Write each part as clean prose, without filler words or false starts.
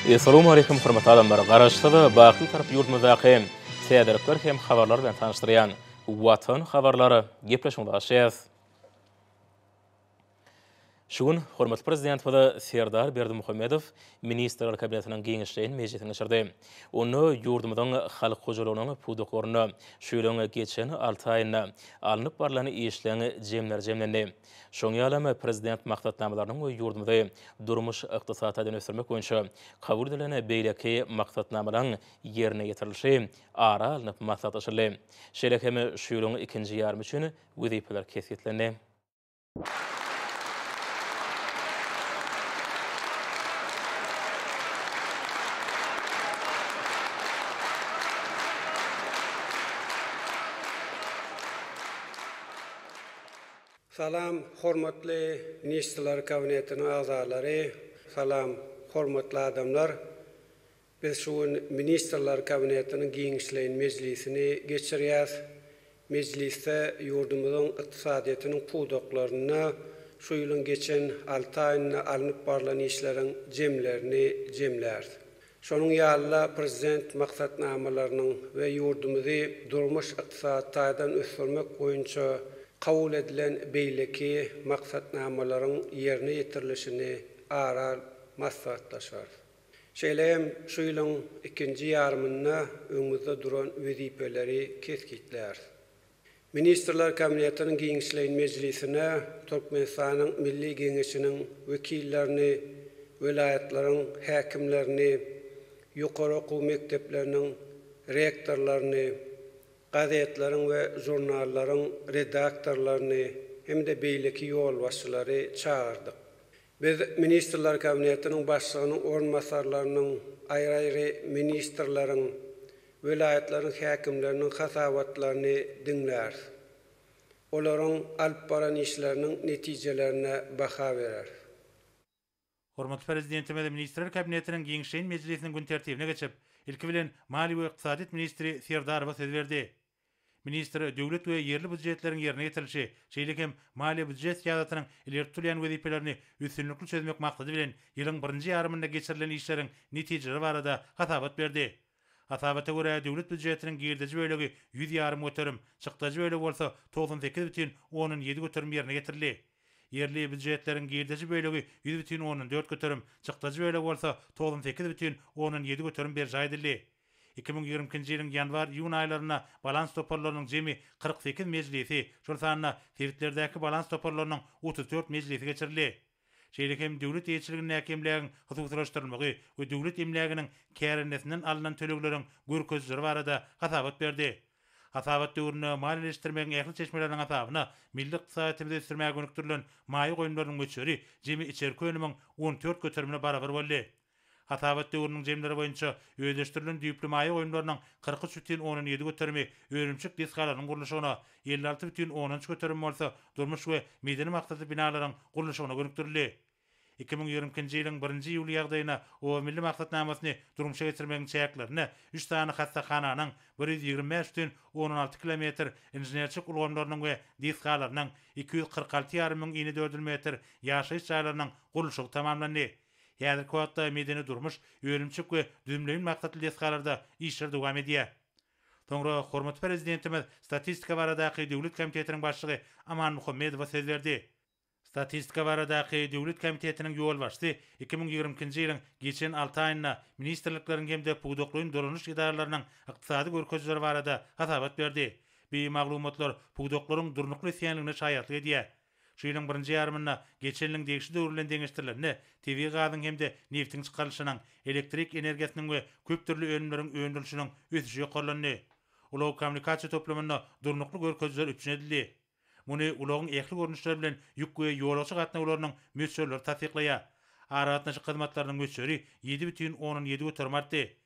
Essalawmaleýkim hormatly adamlar! Garaşsyz, baky Bitarap ýurdumyzdaky täzelikler hem habarlar bilen tanyşdyrýan Watan habarlar gepleşigimize başlaýarys. Şu gün hormatly Prezidentimiz Serdar Berdimuhamedow Ministrler Kabinetiniň giňişleýin mejlisini geçirdi. Onda ýurdumyzyň halk hojalygynyň pudaklarynda şu ýylyň geçen alty aýynda alnyp barlan işleň jemleri jemlendi. Şoň ýalam Prezident maksatnamalarynyň we ýurdumyzy durmuş-ykdysady taýdan ösdürmek boýunça kabul edilen beýleki maksatnamalaryň ýerine ýetirilişi ara alnyp maslahatlaşyldy. Şeýle hem şu ýylyň ikinji ýarymy üçin wezipeler kesgitlendi. Salam hormatly Ministrler Kabinetiniň agzalary, salam hormatly adamlar. Biz şu gün Ministrler Kabinetiniň giňişleýin mejlisini geçirýäs. Mejlisde ýurdumyzyň ykdysadyýetiniň pudaklarynda şu ýylyň geçen alty aýynda alnyp barlan işleriň jemlerini jemläris. Şonuň ýaly-da, Prezident maksatnamalarynyň we ýurdumyzy durmuş-ykdysady taýdan ösdürmek boýunça kabul edilen beýleki maksatnamalaryň ýerine ýetirilişini ara alyp maslahatlaşarys. Şeýle hem şu ýylyň ikinji ýarymynda öňümizde duran wezipeleri kesgitläris. Ministrler Kabinetiniň giňişleýin mejlisine Türkmenistanyň Milli Geňeşiniň wekillerini, welaýatlaryň häkimlerini, ýokary okuw mekdepleriniň rektorlaryny, gazetleriň we žurnallaryň redaktorlaryny hem-de beýleki ýolbaşçylary çagyrdyk. Biz Ministrler Kabinetiniň Başlygynyň orunbasarlarynyň, aýry-aýry ministrleriň, welaýatlaryň häkimleriniň hasabatlaryny diňläris. Olaryň alyp baran işleriniň netijelerine baha bereris. Hormatly Prezidentimiz Ministrler Kabinetiniň giňişleýin mejlisiniň gün tertibine geçip, ilki bilen maliýe we ykdysadyýet ministri Serdarowa söz berdi. Ministr döwlet we ýerli býujetleriň ýerine ýetirilişi, şeýle hem maliýe-býujet syýasatynyň ileri tutulýan wezipelerini üstünlikli çözmek maksady bilen ýylyň birinji ýarymynda geçirilen işleriň netijeleri barada hasabat berdi. Hasabata görä, döwlet býujetiniň girdeji bölegi ýüz ýarym göterim, çykdajy bölegi bolsa 98,7 göterim ýerine ýetirildi. Ýerli býujetleriň girdeji bölegi 100,4 göterim, çykdajy bölegi bolsa 98,7 göterim berjaý edildi. 2022-nji ýylyň ýanwar-iýun aýlarynda balans toparlarynyň jemi 48 mejlisi, şol sanda sebitlerdäki balans toparlarynyň 34 mejlisi geçirildi. Şeýle hem döwlet eýeçiligindäki emlägiň hususylaşdyrylmagy we döwlet emläginiň kärendesinden alnan tölegleriň görkezijileri barada hasabat berdi. Hasabat döwründe maliýeleşdirmegiň ähli çeşmeleriniň hasabyna milli ykdysadyýetimizi ösdürmäge gönükdirilen maýa goýumlarynyň möçberi jemi içerki önümiň 14 göterimine barabar boldy. Hasabat döwrüniň jemleri boýunça özleşdirilen düýpli maýa goýumlarynyň 43,7 göterimi önümçilik desgalarynyň gurluşygyna, 56,3 göterimi bolsa durmuş we medeni maksatly binalaryň gurluşygyna gönükdirildi. 2022-nji ýylyň birinji iýuly ýagdaýyna Oba milli maksatnamasyny durmuşa geçirmegiň çäklerinde üç sany hassahananyň, 125,6 kilometr inženerçilik ulgamlarynyň we desgalarynyň, 246 ýarym müň inedördül metr ýaşaýyş jaýlarynyň gurluşygy tamamlandy. Häzirki wagtda medeni-durmuş, önümçilik we düzümleýin maksatly desgalarda işler dowam edýär. Soňra hormatly Prezidentimiz Statistika baradaky döwlet komitetiniň başlygy Aman Muhammedowa söz berdi. Statistika baradaky döwlet komitetiniň ýolbaşçysy 2022-nji ýylyň geçen alty aýynda ministrlikleriň hem-de pudaklaýyn dolanyş edaralarynyň ykdysady görkezijileri barada hasabat berdi. Bu maglumatlar pudaklaryň durnukly ösýänligine şaýatlyk edýär. Şu ýylyň birinji ýarymynda geçen ýylyň degişli döwri bilen deňeşdirilende, tebigy gazyň hem-de nebtiň çykarylyşynyň, elektrik energiýasynyň we köp dürli önümleriň öndürilişiniň ösüşi ýokarlandy. Ulag-kommunikasiýa toplumynda durnukly görkezijiler üpjün edildi. Muny ulagyň ähli görnüşleri bilen ýük we ýolagçy gatnawlarynyň möçberleri tassyklaýar. Aragatnaşyk hyzmatlarynyň möçberi 7,7 göterim artdy.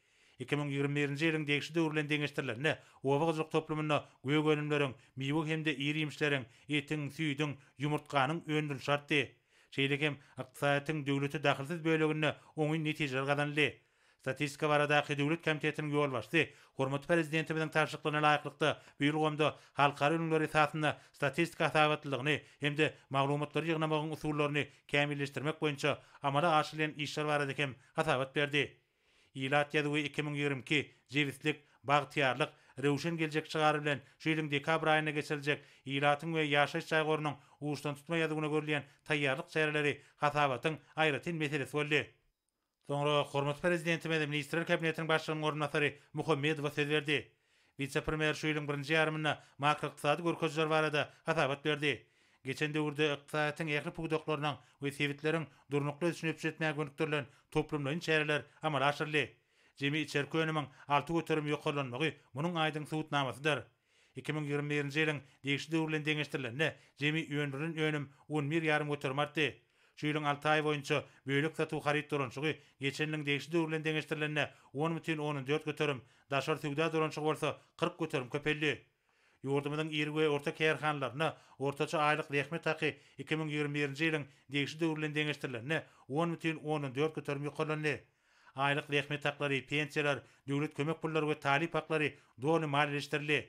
2021-nji ýylyň degişli döwri bilen deňeşdirilende, oba hojalyk toplumynda gök önümleriň, miwe hem-de ir-iýmişleriň, etiň, süýdüň, ýumurtganyň öndürilişi artdy. Şeýle hem ykdysadyýetiň döwlete dahylsyz böleginde oňyn netijeler gazanyldy. Statistika baradaky döwlet komitetiniň ýolbaşçysy hormatly Prezidentimiziň tabşyryklaryna laýyklykda, bu ulgamda halkara ülňüleri esasynda statistika hasabatlylygyny hem-de maglumatlary ýygnamagyň usullaryny kämilleşdirmek boýunça amala aşyrylýan işler barada hem hasabat berdi. Ilat ýazuwy 2022, Jebislik, bagtyýarlyk, röwşen geljek şygary bilen şu ýylyň dekabr aýynda geçiriljek ilatyň we ýaşaýyş jaý gorunyň uçdantutma ýazuwyna görülýän taýýarlyk çäreleri hasabatyň aýratyn meselesi boldy. Soňra hormatly Prezidentimiz Ministrler Kabinetiniň Başlygynyň orunbasary Muhammedowa söz berdi. Wise-premýer şu ýylyň birinji ýarymynda makroykdysady görkezijiler barada hasabat berdi. Geçen döwürde ykdysadyýetiň ähli pudaklarynyň we sebitleriň durnukly ösüşini üpjün etmäge gönükdirilen toplumlaýyn çäreler amala aşyryldy. Jemi içerki önümiň 6% ýokarlanmagy munuň aýdyň subutnamasydyr. 2021-nji ýylyň degişli döwri bilen deňeşdirilende, jemi öndürilen önüm on bir ýarym göterim artdy. Şu ýylyň alty aýy boýunça bölek satuw haryt dolanyşygy geçen ýylyň degişli döwri bilen deňeşdirilende 10,4 göterim, daşary söwda dolanyşygy bolsa 40 göterim köpeldi. Ýurdumyzyň iri we orta kärhanalarynda ortaça aýlyk zähmet haky 2021-nji ýylyň degişli döwri bilen deňeşdirilende 10,4 göterim ýokarlandy. Aýlyk zähmet haklary, pensiýalar, döwlet kömek pullary we talyp haklary doly maliýeleşdirildi.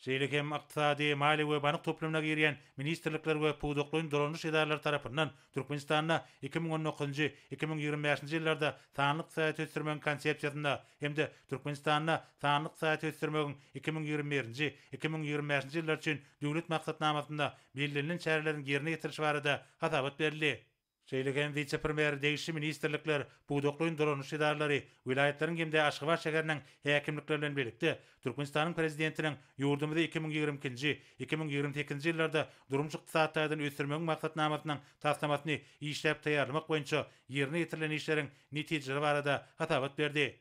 Şeýle hem ykdysady, maliýe we bank toplumyna girýän ministrlikler we pudaklaýyn dolandyryş edaralary tarapyndan Türkmenistanda 2019-njy, 2025-nji ýyllarda sanly ykdysadyýeti ösdürmegiň Konsepsiýasynda hem-de Türkmenistanda sanly ykdysadyýeti ösdürmegiň 2021-nji, 2025-nji ýyllar üçin Döwlet maksatnamasynda bellenilen çäreleriň ýerine ýetirilişi barada hasabat berildi. Şeýle hem wise-premýer degişli ministrlikler, pudaklaýyn dolanyş edaralary, welaýatlaryň hem-de Aşgabat şäheriniň häkimlikleri bilen birlikde Türkmenistanyň Prezidentiniň ýurdumyzy 2022-nji, 2028-nji ýyllarda durmuş-ykdysady taýdan ösdürmegiň maksatnamasynyň taslamasyny işläp taýýarlamak boýunça ýerine ýetirilen işleriň netijeleri barada hasabat berdi.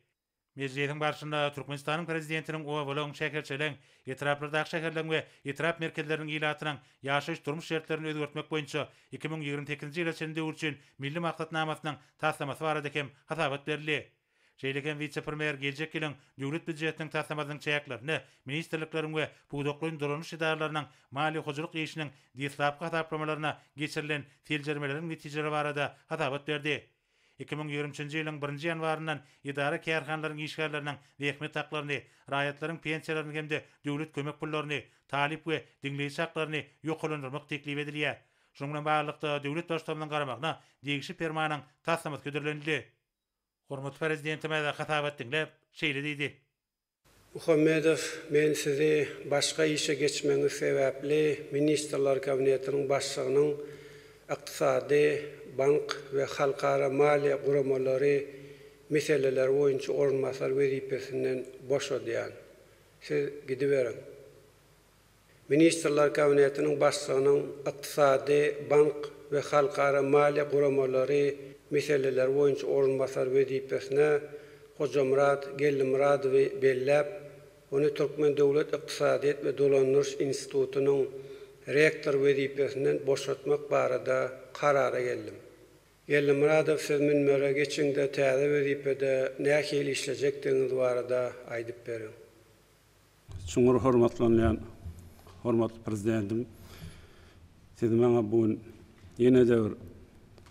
Mejlisiň barşynda Türkmenistanyň Prezidentiniň obalaryň, şäherçeleriň, etraplardaky şäherleriň we etrap merkezleriniň ilatynyň ýaşaýyş-durmuş şertlerini özgertmek boýunça 2028-nji ýyla çenli döwür üçin Milli maksatnamasynyň taslamasy barada hem hasabat berildi. Şeýle hem wise-premýer geljek ýylyň Döwlet býujetiniň taslamasynyň çäklerinde ministrlikleriň we pudaklaýyn dolanyş edaralarynyň maliýe-hojalyk işiniň deslapky hasaplamalaryna geçirilen seljermeleriň netijeleri barada hasabat berdi. 2023-nji ýylyň birinji ýanwaryndan edara-kärhanalaryň işgärleriniň zähmet haklaryny, raýatlaryň pensiýalaryny hem-de döwlet kömek pullaryny, talyp we diňleýji haklaryny ýokarlandyrmak teklip edilýär. Şunuň bilen baglylykda, döwlet Baştutanymyzyň garamagyna degişli Permanyň taslamasy hödürlenildi. Hormatly Prezidentimiz hasabat diňläp, şeýle diýdi. Muhammedow, men sizi başga işe geçmegiňiz sebäpli Ministrler Kabinetiniň Başlygynyň ykdysady, bank we halkara maliýe guramalary meseleleri boýunça orunbasary wezipesinden boşadýan. Siz gidiberiň. Ministrler Kabinetiniň Başlygynyň ykdysady, bank we halkara maliýe guramalary meseleleri boýunça orunbasary wezipesine Hojamyrat Geldimyradowy belläp, ony Türkmen döwlet ykdysadyýet we dolandyryş institutynyň rektory wezipesinden boşatmak barada karara geldim. Geldimyradow siz münbere geçiň-de täze wezipede nähili işlejekdigiňiz barada aýdyp beriň. Çuňňur hormatlanýan hormatly Prezidentim, siz maňa bu gün ýene-de bir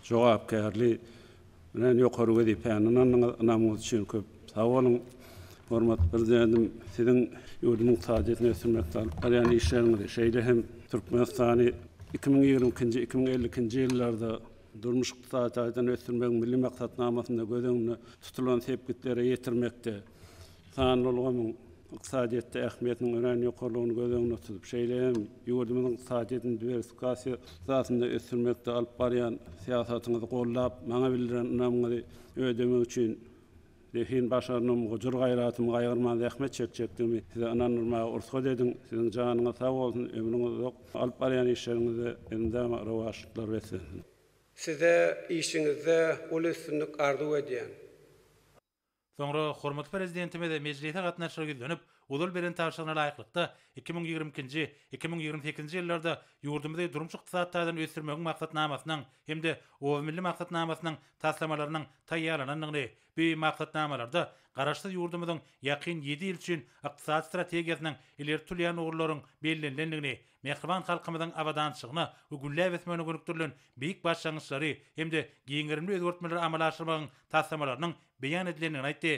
jogapkärli bilen ýokary wezipäni ynandyňyz. Ynamyňyz üçin köp sag boluň. Hormatly Prezidentim, siziň ýurduň ykdysadyýetini ösdürmekde alyp barýan işleriňizi, şeýle hem Türkmenistany 2022-nji, 2052-nji ýyllarda durmuş-ykdysady taýdan ösdürmegiň Milli maksatnamasynda göz öňünde tutulan sepgitlere ýetirmekde, Sanly ulgamyň ykdysadyýetde ähmiýetiniň örän ýokarylygyny göz öňünde tutup, şeýle hem ýurdumyzyň ykdysadyýetini diwersifikasiýa esasynda ösdürmekde alyp barýan syýasatyňyzy goldap, maňa bildiren ynamyňyzy ödemek üçin zehin, başarnygym, gujur-gaýratymy gaýgyrman zähmet çekjekdigimi size ynandyrmaga rugsat ediň. Siziň janyňyz sag bolsun, ömrüňiz uzak, alyp barýan işleriňizde elmydama rowaçlyklar beslensin! Size işiňizde uly üstünlik arzuw edýän. Soňra hormatly Prezidentimiz mejlise gatnaşyjylara ýüzlenip, ozal beren tabşyrygyna laýyklykda, 2022-nji, 2028-nji ýyllarda ýurdumyzy durmuş-ykdysady taýdan ösdürmegiň maksatnamasynyň hem-de Oba milli maksatnamasynyň taslamalarynyň taýýarlanandygyny, bu maksatnamalarda Garaşsyz ýurdumyzyň ýakyn ýedi ýyl üçin ykdysady strategiýasynyň ileri tutulýan ugurlaryň bellenilendigini, mähriban halkymyzyň abadançylygyna we gülläp ösmegine gönükdirilen beýik başlangyçlary hem-de giň gerimli özgertmeleri amala aşyrmagyň taslamalarynyň beýan edilendigini aýtdy.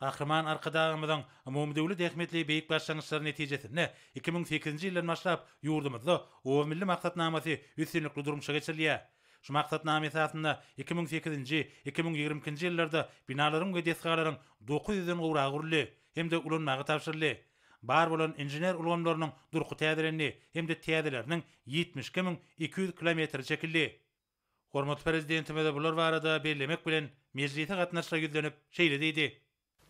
Gahryman Arkadagymyzyň umumydöwlet ähmiýetli beýik başlangyçlary netijesinde 2008-nji ýyldan başlap ýurdumyzda Oba milli maksatnamasy üstünlikli durmuşa geçirilýär. Şu maksatnama esasynda 2008-nji, 2022-nji ýyllarda binalaryň we desgalaryň 900 den gowragy guruldy hem-de ulanmaga tabşyryldy. Bar bolan inžener ulgamlarynyň durky täzelendi hem-de täzeleriniň 72 200 kilometri çekildi. Hormatly Prezidentimiz bular barada bellemek bilen, mejlise gatnaşyja ýüzlenip, şeýle diýdi.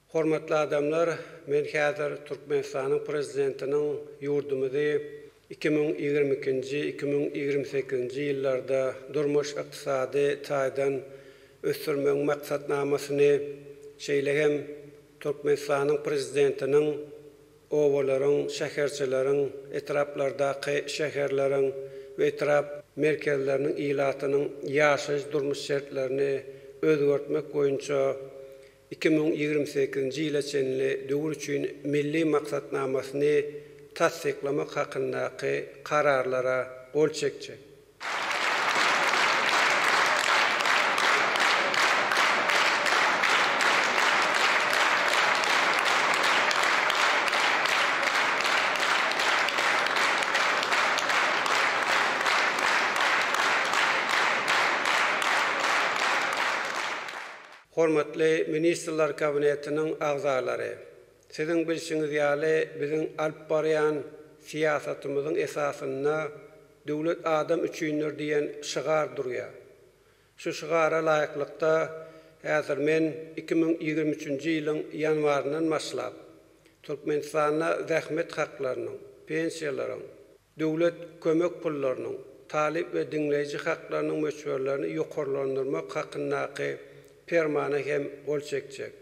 Hormatly adamlar, men häzir Türkmenistanyň Prezidentiniň ýurdumyzy 2022-nji, 2028-nji ýyllarda durmuş-ykdysady taýdan ösdürmegiň maksatnamasyny, şeýle hem Türkmenistanyň Prezidentiniň obalaryň, şäherçeleriň, etraplardaky şäherleriň we etrap merkezleriniň ilatynyň ýaşaýyş-durmuş şertlerini özgertmek boýunça 2028-nji ýyla çenli döwür üçin Milli maksatnamasyny tassyklamak hakyndaky Kararlara gol çekjek. Hormatly Ministrler Kabinetiniň agzalary! Siziň bilşiňiz ýaly, biziň alyp barýan syýasatymyzyň esasynda Döwlet adam üçindir diýen şygar durýar. Şu şygara laýyklykda, häzir men 2023-nji ýylyň ýanwaryndan başlap, Türkmenistanda zähmet haklarynyň, pensiýalaryň, döwlet kömek pullarynyň, talyp we diňleýji haklarynyň möçberlerini ýokarlandyrmak hakyndaky Permana hem gol çekjek.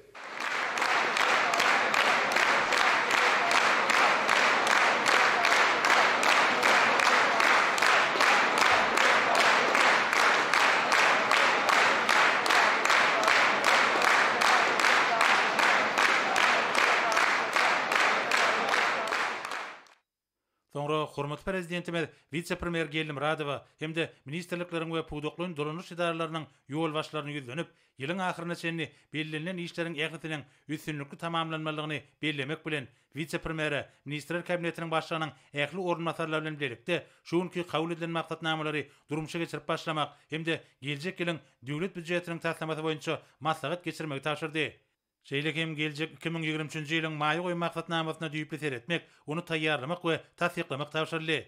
Soňra hormatly Prezidentimiz wise-premýer Geldimyradowa hem-de ministrlikleriň we pudaklaýyn dolanyş edaralarynyň ýolbaşçylaryna ýüzlenip, ýylyň ahyryna çenli bellenilen işleriň ählisiniň üstünlikli tamamlanmalydygyny bellemek bilen, wise-premýere Ministrler Kabinetiniň Başlygynyň ähli orunbasarlary bilen bilelikde şu günki kabul edilen maksatnamalary durmuşa geçirip başlamak hem-de geljek ýylyň Döwlet býujetiniň taslamasy boýunça maslahat geçirmegi tabşyrdy. Şeýle hem geljek 2023-nji ýylyň maýa goýum maksatnamasyna düýpli seretmek, ony taýýarlamak we tassyklamak tabşyryldy.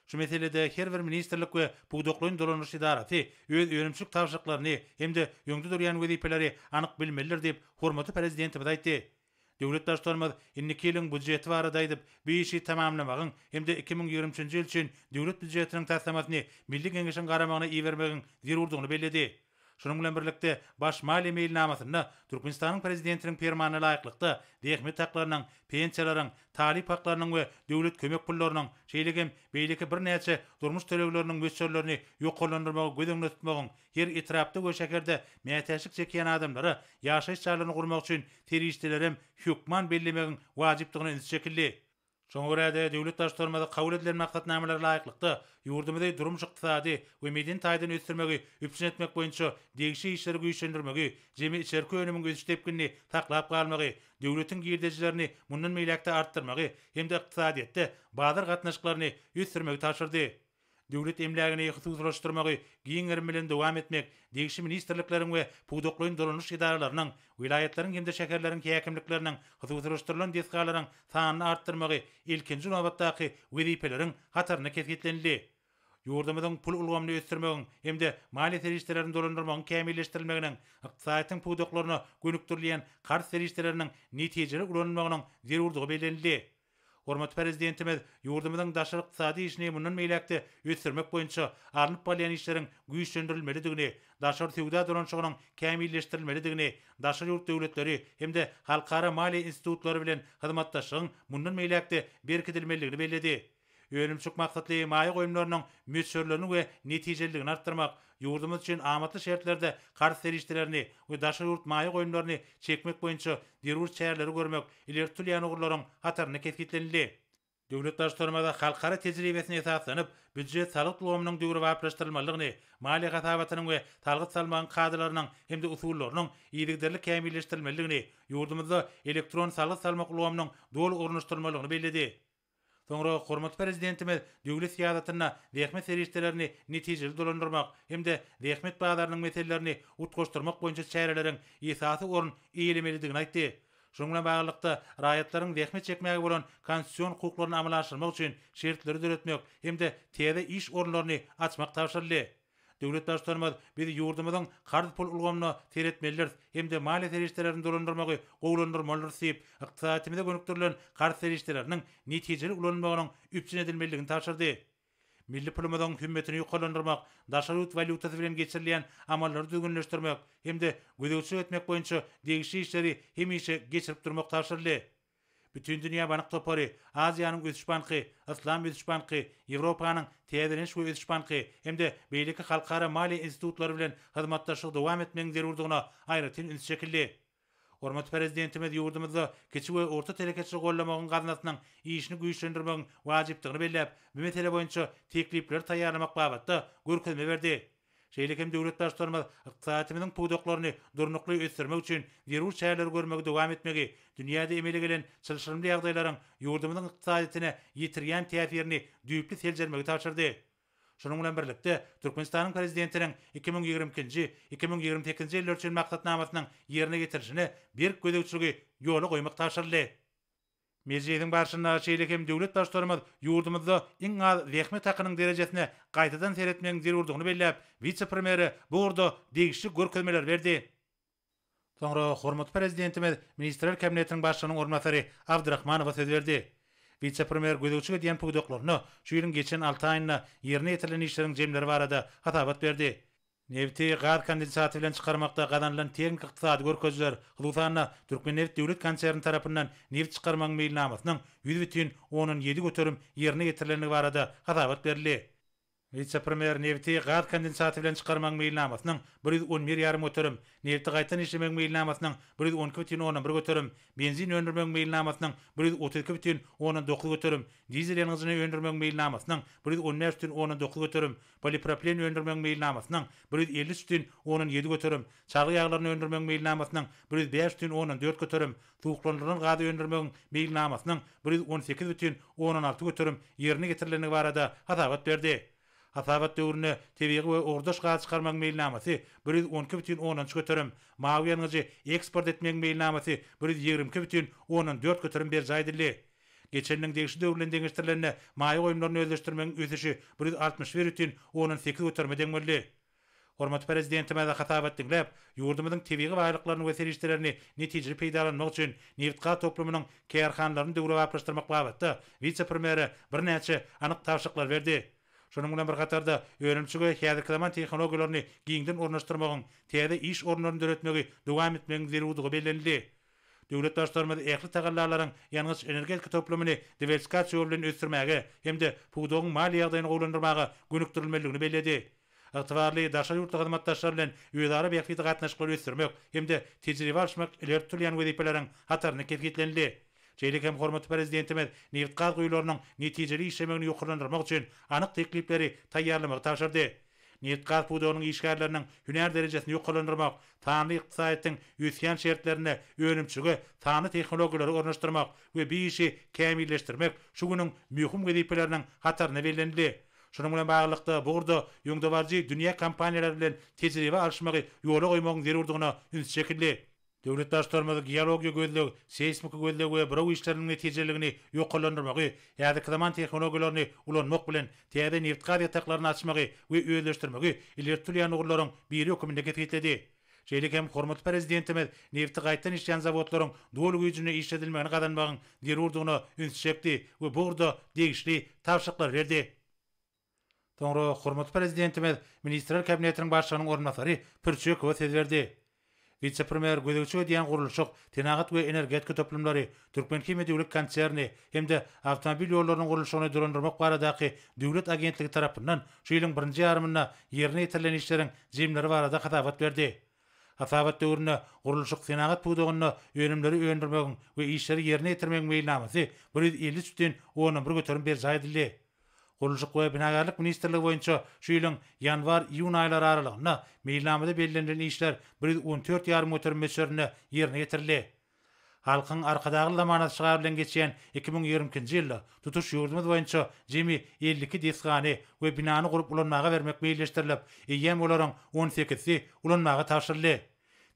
Şu meselede her bir ministrlik we pudaklaýyn dolanyş edarasy öz önümçilik tabşyryklaryny hem-de öňde durýan wezipeleri anyk bilmelidir diýip, hormatly Prezidentimiz aýtdy. Döwlet Baştutanymyz indiki ýylyň býujeti barada aýdyp, bu işi tamamlamagyň hem-de 2023-nji ýyl üçin Döwlet býujetiniň taslamasyny Milli Geňeşiň garamagyna ibermegiň zerurdygyny belledi. Şunuň bilen birlikde, Baş maliýe meýilnamasynda Türkmenistanyň Prezidentiniň Permanyna laýyklykda, zähmet haklarynyň, pensiýalaryň, talyp haklarynyň we döwlet kömek pullarynyň, şeýle hem beýleki birnäçe durmuş tölegleriniň möçberlerini ýokarlandyrmagy göz öňünde tutmagyň, her etrapda we şäherde mätäçlik çekýän adamlara ýaşaýyş jaýlaryny gurmak üçin serişdelerem hökman bellemegiň wajypdygyna üns çekildi. Şoňa görä-de, döwlet Baştutanymyz kabul edilen maksatnamalara laýyklykda, ýurdumyzy durmuş-ykdysady we medeni taýdan ösdürmegi üpjün etmek boýunça degişli işleri güýçlendirmegi, jemi içerki önümiň ösüş depginini saklap galmagy, döwletiň girdejilerini mundan beýläk-de artdyrmagy hem-de ykdysadyýetde bazar gatnaşyklaryny ösdürmegi tabşyrdy. Döwlet emlägini hususylaşdyrmagy giň gerim bilen dowam etmek, degişli ministrlikleriň we pudaklaýyn dolanyş edaralarynyň, welaýatlaryň hem-de şäherleriň häkimlikleriniň hususylaşdyrylan desgalaryň sanyny artdyrmagy ilkinji nobatdaky wezipeleriň hatarynda kesgitlenildi. Ýurdumyzyň pul ulgamyny ösdürmegiň hem-de maliýe serişdelerini dolandyrmagyň kämilleşdirilmeginiň, ykdysadyýetiň pudaklaryna gönükdirilýän karz serişdeleriniň netijeli ulanylmagynyň zerurdygy bellenildi. Hormatly Prezidentimiz ýurdumyzyň daşary ykdysady işini mundan beýläk-de ösdürmek boýunça alnyp barylýan işleriň güýçlendirilmelidigini, daşary söwda dolanyşygynyň kämilleşdirilmelidigini, daşary ýurt döwletleri hem-de halkara maliýe institutlary bilen hyzmatdaşlygyň mundan beýläk-de berkidilmelidigini belledi. Önümçilik maksatly maýa goýumlarynyň möçberlerini we netijeliligini artdyrmak, ýurdumyz üçin amatly şertlerde karz serişdelerini we daşary ýurt maýa goýumlaryny çekmek boýunça zerur çäreleri görmek ileri tutulýan ugurlaryň hatarynda kesgitlenildi. Döwlet Baştutanymyz halkara tejribesine esaslanyp, býujet-salgyt ulgamynyň döwrebaplaşdyrylmalydygyny, maliýe hasabatynyň we salgyt salmagyň kadalarynyň hem-de usullarynyň yzygiderli kämilleşdirilmelidigini, ýurdumyzda elektron salgyt salmak ulgamynyň doly ornaşdyrylmalydygyny belledi. Soňra hormatly Prezidentimiz döwlet syýasatynda zähmet serişdelerini netijeli dolandyrmak hem-de zähmet bazarynyň meselelerini utgaşdyrmak boýunça çäreleriň esasy orun eýelemelidigini aýtdy. Şunuň bilen baglylykda, raýatlaryň zähmet çekmäge bolan konstitusion hukuklaryny amala aşyrmak üçin şertleri döretmek hem-de täze iş orunlaryny açmak tabşyryldy. Döwlet Baştutanymyz biz ýurdumyzyň karz-pul ulgamyna seretmelidiris hem-de maliýe serişdelerini dolandyrmagy gowulandyrmalydyrys diýip, ykdysadyýetimize gönükdirilen karz serişdeleriniň netijeli ulanylmagynyň üpjün edilmelidigini tabşyrdy. Milli pulumyzyň hümmetini ýokarlandyrmak, daşary ýurt walýutasy bilen geçirilýän amallary düzgünleşdirmek hem-de gözegçilik etmek boýunça degişli işleri hemişe geçirip durmak tabşyryldy. Bütindünýä bank topary, Aziýanyň ösüş banky, Yslam ösüş banky, Ýewropanyň Täzeleniş we ösüş banky hem-de beýleki halkara maliýe institutlary bilen hyzmatdaşlygy dowam etmegiň zerurdygyna aýratyn üns çekildi. Hormatly Prezidentimiz ýurdumyzda kiçi we orta telekeçiligi goldamagyň gaznasynyň işini güýçlendirmegiň wajypdygyny belläp, bu mesele boýunça teklipleri taýýarlamak babatda görkezme berdi. Şeýle hem döwlet Baştutanymyz ykdysadyýetimiziň pudaklaryny durnukly ösdürmek üçin zerur çäreleri görmegi dowam etmegi, dünýäde emele gelen çylşyrymly ýagdaýlaryň ýurdumyzyň ykdysadyýetine ýetirýän täsirini düýpli seljermegi tabşyrdy. Şunuň bilen birlikde, Türkmenistanyň Prezidentiniň 2022-nji, 2028-nji ýyllar üçin maksatnamasynyň ýerine ýetirilişine berk gözegçiligi ýola goýmak tabşyryldy. Mejlisiň barşynda şeýle hem döwlet Baştutanymyz ýurdumyzda iň az zähmet hakynyň derejesine gaýtadan seretmegiň zerurdygyny belläp, wise-premýere bu ugurda degişli görkezmeleri berdi. Soňra hormatly Prezidentimiz Ministrler Kabinetiniň Başlygynyň orunbasary Abdyrahmanowa söz berdi. Wise-premýer gözegçilik edýän pudaklarynda şu ýylyň geçen alty aýynda ýerine ýetirilen işleriň jemleri barada hasabat berdi. Nebiti gaz kondensaty bilen çykarmakda gazanylan tehniki-ykdysady görkezijiler, hususan-da, Türkmennebit döwlet konserni tarapyndan nebit çykarmagyň meýilnamasynyň 100,7% ýerine ýetirilendigi barada hasabat berildi. Wise-premýer nebiti gaz kondensaty bilen çykarmagyň meýilnamasynyň 111 ýarym göterim, nebiti gaýtadan işlemegiň meýilnamasynyň 112,1 göterim, benzin öndürmegiň meýilnamasynyň 132,9 göterim, dizel ýangyjyny öndürmegiň meýilnamasynyň 115,9 göterim, polipropilen öndürmegiň meýilnamasynyň 153,7 göterim, çarwa ýaglaryny öndürmegiň meýilnamasynyň 105,4 göterim, suwuklandyrylan gazy öndürmegiň meýilnamasynyň 118,6 göterim ýerine ýetirilendigi barada hasabat berdi. Hasabat döwründe tebigy we ugurdaş gaz çykarmagyň meýilnamasy 112,3 göterim, mawy ýangyjy eksport etmegiň meýilnamasy 122,4 göterim berjaý edildi. Geçen ýylyň degişli döwri bilen deňeşdirilende, maýa goýumlaryny özleşdirmegiň ösüşi 161,8 göterime deň boldy. Hormatly Prezidentimiz hasabat diňläp, ýurdumyzyň tebigy baýlyklaryny we serişdelerini netijeli peýdalanmak üçin nebitgaz toplumynyň kärhanalaryny döwrebaplaşdyrmak babatda wise-premýere birnäçe anyk tabşyryklary berdi. Şunuň bilen bir hatarda, önümçilige häzirki zaman tehnologiýalaryny giňden ornaşdyrmagyň, täze iş orunlaryny döretmegi dowam etmegiň zerurdygy bellenildi. Döwlet Baştutanymyz ähli tagallalaryň ýangyç-energetika toplumyny diwersifikasiýa ýoly bilen ösdürmäge hem-de pudagyň maliýe ýagdaýyny gowulandyrmaga gönükdirilmelidigini belledi. Ygtybarly daşary ýurtly hyzmatdaşlar bilen özara bähbitli gatnaşyklary ösdürmek hem-de tejribe alyşmak ileri tutulýan wezipeleriň hatarynda kesgitlenildi. Şeýle hem hormatly Prezidentimiz nebitgaz guýularynyň netijeli işlemegini ýokarlandyrmak üçin anyk teklipleri taýýarlamagy tabşyrdy. Nebitgaz pudagynyň işgärleriniň hünär derejesini ýokarlandyrmak, sanly ykdysadyýetiň ösýän şertlerinde önümçilige sanly tehnologiýalary ornaşdyrmak we bu işi kämilleşdirmek şu günüň möhüm wezipeleriniň hatarynda bellenildi. Şunuň bilen baglylykda, bu ugurda öňdebaryjy dünýä kompaniýalary bilen tejribe alyşmagy ýola goýmagyň zerurdygyna üns çekildi. Döwlet Baştutanymyz geologiýa-gözleg, seýsmiki gözleg we buraw işleriniň netijeliligini ýokarlandyrmagy, häzirki zaman tehnologiýalaryny ulanmak bilen, täze nebitgaz ýataklaryny açmagy we özleşdirmegi ileri tutulýan ugurlaryň biri hökmünde kesgitledi. Şeýle hem hormatly Prezidentimiz nebiti gaýtadan işleýän zawodlaryň doly güýjünde işledilmegini gazanmagyň zerurdygyna ünsi çekdi we bu ugurda degişli tabşyryklary berdi. Soňra hormatly Prezidentimiz Ministrler Kabinetiniň Başlygynyň orunbasary Pürçekowa söz berdi. Wise-premýer gözegçilik edýän gurluşyk, senagat we energetika toplumlary, Türkmenhimiýa döwlet konserni hem-de Awtomobil ýollarynyň gurluşygyny dolandyrmak baradaky döwlet agentligi tarapyndan şu ýylyň birinji ýarymynda ýerine ýetirilen işleriň jemleri barada hasabat berdi. Hasabat döwründe gurluşyk-senagat pudagynda önümleri öndürmegiň we işleri ýerine ýetirmegiň meýilnamasy 153 bütin ondan bir göterim berjaý edildi. Gurluşyk we binagärlik ministrligi boýunça şu ýylyň ýanwar-iýun aýlary aralygynda meýilnamada bellenilen işler 114 ýarym göterim möçberinde ýerine ýetirildi. Halkyň Arkadagly zamanasy şygary bilen geçýän 2022-nji ýylda tutuş ýurdumyz boýunça jemi 52 desgany we binany gurup ulanmaga bermek meýilleşdirilip, eýýäm olaryň on sekizisi ulanmaga tabşyryldy.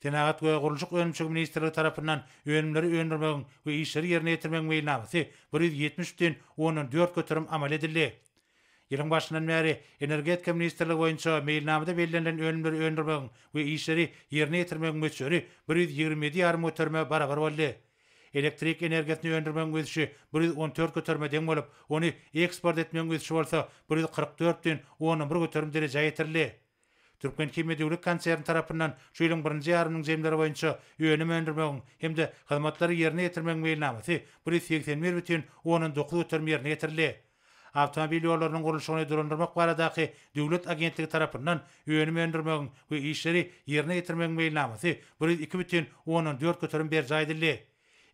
Senagat we gurluşyk önümçiligi ministrligi tarapyndan önümleri öndürmegiň we işleri ýerine ýetirmegiň meýilnamasy 170 bütin ondan 4% amal edildi. Ýylyň başyndan bäri Energetika ministrligi boýunça meýilnamada bellenilen önümleri öndürmegiň we işleri ýerine ýetirmegiň möçberi 127 ýarym göterime barabar boldy. Elektrik energiýasyny öndürmegiň ösüşi 114 göterime deň bolup, ony eksport etmegiň ösüşi bolsa 144 bütin ondan 1 göterim derejä ýetirildi. Türkmenhimiýa döwlet konserni tarapyndan şu ýylyň birinji ýarymynyň jemleri boýunça önüm öndürmegiň hem-de hyzmatlary ýerine ýetirmegiň meýilnamasy 181 bütin ondan 9% ýerine ýetirildi. Awtomobil ýollarynyň gurluşygyny dolandyrmak baradaky döwlet agentligi tarapyndan önüm öndürmegiň we işleri ýerine ýetirmegiň meýilnamasy 102 bütin ondan 4% berjaý edildi.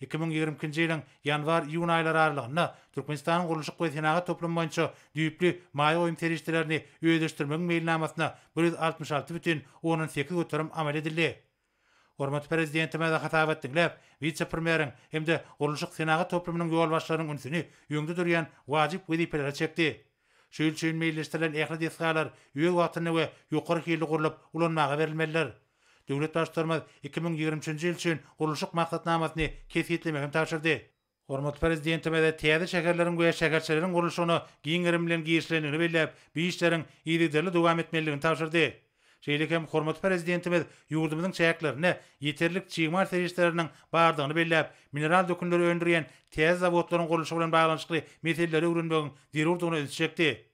2022-nji ýylyň ýanwar-iýun aýlary aralygynda Türkmenistanyň gurluşyk we senagat toplumy boýunça düýpli maýa goýum serişdelerini özleşdirmegiň meýilnamasyna 166 bütin ondan 8% amal edildi. Hormatly Prezidentimiz hasabat diňläp, wise-premýeriň hem-de gurluşyk-senagat toplumynyň ýolbaşçylarynyň ünsüni öňde durýan wajyp wezipelere çekdi. Şu ýyl üçin meýilleşdirilen ähli desgalar öz wagtynda we ýokary hilli gurlup, ulanmaga berilmelidir. Döwlet Baştutanymyz 2023-nji ýyl üçin gurluşyk maksatnamasyny kesgitlemegi hem tabşyrdy. Hormatly Prezidentimiz täze şäherleriň we şäherçeleriň gurluşygyna giň gerim bilen girişilendigini belläp, bu işleriň yzygiderli dowam etmelidigini tabşyrdy. Şeýle hem hormatly Prezidentimiz ýurdumyzyň çäklerinde ýeterlik çig mal serişdeleriniň bardygyny belläp, mineral dökünleri öndürýän täze zawodlaryň gurluşygy bilen baglanyşykly meseleleri öwrenmegiň zerurdygyna ünsi çekdi.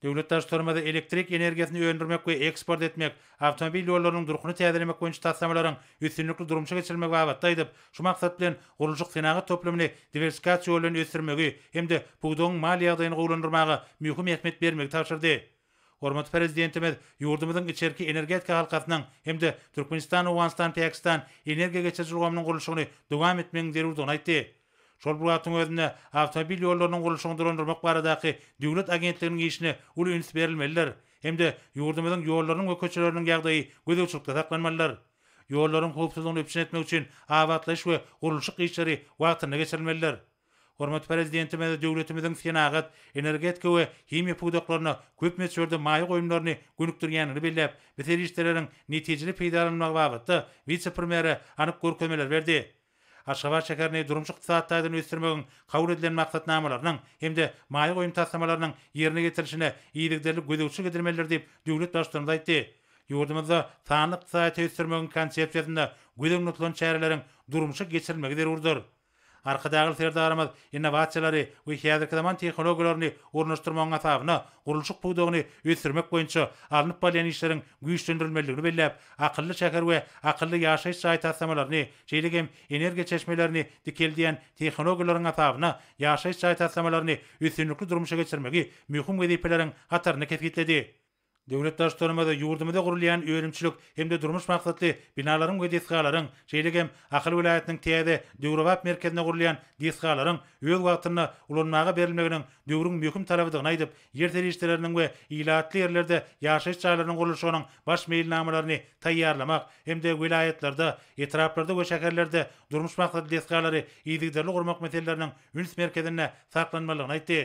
Döwlet Baştutanymyz elektrik energiýasyny öndürmek we eksport etmek, awtomobil ýollarynyň durkuny täzelemek boýunça taslamalaryň üstünlikli durmuşa geçirilmegi babatda aýdyp, şu maksat bilen gurluşyk-senagat toplumyny diwersifikasiýa ýoly bilen ösdürmegi hem-de pudagyň maliýe ýagdaýyny gowulandyrmaga möhüm ähmiýet bermegi tabşyrdy. Hormatly Prezidentimiz ýurdumyzyň içerki energetika halkasynyň hem-de Türkmenistan-Owganystan-Pakistan energiýa geçiriji ulgamynyň gurluşygyny dowam etmegiň zerurdygyny aýtdy. Şol bir wagtyň özünde, awtomobil ýollarynyň gurluşygyny dolandyrmak baradaky döwlet agentliginiň işine uly üns berilmelidir hem-de ýurdumyzyň ýollarynyň we köçeleriniň ýagdaýy gözegçilikde saklanmalydyr. Ýollaryň howpsuzlygyny üpjün etmek üçin abatlaýyş we gurluşyk işleri wagtynda geçirilmelidir. Hormatly Prezidentimiz döwletimiziň senagat, energetika we himiýa pudaklaryna köp möçberde maýa goýumlaryny gönükdirýändigini belläp, bu serişdeleriň netijeli peýdalanylmagy babatda wise-premýere anyk görkezmeleri berdi. Aşgabat şäherini durmuş-ykdysady taýdan ösdürmegiň kabul edilen maksatnamalarynyň hem-de maýa goýum taslamalarynyň ýerine ýetirilişine yzygiderli gözegçilik edilmelidir diýip, döwlet Baştutanymyz aýtdy. Ýurdumyzda sanly ykdysadyýeti ösdürmegiň Konsepsiýasynda göz öňünde tutulan çäreleriň durmuşa geçirilmegi zerurdyr. Arkadagly Serdarymyz innowasiýalary we häzirki zaman tehnologiýalaryny ornaşdyrmagyň hasabyna gurluşyk pudagyny ösdürmek boýunça alnyp barylýan işleriň güýçlendirilmelidigini belläp, akylly şäher we akylly ýaşaýyş jaý taslamalaryny, şeýle hem energiýa çeşmelerini dikeldýän tehnologiýalaryň hasabyna ýaşaýyş jaý taslamalaryny üstünlikli durmuşa geçirmegi möhüm wezipeleriň hatarynda kesgitledi. Döwlet Baştutanymyz ýurdumyzda gurulýan önümçilik hem-de durmuş maksatly binalaryň we desgalaryň, şeýle hem Ahal welaýatynyň täze, döwrebap merkezinde gurulýan desgalaryň öz wagtynda ulanmaga berilmeginiň döwrüň möhüm talabydygyny aýdyp, ýer serişdeleriniň we ilatly ýerlerde ýaşaýyş jaýlarynyň gurluşygynyň baş meýilnamalaryny taýýarlamak hem-de welaýatlarda, etraplarda we şäherlerde durmuş maksatly desgalary yzygiderli gurmak meseleleriniň üns merkezinde saklanmalydygyny aýtdy.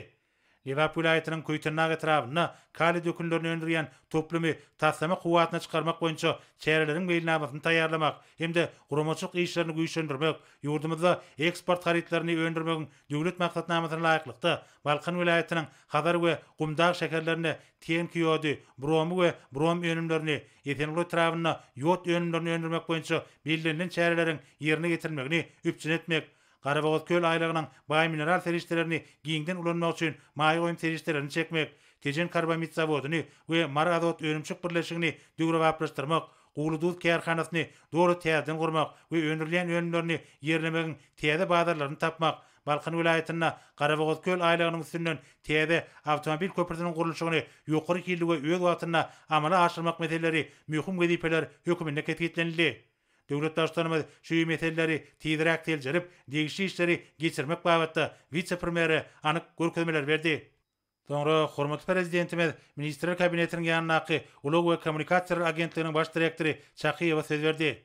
Lebap welaýatynyň Köýtendag etrabynda kaliý dökünlerini öndürýän toplumy taslama kuwwatyna çykarmak boýunça çäreleriň meýilnamasyny taýýarlamak hem-de guramaçylyk işlerini güýçlendirmek, ýurdumyzda eksport harytlaryny öndürmegiň döwlet maksatnamasyna laýyklykda, Balkan welaýatynyň Hazar we Gumdag şäherlerinde tehniki ýody, bromy we brom önümlerini, Esenguly etrabynda ýod önümlerini öndürmek boýunça bellenilen çäreleriň ýerine ýetirilmegini üpjün etmek, Garabogazköl aýlagynyň baý mineral serişdelerini giňden ulanmak üçin maýa goýum serişdelerini çekmek, Tejen karbamid zawodyny we Mary azot önümçilik birleşigini döwrebaplaşdyrmak, Guwly duz kärhanasyny doly täzeden gurmak we öndürilýän önümlerini ýerlemegiň täze bazarlaryny tapmak, Balkan welaýatynda Garabogazköl aýlagynyň üstünden täze awtomobil köprüsiniň gurluşygyny ýokary hilli we öz wagtynda amala aşyrmak meseleleri möhüm wezipeler höküminde kesgitlenildi. Döwlet Baştutanymyz şu meseleleri tizräk seljerip, degişli işleri geçirmek babatda wise-premýere anyk görkezmeleri berdi. Soňra hormatly Prezidentimiz Ministrler Kabinetiniň ýanyndaky Ulag we kommunikasiýalar agentliginiň baş direktory Çakyýewa söz berdi.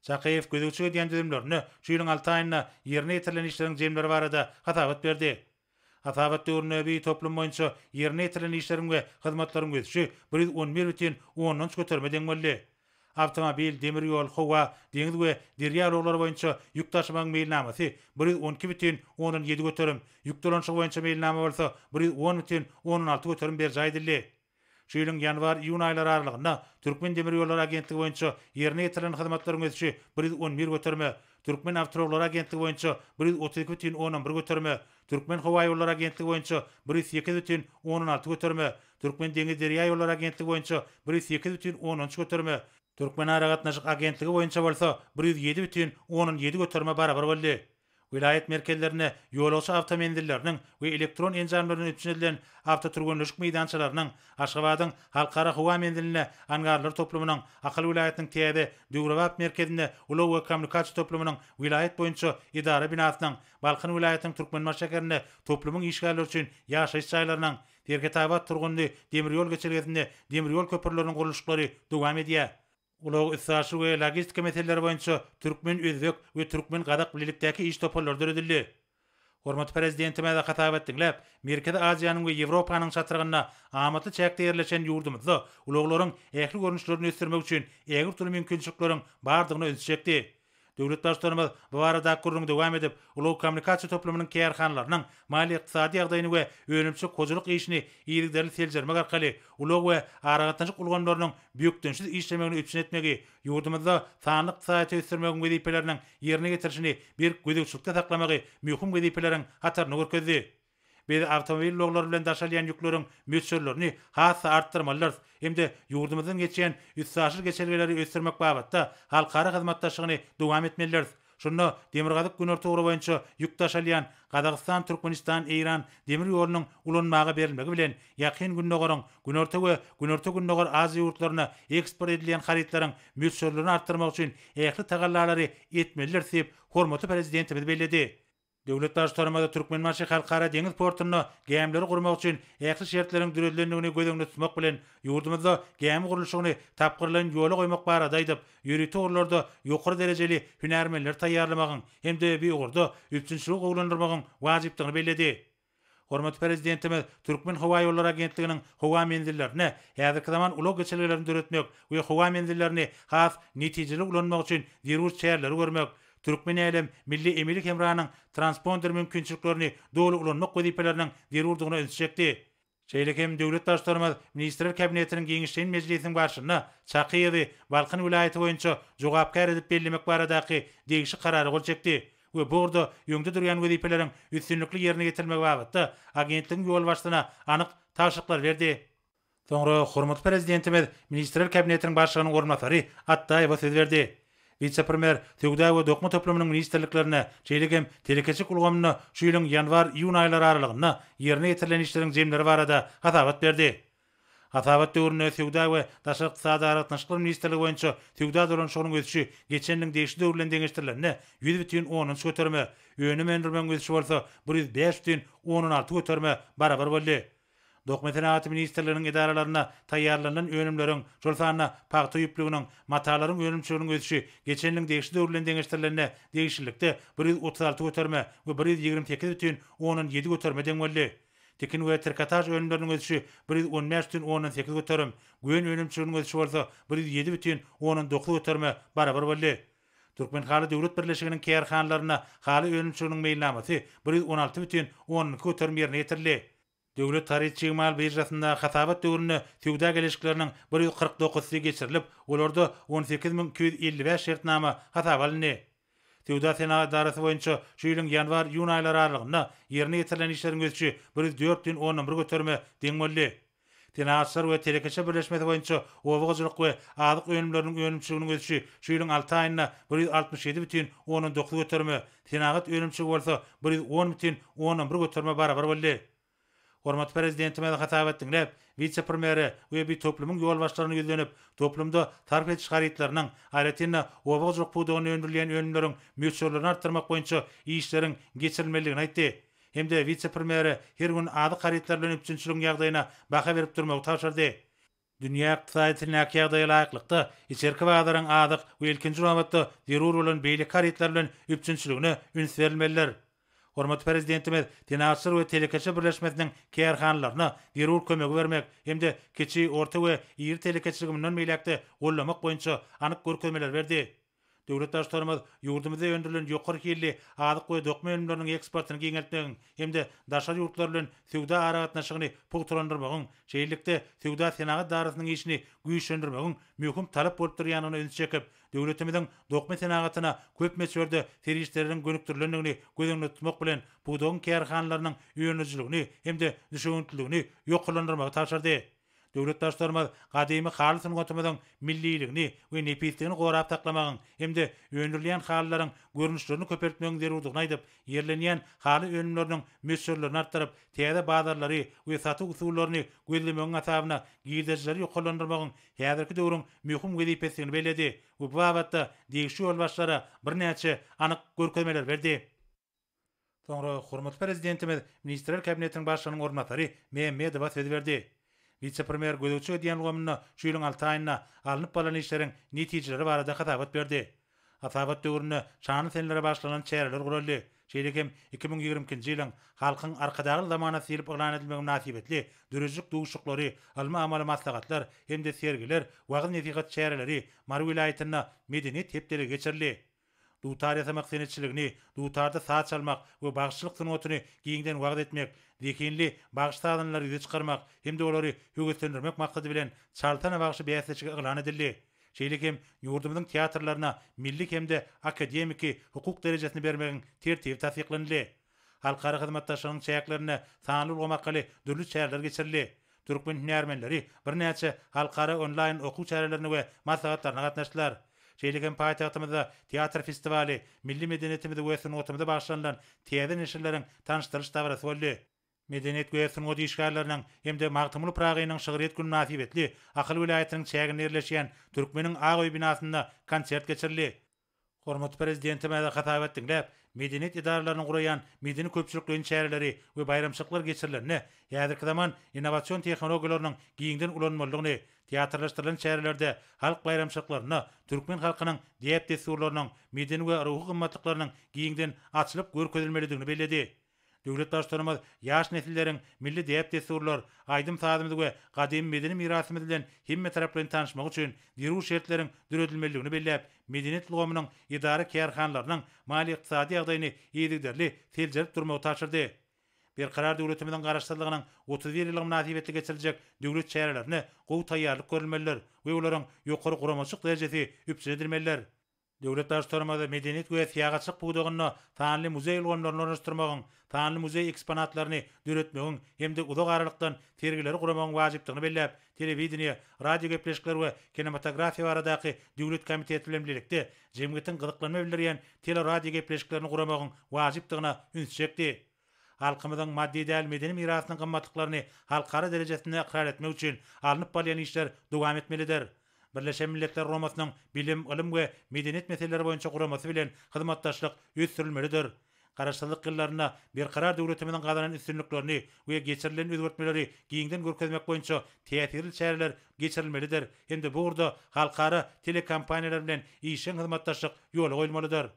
Çakyýew gözegçilik edýän düzümlerinde şu ýylyň alty aýynda ýerine ýetirilen işleriň jemleri barada hasabat berdi. Hasabat döwründe bi toplum boýunça ýerine ýetirilen işleriň we hyzmatlaryň ösüşi 111 bütin ondan üç göterime deň boldy. Awtomobil, demir ýol, howa, deňiz we derýa ulaglary boýunça ýük daşamagyň meýilnamasy 112 bütin ondan ýedi göterim, ýük dolanyşygy boýunça meýilnama bolsa 110 bütin ondan alty göterim berjaý edildi. Şu ýylyň ýanwar-iýun aýlary aralygynda Türkmendemirýollary agentligi boýunça ýerine ýetirilen hyzmatlaryň ösüşi 111 göterime, Türkmenawtoulaglary agentligi boýunça 132 bütin ondan bir göterime, Türkmenhowaýollary agentligi boýunça 108 bütin ondan alty göterime, Türkmendeňizderýaýollary agentligi boýunça 108 bütin ondan üç göterime, Türkmenaragatnaşyk agentligi boýunça bolsa 107 bütin ondan ýedi göterime barabar boldy. Welaýat merkezlerinde ýolagçy awtomenzilleriniň we elektron enjamlar bilen üpjün edilen awtotürgenleşik meýdançalarynyň, Aşgabadyň Halkara howa menzilinde angarlar toplumynyň, Ahal welaýatynyň täze, döwrebap merkezinde ulag we kommunikasiýa toplumynyň welaýat boýunça edara binasynyň, Balkan welaýatynyň Türkmenbaşy şäherinde toplumyň işgärleri üçin ýaşaýyş jaýlarynyň, Serhetabat-Turgundy demir ýol geçelgesinde demir ýol köprüleriniň gurluşyklary dowam edýär. Ulag-üstaşyr we logistika meseleleri boýunça türkmen-özbek we türkmen-gazak bilelikdäki iş toparlary döredildi. Hormatly Prezidentimiz hasabat diňläp, Merkezi Aziýanyň we Ýewropanyň çatrygynda amatly çäkde ýerleşen ýurdumyzda ulaglaryň ähli görnüşlerini ösdürmek üçin ägirt uly mümkinçilikleriň bardygyna ünsi çekdi. Döwlet Baştutanymyz bu baradaky gürrüňi dowam edip, ulag-kommunikasiýa toplumynyň kärhanalarynyň maliýe-ykdysady ýagdaýyny we önümçilik-hojalyk işini yzygiderli seljermek arkaly ulag we aragatnaşyk ulgamlarynyň bökdençsiz işlemegini üpjün etmegi, ýurdumyzda sanly ykdysadyýeti ösdürmegiň wezipeleriniň ýerine ýetirilişini berk gözegçilikde saklamagy möhüm wezipeleriň hatarynda görkezdi. Biz awtomobil ulaglary bilen daşalýan ýükleriň möçberlerini has-da artdyrmalydyrys hem-de ýurdumyzdan geçýän üstaşyr geçelgeleri ösdürmek babatda halkara hyzmatdaşlygyny dowam etmelidiris. Şunda Demirgazyk-Günorta ugry boýunça ýük daşalýan Gazagystan-Türkmenistan-Eýran demir ýolunyň ulanmaga berilmegi bilen Ýakyn Gündogaryň Günorta we Günorta-Gündogar Aziýa ýurtlaryna eksport edilýän harytlaryň möçberlerini artdyrmak üçin ähli tagallalary etmelidiris diýip, hormatly Prezidentimiz belledi. Döwlet Baştutanymyz Türkmenbaşy Halkara deňiz portunda gämileri gurmak üçin ähli şertleriň döredilendigini göz öňünde tutmak bilen, ýurdumyzda gämi gurluşygyny tapgyrlaýyn ýola goýmak barada aýdyp, ýörite ugurlarda ýokary derejeli hünärmenleri taýýarlamagyň hem-de bu ugurda üpjünçiligi gowulandyrmagyň wajypdygyny belledi. Hormatly Prezidentimiz Türkmenhowaýollary agentliginiň howa menzillerinde häzirki zaman ulag geçelgelerini döretmek we howa menzillerini has netijeli ulanmak üçin zerur çäreleri görmek, Türkmenälem milli emeli hemranyň transponder mümkinçiliklerini doly ulanmak wezipeleriniň zerurdygyna ünsi çekdi. Şeýle hem döwlet Baştutanymyz Ministrler Kabinetiniň giňişleýin mejlisiniň barşynda Çakyýewi Balkan welaýaty boýunça jogapkär edip bellemek baradaky degişli Karara gol çekdi we bu ugurda öňde durýan wezipeleriň üstünlikli ýerine ýetirilmegi babatda agentligiň ýolbaşçysyna anyk tabşyryklary berdi. Soňra hormatly Prezidentimiz Ministrler Kabinetiniň Başlygynyň orunbasary Atdaýewe söz berdi. Wise-premýer Söwda we dokma toplumynyň ministrliklerinde, şeýle hem telekeçilik ulgamynda şu ýylyň ýanwar-iýun aýlary aralygynda ýerine ýetirilen işleriň jemleri barada hasabat berdi. Hasabat döwründe Söwda we daşary ykdysady aragatnaşyklar ministrligi boýunça söwda dolanyşygynyň ösüşi geçen ýylyň degişli döwri bilen deňeşdirilende 100,3 göterime, önüm öndürmegiň ösüşi bolsa 105,6 göterime barabar boldy. Dokma senagaty ministrliginiň edaralarynda taýýarlanylan önümleriň, şol sanda pagta ýüplüginiň, matalaryň önümçiliginiň ösüşi geçen ýylyň degişli döwri bilen deňeşdirilende degişlilikde 136 göterime we 128,7 göterime deň boldy. Tikin we trikotaž önümleriniň ösüşi 115,8 göterim, gön önümçiliginiň ösüşi bolsa 107,9 göterime barabar boldy. Türkmenhaly döwlet birleşiginiň kärhanalarynda haly önümçiliginiň meýilnamasy 116,2 göterim ýerine ýetirildi. Döwlet haryt-çig mal biržasynda hasabat döwründe söwda geleşikleriniň 149-sy geçirilip, olarda 18 255 şertnama hasaba alyndy. Söwda-senagat edarasy boýunça şu ýylyň ýanwar-iýun aýlary aralygynda ýerine ýetirilen işleriň ösüşi 104,1 göterime deň boldy. Senagatçylar we telekeçiler birleşmesi boýunça oba hojalyk we azyk önümleriniň önümçiliginiň ösüşi şu ýylyň alty aýynda 167,9 göterime, senagat önümçiligi bolsa 110,1 göterime barabar boldy. Hormatly Prezidentimiz hasabat diňläp, wise-premýere we bi toplumyň ýolbaşçylaryna ýüzlenip, toplumda sarp ediş harytlarynyň, aýratyn-da, oba hojalyk pudagynda öndürilýän önümleriň möçberlerini artdyrmak boýunça işleriň geçirilmelidigini aýtdy hem-de wise-premýere her gün azyk harytlary bilen üpjünçiligiň ýagdaýyna baha berip durmagy tabşyrdy. Dünýä ykdysadyýetindäki ýagdaýa laýyklykda, içerki bazaryň azyk we ilkinji nobatda zerur bolan beýleki harytlar bilen üpjünçiligine üns berilmelidir. Hormatly Prezidentimiz Senagatçylar we telekeçiler birleşmesiniň kärhanalaryna zerur kömegi bermek hem-de kiçi, orta we iri telekeçiligi mundan beýläk-de goldamak boýunça anyk görkezmeleri berdi. Döwlet Baştutanymyz ýurdumyzda öndürilen ýokary hilli azyk we dokma önümleriniň eksportyny giňeltmegiň hem-de daşary ýurtlar bilen söwda aragatnaşygyny pugtalandyrmagyň, şeýlelikde, söwda-senagat edarasynyň işini güýçlendirmegiň möhüm talap bolup durýandygyna ünsi çekip, döwletimiziň dokma senagatyna köp möçberde serişdeleriň gönükdirilendigini göz öňünde tutmak bilen, pudagyň kärhanalarynyň öndürijiligini hem-de düşewüntliligini ýokarlandyrmagy tabşyrdy. Döwlet Baştutanymyz gadymy haly sungatymyzyň milliligini we nepisligini gorap saklamagyň hem-de öndürilýän halylaryň görnüşlerini köpeltmegiň zerurdygyny aýdyp, ýerlenýän haly önümleriniň möçberlerini artdyryp, täze bazarlary we satuw usullaryny gözlemegiň hasabyna girdejileri ýokarlandyrmagyň häzirki döwrüň möhüm wezipesidigini belledi we bu babatda degişli ýolbaşçylara birnäçe anyk görkezmeleri berdi. Soňra hormatly Prezidentimiz Ministrler Kabinetiniň Başlygynyň orunbasary Mämmedowa söz berdi. Wise-premýer gözegçilik edýän ulgamynda şu ýylyň alty aýynda alnyp barlan işleriň netijeleri barada hasabat berdi. Hasabat döwründe şanly senelere bagyşlanan çäreler guraldy. Şeýle hem 2022-nji ýylyň Halkyň Arkadagly zamanasy diýlip yglan edilmegi mynasybetli döredijilik duşuşyklary, ylmy-amaly maslahatlar hem-de sergiler, wagyz-nesihat çäreleri, Mary welaýatynda Medeniýet hepdeligi geçirildi. Dutar ýasamak senetçiligini, dutarda saz çalmak we bagşyçylyk sungatyny giňden wagyz etmek, zehinli bagşy-sazandalary ýüze çykarmak hem-de olary höweslendirmek maksady bilen Çalsana bagşy bäsleşigi yglan edildi. Şeýle hem ýurdumyzyň teatrlaryna milli hem-de akademiki hukuk derejesini bermegiň tertibi tassyklanyldy. Halkara hyzmatdaşlygynyň çäklerinde sanly ulgam arkaly dürli çäreler geçirildi. Türkmen hünärmenleri birnäçe halkara onlaýn okuw çärelerine we maslahatlaryna gatnaşdylar. Şeýle hem paýtagtymyzda teatr festiwaly, milli medeniýetimize we sungatymyza bagyşlanylan täze neşirleriň tanyşdyrylyş dabarasy boldy. Medeniýet we sungat işgärleriniň hem-de Magtymguly Pyragynyň şygryýet güni mynasybetli Ahal welaýatynyň çäginde ýerleşýän Türkmeniň ak öýi binasynda konsert geçirildi. Hormatly Prezidentimiz hasabat diňläp, medeniýet edaralarynyň guraýan medeni-köpçülikleýin çäreleri we baýramçylyklar geçirilende häzirki zaman innowasion tehnologiýalarynyň giňden ulanylmalydygyny, teatrlaşdyrylan çärelerde, halk baýramçylyklarynda türkmen halkynyň däp-dessurlarynyň, medeni we ruhy gymmatlyklarynyň giňden açylyp görkezilmelidigini belledi. Döwlet Baştutanymyz ýaş nesilleriň milli däp-dessurlar, aýdym-sazymyz we gadymy medeni mirasymyz bilen hemmetaraplaýyn tanyşmagy üçin zerur şertleriň döredilmelidigini belläp, medeniýet ulgamynyň edara-kärhanalarynyň maliýe-ykdysady ýagdaýyny yzygiderli seljerip durmagy tabşyrdy. Berkarar döwletimiziň Garaşsyzlygynyň 31 ýyllygy mynasybetli geçiriljek döwlet çärelerine gowy taýýarlyk görülmelidir we olaryň ýokary guramaçylyk derejesi üpjün edilmelidir. Döwlet Baştutanymyz medeniýet we syýahatçylyk pudagynda sanly muzeý ulgamlaryny ornaşdyrmagyň, sanly muzeý eksponatlaryny döretmegiň hem-de uzak aralykdan sergileri guramagyň wajypdygyny belläp, Telewideniýe, radiogepleşikler we kinematografiýa baradaky döwlet komiteti bilen bilelikde jemgyýetiň gyzyklanma bildirýän teleradiogepleşiklerini guramagyň wajypdygyna ünsi çekdi. Halkymyzyň maddy däl medeni mirasynyň gymmatlyklaryny halkara derejesinde ykrar etmek üçin alnyp barylýan işler dowam etmelidir. Birleşen Milletler Guramasynyň Bilim, ylym we medeniýet meseleleri boýunça guramasy bilen hyzmatdaşlyk ösdürilmelidir. Garaşsyzlyk ýyllarynda Berkarar döwletimiziň gazanan üstünliklerini we geçirilen özgertmeleri giňden görkezmek boýunça täsirli çäreler geçirilmelidir hem-de bu ugurda halkara telekompaniýalar bilen işjeň hyzmatdaşlyk ýola goýulmalydyr.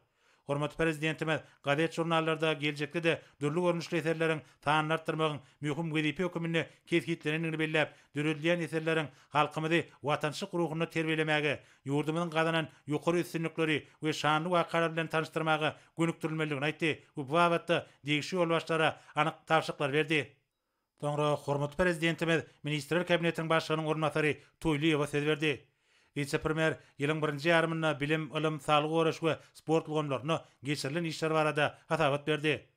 Hormatly Prezidentimiz gazet-žurnallarda geljekde-de dürli görnüşli eserleriň sanyny artdyrmagyň möhüm wezipe höküminde kesgitlenendigini belläp, döredilýän eserleriň halkymyzy watançylyk ruhunda terbiýelemäge, ýurdumyzyň gazanan ýokary üstünlikleri we şanly wakalary bilen tanyşdyrmaga gönükdirilmelidigini aýtdy we bu babatda degişli ýolbaşçylara anyk tabşyryklary berdi. Soňra hormatly Prezidentimiz Ministrler Kabinetiniň Başlygynyň orunbasary Toýlyýewa söz berdi. Wise-premýer ýylyň birinji ýarymynda bilim, ylym, saglygy goraýyş we sport ulgamlarynda geçirilen işler barada hasabat berdi.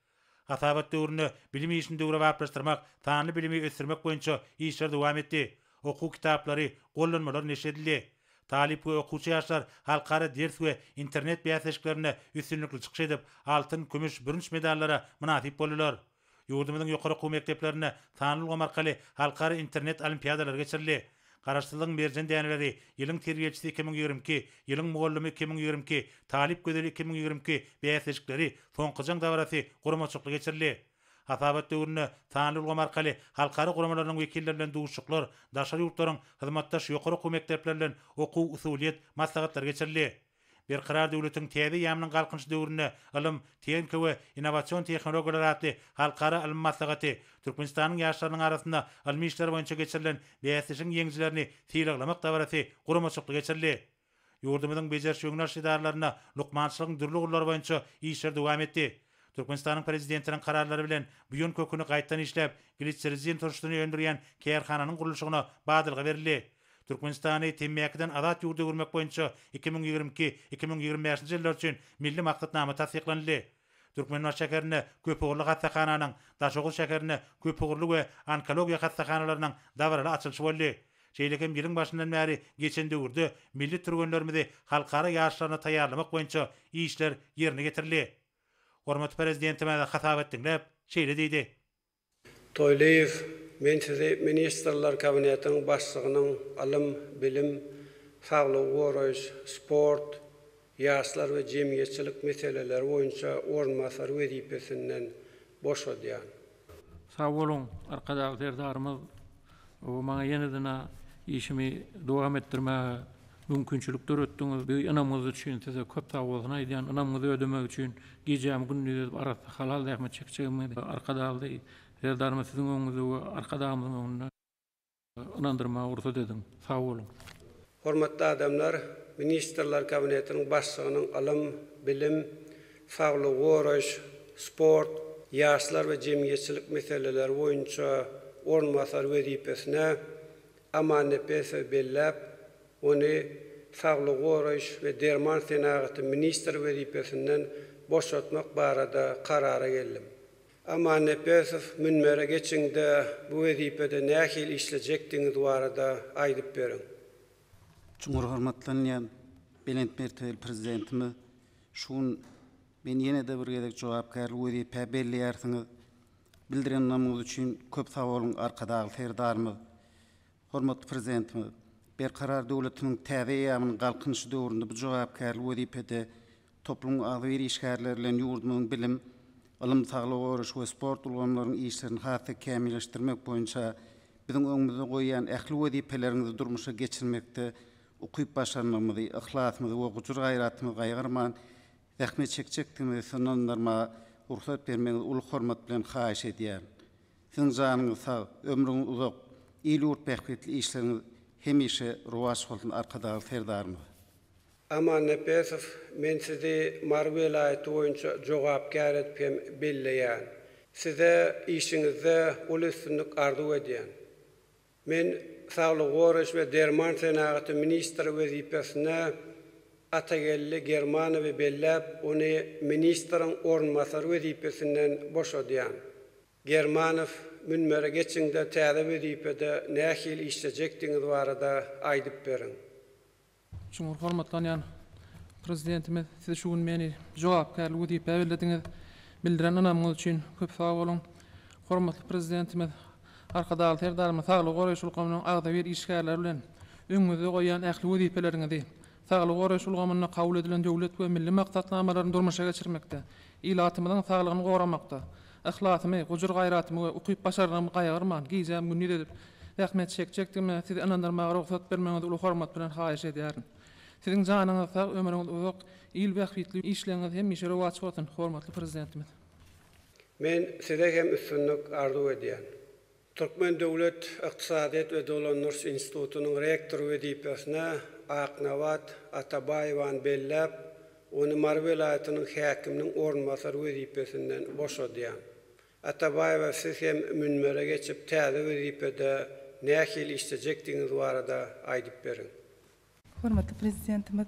Hasabat döwründe bilim işini döwrebaplaşdyrmak, sanly bilimi ösdürmek boýunça işler dowam etdi. Okuw kitaplary, gollanmalar neşir edildi. Talyp we okuwçy ýaşlar halkara ders we internet bäsleşiklerinde üstünlikli çykyş edip, altyn, kümüş, bürünç medallara mynasyp boldular. Ýurdumyzyň ýokary okuw mekdeplerinde sanly ulgam arkaly halkara internet olimpiadalary geçirildi. Garaşsyzlygyň merjen däneleri, Ýylyň terbiýeçisi 2022, Ýylyň mugallymy 2022, Talyp gözeli 2022 bäsleşikleri, Soňky jaň dabarasy guramaçylykly geçirildi. Hasabat döwründe sanly ulgam arkaly halkara guramalarynyň wekilleri bilen duşuşyklar, daşary ýurtlaryň hyzmatdaş ýokary okuw mekdepleri bilen okuw-usulyýet maslahatlary geçirildi. Berkarar döwletiň täze eýýamynyň Galkynyşy döwründe ylym, tehnika we innowasion tehnologiýalar atly halkara ylmy maslahaty, Türkmenistanyň ýaşlarynyň arasynda ylmy işler boýunça geçirilen bäsleşigiň ýeňijilerini sylaglamak dabarasy guramaçylykly geçirildi. Ýurdumyzyň bejeriş-öňüni alyş edaralarynda lukmançylygyň dürli ugurlary boýunça işler dowam etdi. Türkmenistanyň Prezidentiniň kararlary bilen buýan köküni gaýtadan işläp, glitserizin turşusyny öndürýän kärhananyň gurluşygyna badalga berildi. Türkmenistany temmäkiden azat ýurda öwürmek boýunça 2022, 2025-nji ýyllar üçin Milli maksatnama tassyklanyldy. Türkmenbaşy şäherinde köpugurly hassahananyň, Daşoguz şäherinde köpugurly we onkologiýa hassahanalarynyň dabaraly açylyşy boldy. Şeýle hem ýylyň başyndan bäri geçen döwürde milli türgenlerimizi halkara ýaryşlaryna taýýarlamak boýunça işler ýerine ýetirildi. Hormatly Prezidentimiz hasabat diňläp, şeýle diýdi. Toýlyýew, men sizi Ministrler Kabinetiniň Başlygynyň ylym, bilim, saglygy goraýyş, sport, ýaşlar we jemgyýetçilik meseleleri boýunça orunbasary wezipesinden boşadýan. Sag boluň, Arkadagly Serdarymyz maňa ýene-de işimi dowam etdirmäge mümkinçilik döretdiňiz. Bu ynamyňyz üçin size köp sag bolsun aýdýan. Ynamyňyzy ödemek üçin gijämi gündiz edip arassa halal zähmet çekjegimi Arkadagly Serdarymyz siziň öňüňizde we Arkadagymyzyň öňünde ynandyrmaga rugsat ediň. Sag boluň. Hormatly adamlar, Ministrler Kabinetiniň Başlygynyň ylym, bilim, saglygy goraýyş, sport, ýaşlar we jemgyýetçilik meseleleri boýunça orunbasary wezipesine Amannepesowy belläp, ony saglygy goraýyş we derman senagaty ministri wezipesinden boşatmak barada karara geldim. Amannepesow, münbere geçiňde bu wezipede nähili işlejekdigiňiz barada aýdyp beriň. Çuňňur hormatlanýan belent mertebeli Prezidentimiz, şu gün meni ýene-de bir gezek jogapkärli wezipä belleýärsiňiz. Bildiren ynamyňyz üçin köp sag boluň, Arkadagly Serdarymyz! Hormatly Prezidentimiz, Berkarar döwletimiziň täze eýýamynyň Galkynyşy döwründe bu jogapkärli wezipede toplumyň agzybir işgärleri bilen ýurdumyzyň bilim, ylym, saglygy goraýyş we sport ulgamlarynyň işlerini has-da kämilleşdirmek boýunça biziň öňümizde goýýan ähli wezipeleriňizi durmuşa geçirmekde ukyp-başarnygymyzy, yhlasymyzy we gujur-gaýratymyzy gaýgyrman zähmet çekjekdigimizi sizi ynandyrmaga rugsat bermegiňizi uly hormat bilen haýyş edýärin. Siziň janyňyz sag, ömrüňiz uzak, il-ýurt bähbitli işleriňiz hemişe rowaç bolsun Arkadagly Serdarymyz! Amannepesow, men sizi Mary welaýaty boýunça jogapkär edip hem belleýän. Size işiňizde uly üstünlik arzuw edýän. Men saglygy goraýyş we derman senagaty ministri wezipesine Atageldi Germanowy belläp, ony ministriň orunbasary wezipesinden boşadýan. Germanow, münbere geçiňde täze wezipede nähili işlejekdigiňiz barada aýdyp beriň. Çuňňur hormatlanýan Prezidentimiz, Siz şu gün meni jogapkärli wezipä bellediňiz. Bildiren ynamyňyz üçin köp sag boluň. Hormatly Prezidentimiz Arkadagly Serdarymyz saglygy goraýyş ulgamynyň agzybir işgärleri bilen öňüňizde goýýan ähli wezipeleriňizi, saglygy goraýyş ulgamynda kabul edilen döwlet we milli maksatnamalaryny durmuşa geçirmekde, ilatymyzyň saglygyny goramakda yhlasymy, gujur-gaýratymy we ukyp-başarnygymy gaýgyrman, gijämi gündiz edip zähmet çekjekdigime sizi ynandyrmaga rugsat bermegiňizi uly hormat bilen haýyş edýärin. Siziň janyňyz sag, ömrüňiz uzak, il bähbitli işleriňiz hemişe rowaç bolsun, hormatly Prezidentimiz! Men size hem üstünlik arzuw edýän. Türkmen döwlet ykdysadyýet we dolandyryş institutynyň rektory wezipesine Aknabat Atabaýewany belläp, ony Mary welaýatynyň häkiminiň orunbasary wezipesinden boşadýan. Atabaýewa siz hem münbere geçip täze wezipede nähili işlejekdigiňiz barada aýdyp beriň. Hormatly Prezidentimiz,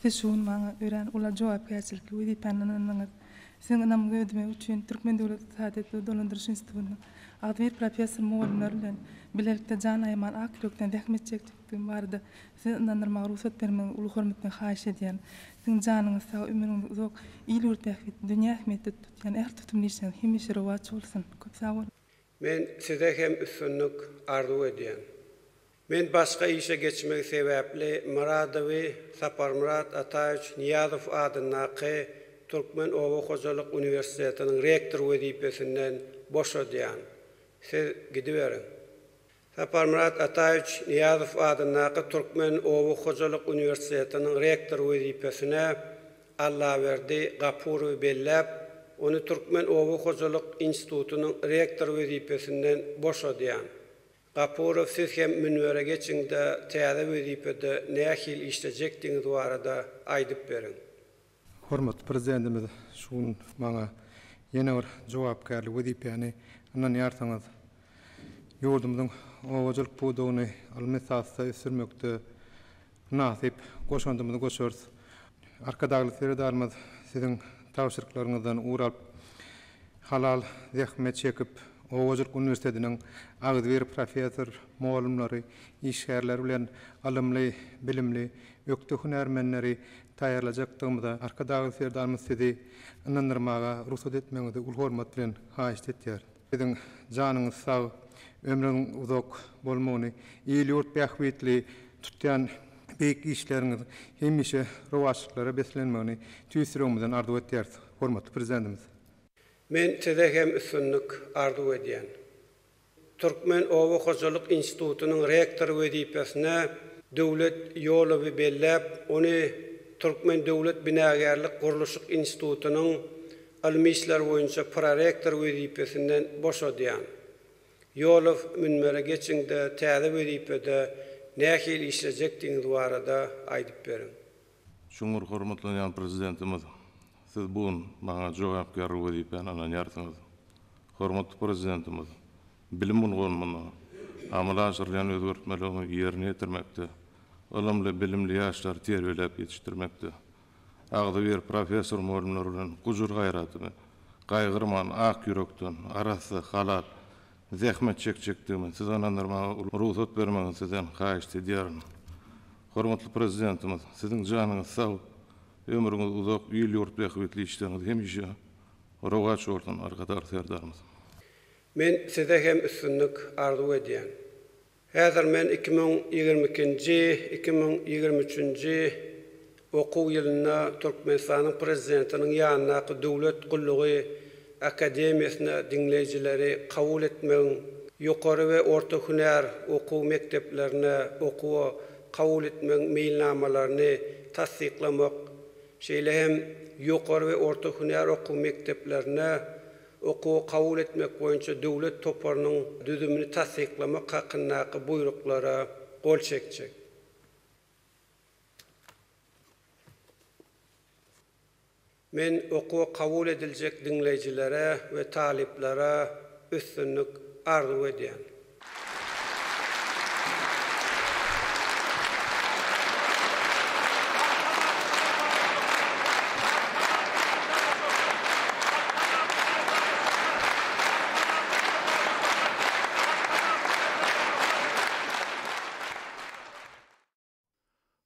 Siz şu gün maňa örän uly jogapkärçilikli wezipäni ynandyňyz. Siziň ynamyňyzy ödemek üçin Türkmen döwlet ykdysadyýet we dolandyryş institutynyň agzybir professor-mugallymlary bilen bilelikde jan aýaman ak ýürekden zähmet çekjekdigim barada Sizi ynandyrmaga rugsat bermegiňizi uly hormat bilen haýyş edýärin. Siziň janyňyz sag, ömrüňiz uzak, il-ýurt bähbitli, dünýä ähmiýetli tutýan ähli tutumly işleriňiz hemişe rowaç bolsun! Köp sag boluň! Men size hem üstünlik arzuw edýän. Men başga işe geçmegi sebäpli Myradowy Saparmyrat Ataýewiç Nyýazow adyndaky Türkmen oba hojalyk uniwersitetiniň rektory wezipesinden. boşadýan. Siz gidiberiň. Saparmyrat Ataýewiç Nyýazow adyndaky Türkmen oba hojalyk uniwersitetiniň rektory wezipesine Allaberdi Gapurowy belläp, ony Türkmen oba hojalyk institutynyň rektory wezipesinden boşadýan. Gapurow siz hem münbere geçiň-de täze wezipede nähili işlejekdigiňiz barada aýdyp beriň. Hormatly Prezidentimiz şu gün maňa ýene bir jogapkärli wezipäni ynanýarsyňyz. Ýurdumyzyň obaçylyk pudagyny ylmy esasda ösdürmekde mynasyp goşandymyzy goşarys. Arkadagly Serdarymyz siziň tabşyryklaryňyzdan ugur alyp, halal zähmet çekip, Obaçylyk uniwersitetiniň agzybir professor, mugallymlary, işgärleri bilen ylymly, bilimli, ökde hünärmenleri taýýarlajakdygymyza Arkadagly Serdarymyz sizi ynandyrmaga rugsat etmegiňizi uly hormat bilen haýyşt etýärin. Siziň janyňyz sag, ömrüňiziň uzak bolmagyny, il-ýurt bähbitli tutýan beýik işleriňiz hemişe rowaçlyklara beslenmegini tüýs ýüregimizden arzuw etýäris, hormatly Prezidentimiz! Men size hem üstünlik arzuw edýän. Türkmen oba hojalyk institutynyň rektory wezipesine Döwlet Ýolowy belläp, ony Türkmen döwlet binagärlik-gurluşyk institutynyň ylmy işler boýunça prorektor wezipesinden boşadýan. Ýolow, münbere geçiň-de, täze wezipede nähili işlejekdigiňiz barada aýdyp beriň. Çuňňur hormatlanýan Prezidentimiz, Siz bu gün maňa jogapkärli wezipäni ynanýarsyňyz. Hormatly Prezidentimiz, bilim ulgamynda amala aşyrylýan özgertmeleri ýerine ýetirmekde, ylymly, bilimli ýaşlary terbiýeläp ýetişdirmekde agzybir professor-mugallymlar bilen gujur-gaýratymy gaýgyrman, ak ýürekden, arassa, halal zähmet çekjekdigimi size ynandyrmaga rugsat bermegiňizi sizden haýyşt edýärin. Hormatly Prezidentimiz, Siziň janyňyz sag, ömrüňiz uzak, il-ýurt bähbitli işleriňiz hemişe rowaç bolsun, Arkadagly Serdarymyz! Men size hem üstünlik arzuw edýän. Häzir men 2022-nji, 2023-nji okuw ýylynda Türkmenistanyň Prezidentiniň ýanyndaky Döwlet gullugy akademiýasyna diňleýjileri kabul etmegiň, ýokary we orta hünär okuw mekdeplerine okuwa kabul etmegiň meýilnamalaryny tassyklamak, şeýle hem ýokary we orta hünär okuw mekdeplerine okuwa kabul etmek boýunça döwlet toparynyň düzümini tassyklamak hakyndaky buýruklara gol çekjek. Men okuwa kabul ediljek diňleýjilere we talyplara üstünlik arzuw edýän.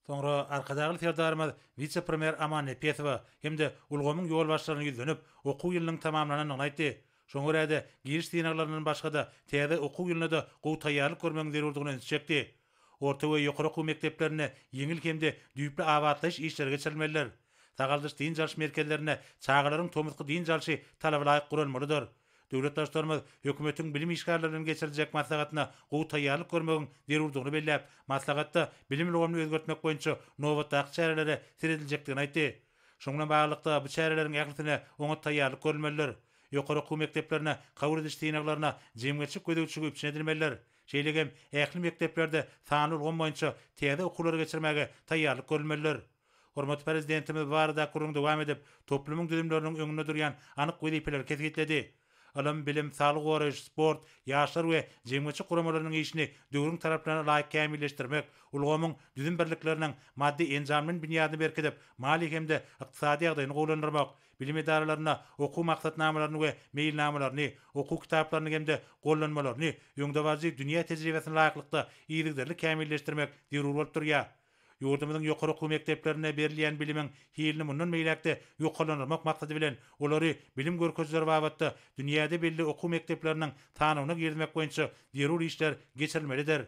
Soňra Arkadagly Serdarymyz wise-premýer Aman Nepesowa hem-de ulgamyň ýolbaşçylaryna ýüzlenip, okuw ýylynyň tamamlanandygyny aýtdy. Şoňa görä-de, giriş synaglaryndan başga-da, täze okuw ýylyna-da gowy taýýarlyk görmegiň zerurdygyna ünsi çekdi. Orta we ýokary okuw mekdeplerinde ýeňil hem-de düýpli abatlaýyş işleri geçirilmelidir. Sagaldyş-dynç alyş merkezlerinde çagalaryň tomusky dynç alşy talabalaýyk guralmalydyr. Döwlet Baştutanymyz hökümetiň bilim işgärleri bilen geçiriljek maslahatyna gowy taýýarlyk görmegiň zerurdygyny belläp, maslahatda bilim ulgamyny özgertmek boýunça nobatdaky çärelere serediljekdigini aýtdy. Şunuň bilen baglylykda, bu çäreleriň ählisine oňat taýýarlyk görülmelidir. Ýokary okuw mekdeplerine kabul ediş synaglaryna jemgyýetçilik gözegçiligi üpjün edilmelidir. Şeýle hem ähli mekdeplerde sanly ulgam boýunça täze okuwlary geçirmäge taýýarlyk görülmelidir. Hormatly Prezidentimiz bu barada gürrüň dowam edip, toplumyň düzümleriniň öňünde durýan anyk wezipeleri kesgitledi. Ylym, bilim, saglygy goraýyş, sport, ýaşlar we jemgyýetçilik guramalarynyň işini döwrüň talaplaryna laýyk kämilleşdirmek, ulgamyň düzüm birlikleriniň maddy-enjamlaýyn binýadyny berkidip, maliýe hem-de ykdysady ýagdaýyny gowulandyrmak, bilim edaralarynda okuw maksatnamalaryny we meýilnamalaryny, okuw kitaplaryny hem-de gollanmalaryny öňdebaryjy dünýä tejribesine laýyklykda yzygiderli kämilleşdirmek zerur bolup durýar. Ýurdumyzyň ýokary okuw mekdeplerinde berilýän bilimiň hilini mundan beýläk-de ýokarlandyrmak maksady bilen, olary bilim görkezijileri babatda dünýäde belli okuw mekdepleriniň sanawyna girizmek boýunça zerur işler geçirilmelidir.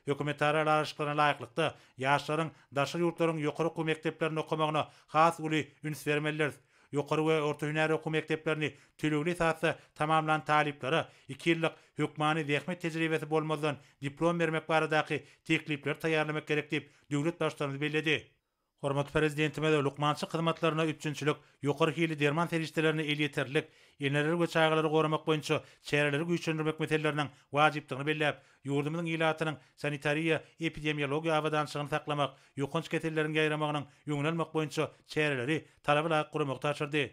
Hökümetara ylalaşyklaryna laýyklykda, ýaşlaryň daşary ýurtlaryň ýokary okuw mekdeplerinde okamagyna has uly üns bermelidiris. Ýokary we orta hünär okuw mekdeplerini tölegli esasda tamamlan talyplara iki ýyllyk hökmany zähmet tejribesi bolmazdan diplom bermek baradaky teklipleri taýýarlamak gerek diýip, döwlet Baştutanymyz belledi. Hormatly Prezidentimiz lukmançylyk hyzmatlaryna üpjünçilik, ýokary hilli derman serişdelerine elýeterlilik, eneleri we çagalary goramak boýunça çäreleri güýçlendirmek meseleleriniň wajypdygyny belläp, ýurdumyzyň ilatynyň sanitariýa-epidemiologiýa abadançylygyny saklamak, ýokanç keselleriň ýaýramagynyň öňüni almak boýunça çäreleri talaba laýyk guramagy tabşyrdy.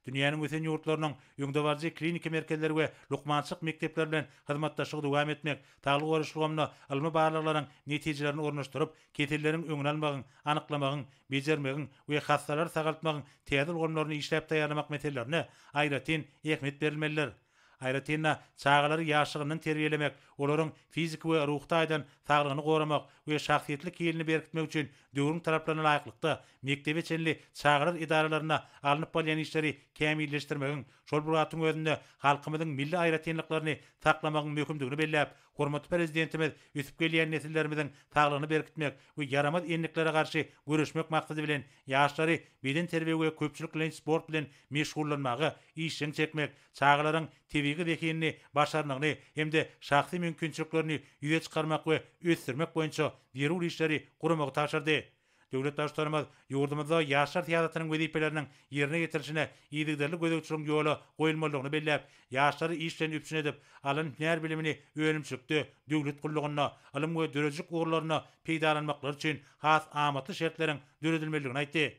Dünýäniň ösen ýurtlarynyň öňdebaryjy kliniki merkezleri we lukmançylyk mekdepleri bilen hyzmatdaşlygy dowam etmek, saglygy goraýyş ulgamynda ylmy barlaglaryň netijelerini ornaşdyryp, keselleriň öňüni almagyň, anyklamagyň, bejermegiň we hassalary sagaltmagyň täze ulgamlaryny işläp taýýarlamak meselelerine aýratyn ähmiýet berilmelidir. Aýratyn-da, çagalary ýaşlygyndan terbiýelemek, olaryň fiziki we ruhy taýdan saglygyny goramak we şahsyýetlik hilini berkitmek üçin döwrüň talaplaryna laýyklykda, mekdebe çenli çagalar edaralarynda alnyp barylýan işleri kämilleşdirmegiň, şol bir wagtyň özünde halkymyzyň milli aýratynlyklaryny saklamagyň möhümdigini belläp, hormatly Prezidentimiz ösüp gelýän nesillerimiziň saglygyny berkitmek we ýaramaz endiklere garşy göreşmek maksady bilen, ýaşlary bedenterbiýe we köpçülikleýin sport bilen meşgullanmaga işjeň çekmek, çagalaryň tebigy zehinini, başarnygyny hem-de şahsy mümkinçiliklerini ýüze çykarmak we ösdürmek boýunça zerur işleri guramagy tabşyrdy. Döwlet Baştutanymyz ýurdumyzda ýaşlar syýasatynyň wezipeleriniň ýerine ýetirilişine yzygiderli gözegçiligiň ýola goýulmalydygyny belläp, ýaşlary iş bilen üpjün edip, alan hünär bilimini önümçilikde, döwlet gullugynda, ylym we döredijilik ugurlarynda peýdalanmaklary üçin has amatly şertleriň döredilmelidigini aýtdy.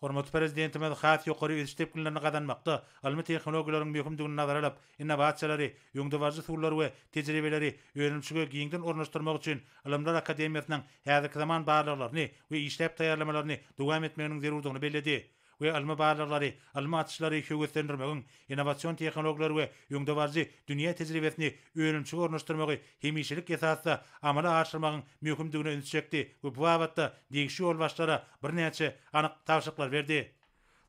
Hormatly Prezidentimiz has ýokary ösüş depginlerini gazanmakda ylmy tehnologiýalaryň möhümdigini nazara alyp, innowasiýalary, öňdebaryjy usullary we tejribeleri önümçilige giňden ornaşdyrmak üçin Ylymlar akademiýasynyň häzirki zaman barlaglaryny we işläp taýýarlamalaryny dowam etmeginiň zerurdygyny belledi we ylmy barlaglary, ylmy açyşlary höweslendirmegiň, innowasion tehnologiýalary we öňdebaryjy dünýä tejribesini önümçilige ornaşdyrmagy hemişelik esasda amala aşyrmagyň möhümdigine ünsi çekdi we bu babatda degişli ýolbaşçylara birnäçe anyk tabşyryklary berdi.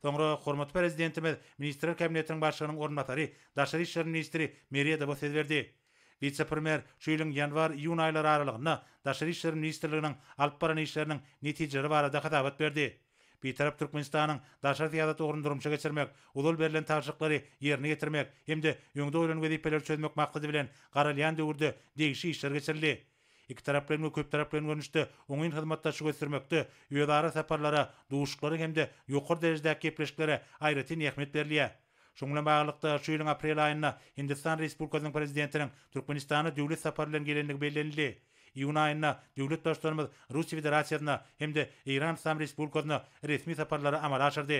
Soňra hormatly Prezidentimiz Ministrler Kabinetiniň Başlygynyň orunbasary, daşary işler ministri Meredowa söz berdi. Wise-premýer şu ýylyň ýanwar-iýun aýlary aralygynda Daşary işler ministrliginiň alyp baran işleriniň netijeleri barada hasabat berdi. Bitarap Türkmenistanyň daşary syýasat ugruny durmuşa geçirmek, ozal berlen tabşyryklary ýerine ýetirmek hem-de öňde goýlan wezipeleri çözmek maksady bilen garalýan döwürde degişli işler geçirildi. Ikitaraplaýyn we köptaraplaýyn görnüşde oňyn hyzmatdaşlygy ösdürmekde özara saparlara, duşuşyklara hem-de ýokary derejedäki gepleşiklere aýratyn ähmiýet berilýär. Şunuň bilen baglylykda, şu ýylyň aprel aýynda Hindistan Respublikasynyň Prezidentiniň Türkmenistana döwlet sapary bilen gelendigi bellenildi. Iýun aýynda döwlet Baştutanymyz Russiýa Federasiýasyna hem-de Eýran Yslam Respublikasyna resmi saparlary amala aşyrdy.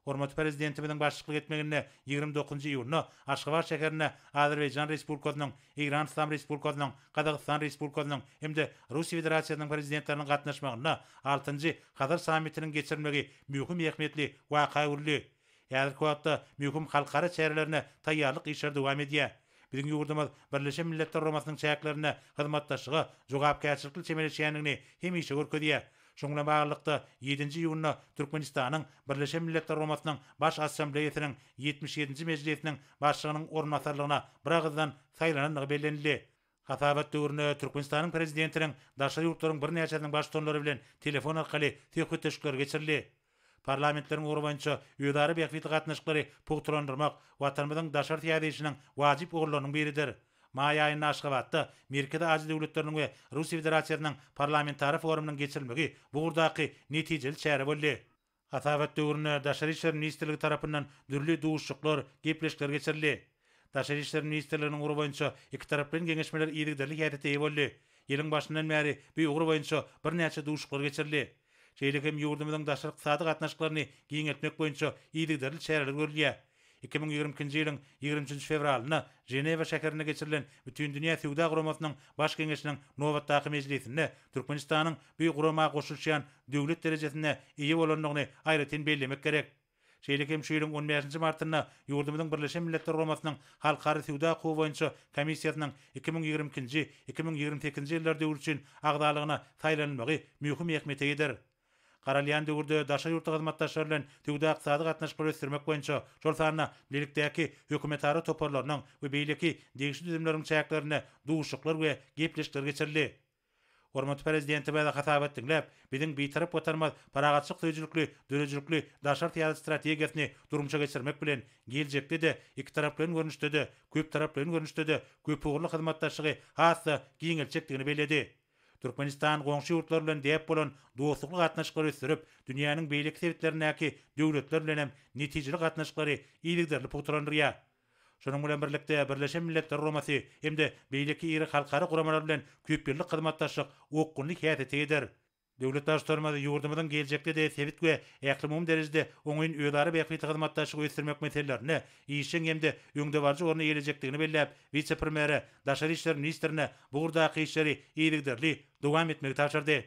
Hormatly Prezidentimiziň başlyklyk etmeginde 29 iýunda Aşgabat şäherinde Azerbaýjan Respublikasynyň, Eýran Yslam Respublikasynyň, Gazagystan Respublikasynyň hem-de Russiýa Federasiýasynyň Prezidentleriniň gatnaşmagynda altynjy Hazar sammitiniň geçirilmegi möhüm ähmiýetli waka öwrüldi. Häzirki wagtda möhüm halkara çärelerine taýýarlyk işleri dowam edýär. Biziň ýurdumyz Birleşen Milletler Guramasynyň çäklerinde hyzmatdaşlyga jogapkärçilikli çemeleşýändigini hemişe görkezýär. Şunuň bilen baglylykda, ýedinji iýunda Türkmenistanyň Birleşen Milletler Guramasynyň Baş Assambleýasynyň 77-nji mejlisiniň Başlygynyň orunbasarlygyna biragyzdan saýlanandygy bellenildi. Hasabat döwründe Türkmenistanyň Prezidentiniň daşary ýurtlaryň birnäçesiniň baştutanlary bilen telefon arkaly söhbetdeşlikleri geçirildi. Parlamentleriň ugry boýunça özara bähbitli gatnaşyklary pugtalandyrmak Watanymyzyň daşary syýasy işiniň wajyp ugurlarynyň biridir. Maý aýynda Aşgabatda Merkezi Aziýa döwletleriniň we Russiýa Federasiýasynyň Parlamentara forumynyň geçirilmegi bu ugurdaky netijeli çäre boldy. Hasabat döwründe Daşary işler ministrligi tarapyndan dürli duşuşyklar, gepleşikler geçirildi. Daşary işler ministrliginiň ugry boýunça ikitaraplaýyn geňeşmeler yzygiderli häsiýete eýe boldy. Ýylyň başyndan bäri bu ugur boýunça birnäçe duşuşyklar geçirildi. Şeýle hem ýurdumyzyň daşary ykdysady gatnaşyklaryny giňeltmek boýunça yzygiderli çäreler görülýär. 2022-nji ýylyň 23-nji fewralynda Ženewa şäherinde geçirilen Bütindünýä Söwda Guramasynyň Baş Geňeşiniň nobatdaky mejlisinde Türkmenistanyň bu gurama goşulyşýan döwlet derejesinde eýe bolandygyny aýratyn bellemek gerek. Şeýle hem şu ýylyň on bäşinji martynda ýurdumyzyň Birleşen Milletler Guramasynyň Halkara söwda hukugy boýunça komissiýasynyň 2022-nji, 2028-nji ýyllar döwri üçin agzalygyna saýlanylmagy möhüm ähmiýete eýedir. Garalýan döwürde daşary ýurtly hyzmatdaşlar bilen söwda-ykdysady gatnaşyklary ösdürmek boýunça, şol sanda bilelikdäki hökümetara toparlarynyň we beýleki degişli düzümleriň çäklerinde duşuşyklar we gepleşikler geçirildi. Hormatly Prezidentimiz hasabat diňläp, biziň Bitarap Watanymyz parahatçylyk söýüjilikli, döredijilikli daşary syýasat strategiýasyny durmuşa geçirmek bilen, geljekde-de ikitaraplaýyn görnüşde-de, köptaraplaýyn görnüşde-de köpugurly hyzmatdaşlygy has-da giňeltjekdigini belledi. Türkmenistan goňşy ýurtlar bilen däp bolan dostlukly gatnaşyklary ösdürip, dünýäniň beýleki sebitlerindäki döwletler bilen hem netijeli gatnaşyklary yzygiderli pugtalandyrýar. Şunuň bilen birlikde, Birleşen Milletler Guramasy hem-de beýleki iri halkara guramalar bilen köpýyllyk hyzmatdaşlyk okgunly häsiýete eýedir. Döwlet Baştutanymyz ýurdumyzyň geljekde-de sebit we ählumumy derejede oňyn özara bähbitli hyzmatdaşlygy ösdürmek meselelerinde işjeň hem-de öňdebaryjy orny eýelejekdigini belläp, wise-premýere, daşary işler ministrine bu ugurdaky işleri yzygiderli dowam etmegi tabşyrdy.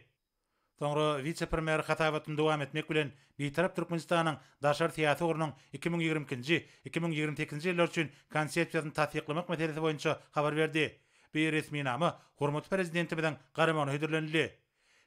Soňra wise-premýer hasabatyny dowam etmek bilen, Bitarap Türkmenistanyň daşary syýasy ugrunyň 2022-nji, 2028-nji ýyllar üçin Konsepsiýasyny tassyklamak meselesi boýunça habar berdi. Bu resminama hormatly Prezidentimiziň garamagyna hödürlenildi.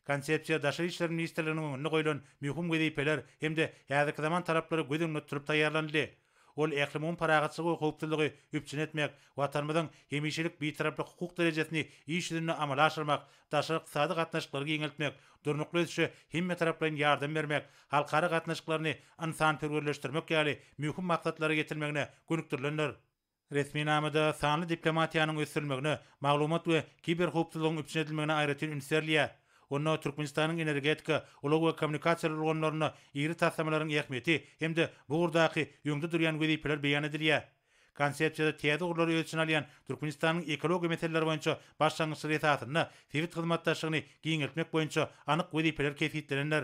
Konsepsiýa Daşary işler ministrliginiň öňünde goýlan möhüm wezipeler hem-de häzirki zaman talaplary göz öňünde tutulyp taýýarlanyldy. Ol ählumumy parahatçylygy we howpsuzlygy üpjün etmek, Watanymyzyň hemişelik Bitaraplyk hukuk derejesini iş ýüzünde amala aşyrmak, daşary ykdysady gatnaşyklary giňeltmek, durnukly ösüşe hemmetaraplaýyn ýardam bermek, halkara gatnaşyklaryny ynsanperwerleşdirmek ýaly möhüm maksatlara ýetilmegine gönükdirilendir. Resminamada sanly diplomatiýanyň ösdürilmegine, maglumat we kiberhowpsuzlygyň üpjün edilmegine aýratyn üns berilýär. Onda Türkmenistanyň energetika, ulag we kommunikasiýalar ulgamlarynda iri taslamalaryň ähmiýeti hem-de bu ugurdaky öňde durýan wezipeler beýan edilýär. Konsepsiýada täze ugurlary öz içine alýan Türkmenistanyň ekologiýa meseleleri boýunça başlangyçlary esasynda sebit hyzmatdaşlygyny giňeltmek boýunça anyk wezipeler kesgitlenendir.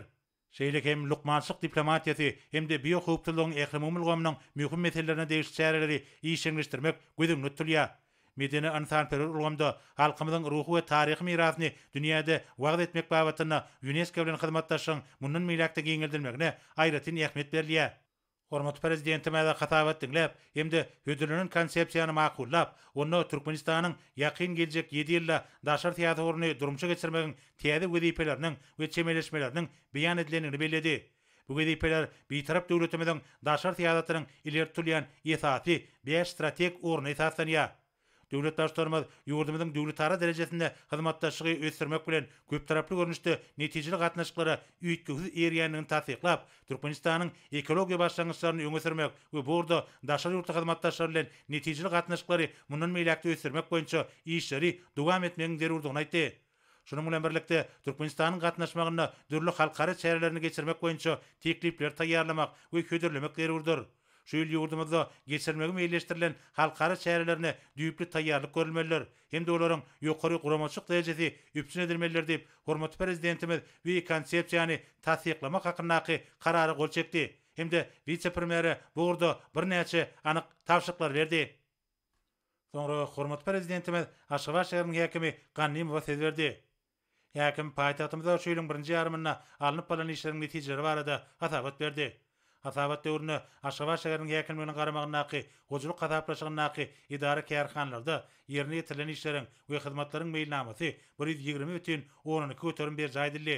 Şeýle hem lukmançylyk diplomatiýasy hem-de biohowpsuzlygyň ählumumy ulgamynyň möhüm meselelerine degişli çäreleri işjeňleşdirmek göz öňünde tutulýar. Medeni-ynsanperwer ulgamda halkymyzyň ruhy we taryhy mirasyny dünýäde wagyz etmek babatynda Ýunesko bilen hyzmatdaşlygyň mundan beýläk-de giňeldilmegine aýratyn ähmiýet berilýär. Hormatly Prezidentimize hasabat diňläp hem-de hödürlenen Konsepsiýany makullap, onda Türkmenistanyň ýakyn geljek ýedi ýylda daşary syýasy ugruny durmuşa geçirmegiň täze wezipeleriniň we çemeleşmeleriniň beýan edilendigini belledi. Bu wezipeler Bitarap döwletimiziň daşary syýasatynyň ileri tutulýan esasy bäş strategik ugruna esaslanýar. Döwlet Baştutanymyz ýurdumyzyň döwletara derejesinde hyzmatdaşlygy ösdürmek bilen, köptaraply görnüşde netijeli gatnaşyklara üýtgewsiz eýerýändigini tassyklap, Türkmenistanyň ekologiýa başlangyçlaryny öňe sürmek we bu ugurda daşary ýurtly hyzmatdaşlar bilen netijeli gatnaşyklary mundan beýläk-de ösdürmek boýunça işleri dowam etmegiň zerurdygyny aýtdy. Şunuň bilen birlikde, Türkmenistanyň gatnaşmagynda dürli halkara çärelerini geçirmek boýunça teklipleri taýýarlamak we hödürlemek zerurdyr. Şu ýyl ýurdumyzda geçirilmegi meýilleşdirilen halkara çärelerine düýpli taýýarlyk görülmelidir hem-de olaryň ýokary guramaçylyk derejesi üpjün edilmelidir diýip, hormatly Prezidentimiz bu Konsepsiýany tassyklamak hakyndaky Karara gol çekdi hem-de wise-premýere bu ugurda birnäçe anyk tabşyryklary berdi. Soňra hormatly Prezidentimiz Aşgabat şäheriniň häkimi Gannymowa söz berdi. Häkim paýtagtymyzda şu ýylyň birinji ýarymynda alnyp barlan işleriň netijeleri barada hasabat berdi. Hasabat döwründe Aşgabat şäheriniň häkimliginiň garamagyndaky hojalyk hasaplaşygyndaky edara-kärhanalarda ýerine ýetirilen işleriň we hyzmatlaryň meýilnamasy 120,2 göterim berjaý edildi.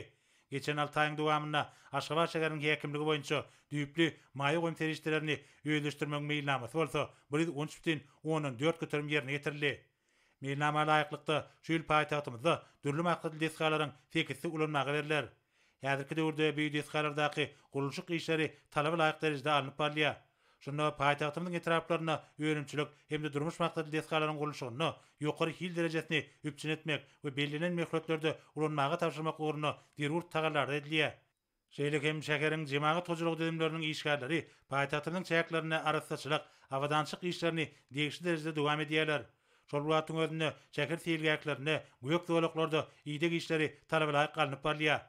Geçen alty aýyň dowamynda Aşgabat şäheriniň häkimligi boýunça düýpli maýa goýum serişdelerini özleşdirmegiň meýilnamasy bolsa 113,4 göterim ýerine ýetirildi. Meýilnama laýyklykda, şu ýyl paýtagtymyzda dürli maksatly desgalaryň sekizisi ulanmaga berler. Häzirki döwürde bu desgalardaky gurluşyk işleri talaba laýyk derejede alnyp barylýar. Şunda paýtagtymyzyň etraplarynda önümçilik hem-de durmuş maksatly desgalaryň gurluşygynda ýokary hil derejesini üpjün etmek we bellenen möhletlerde ulanmaga tabşyrmak ugrunda zerur tagallalar edilýär. Şeýle hem şäheriň jemagat hojalygy düzümleriniň işgärleri paýtagtymyzyň çäklerinde arassaçylyk, abadançylyk işlerini degişli derejede dowam edýärler. Şol bir wagtyň özünde şäher seýilgählerinde, gök zolaklarda ideg işleri talabalaýyk alnyp barylýar.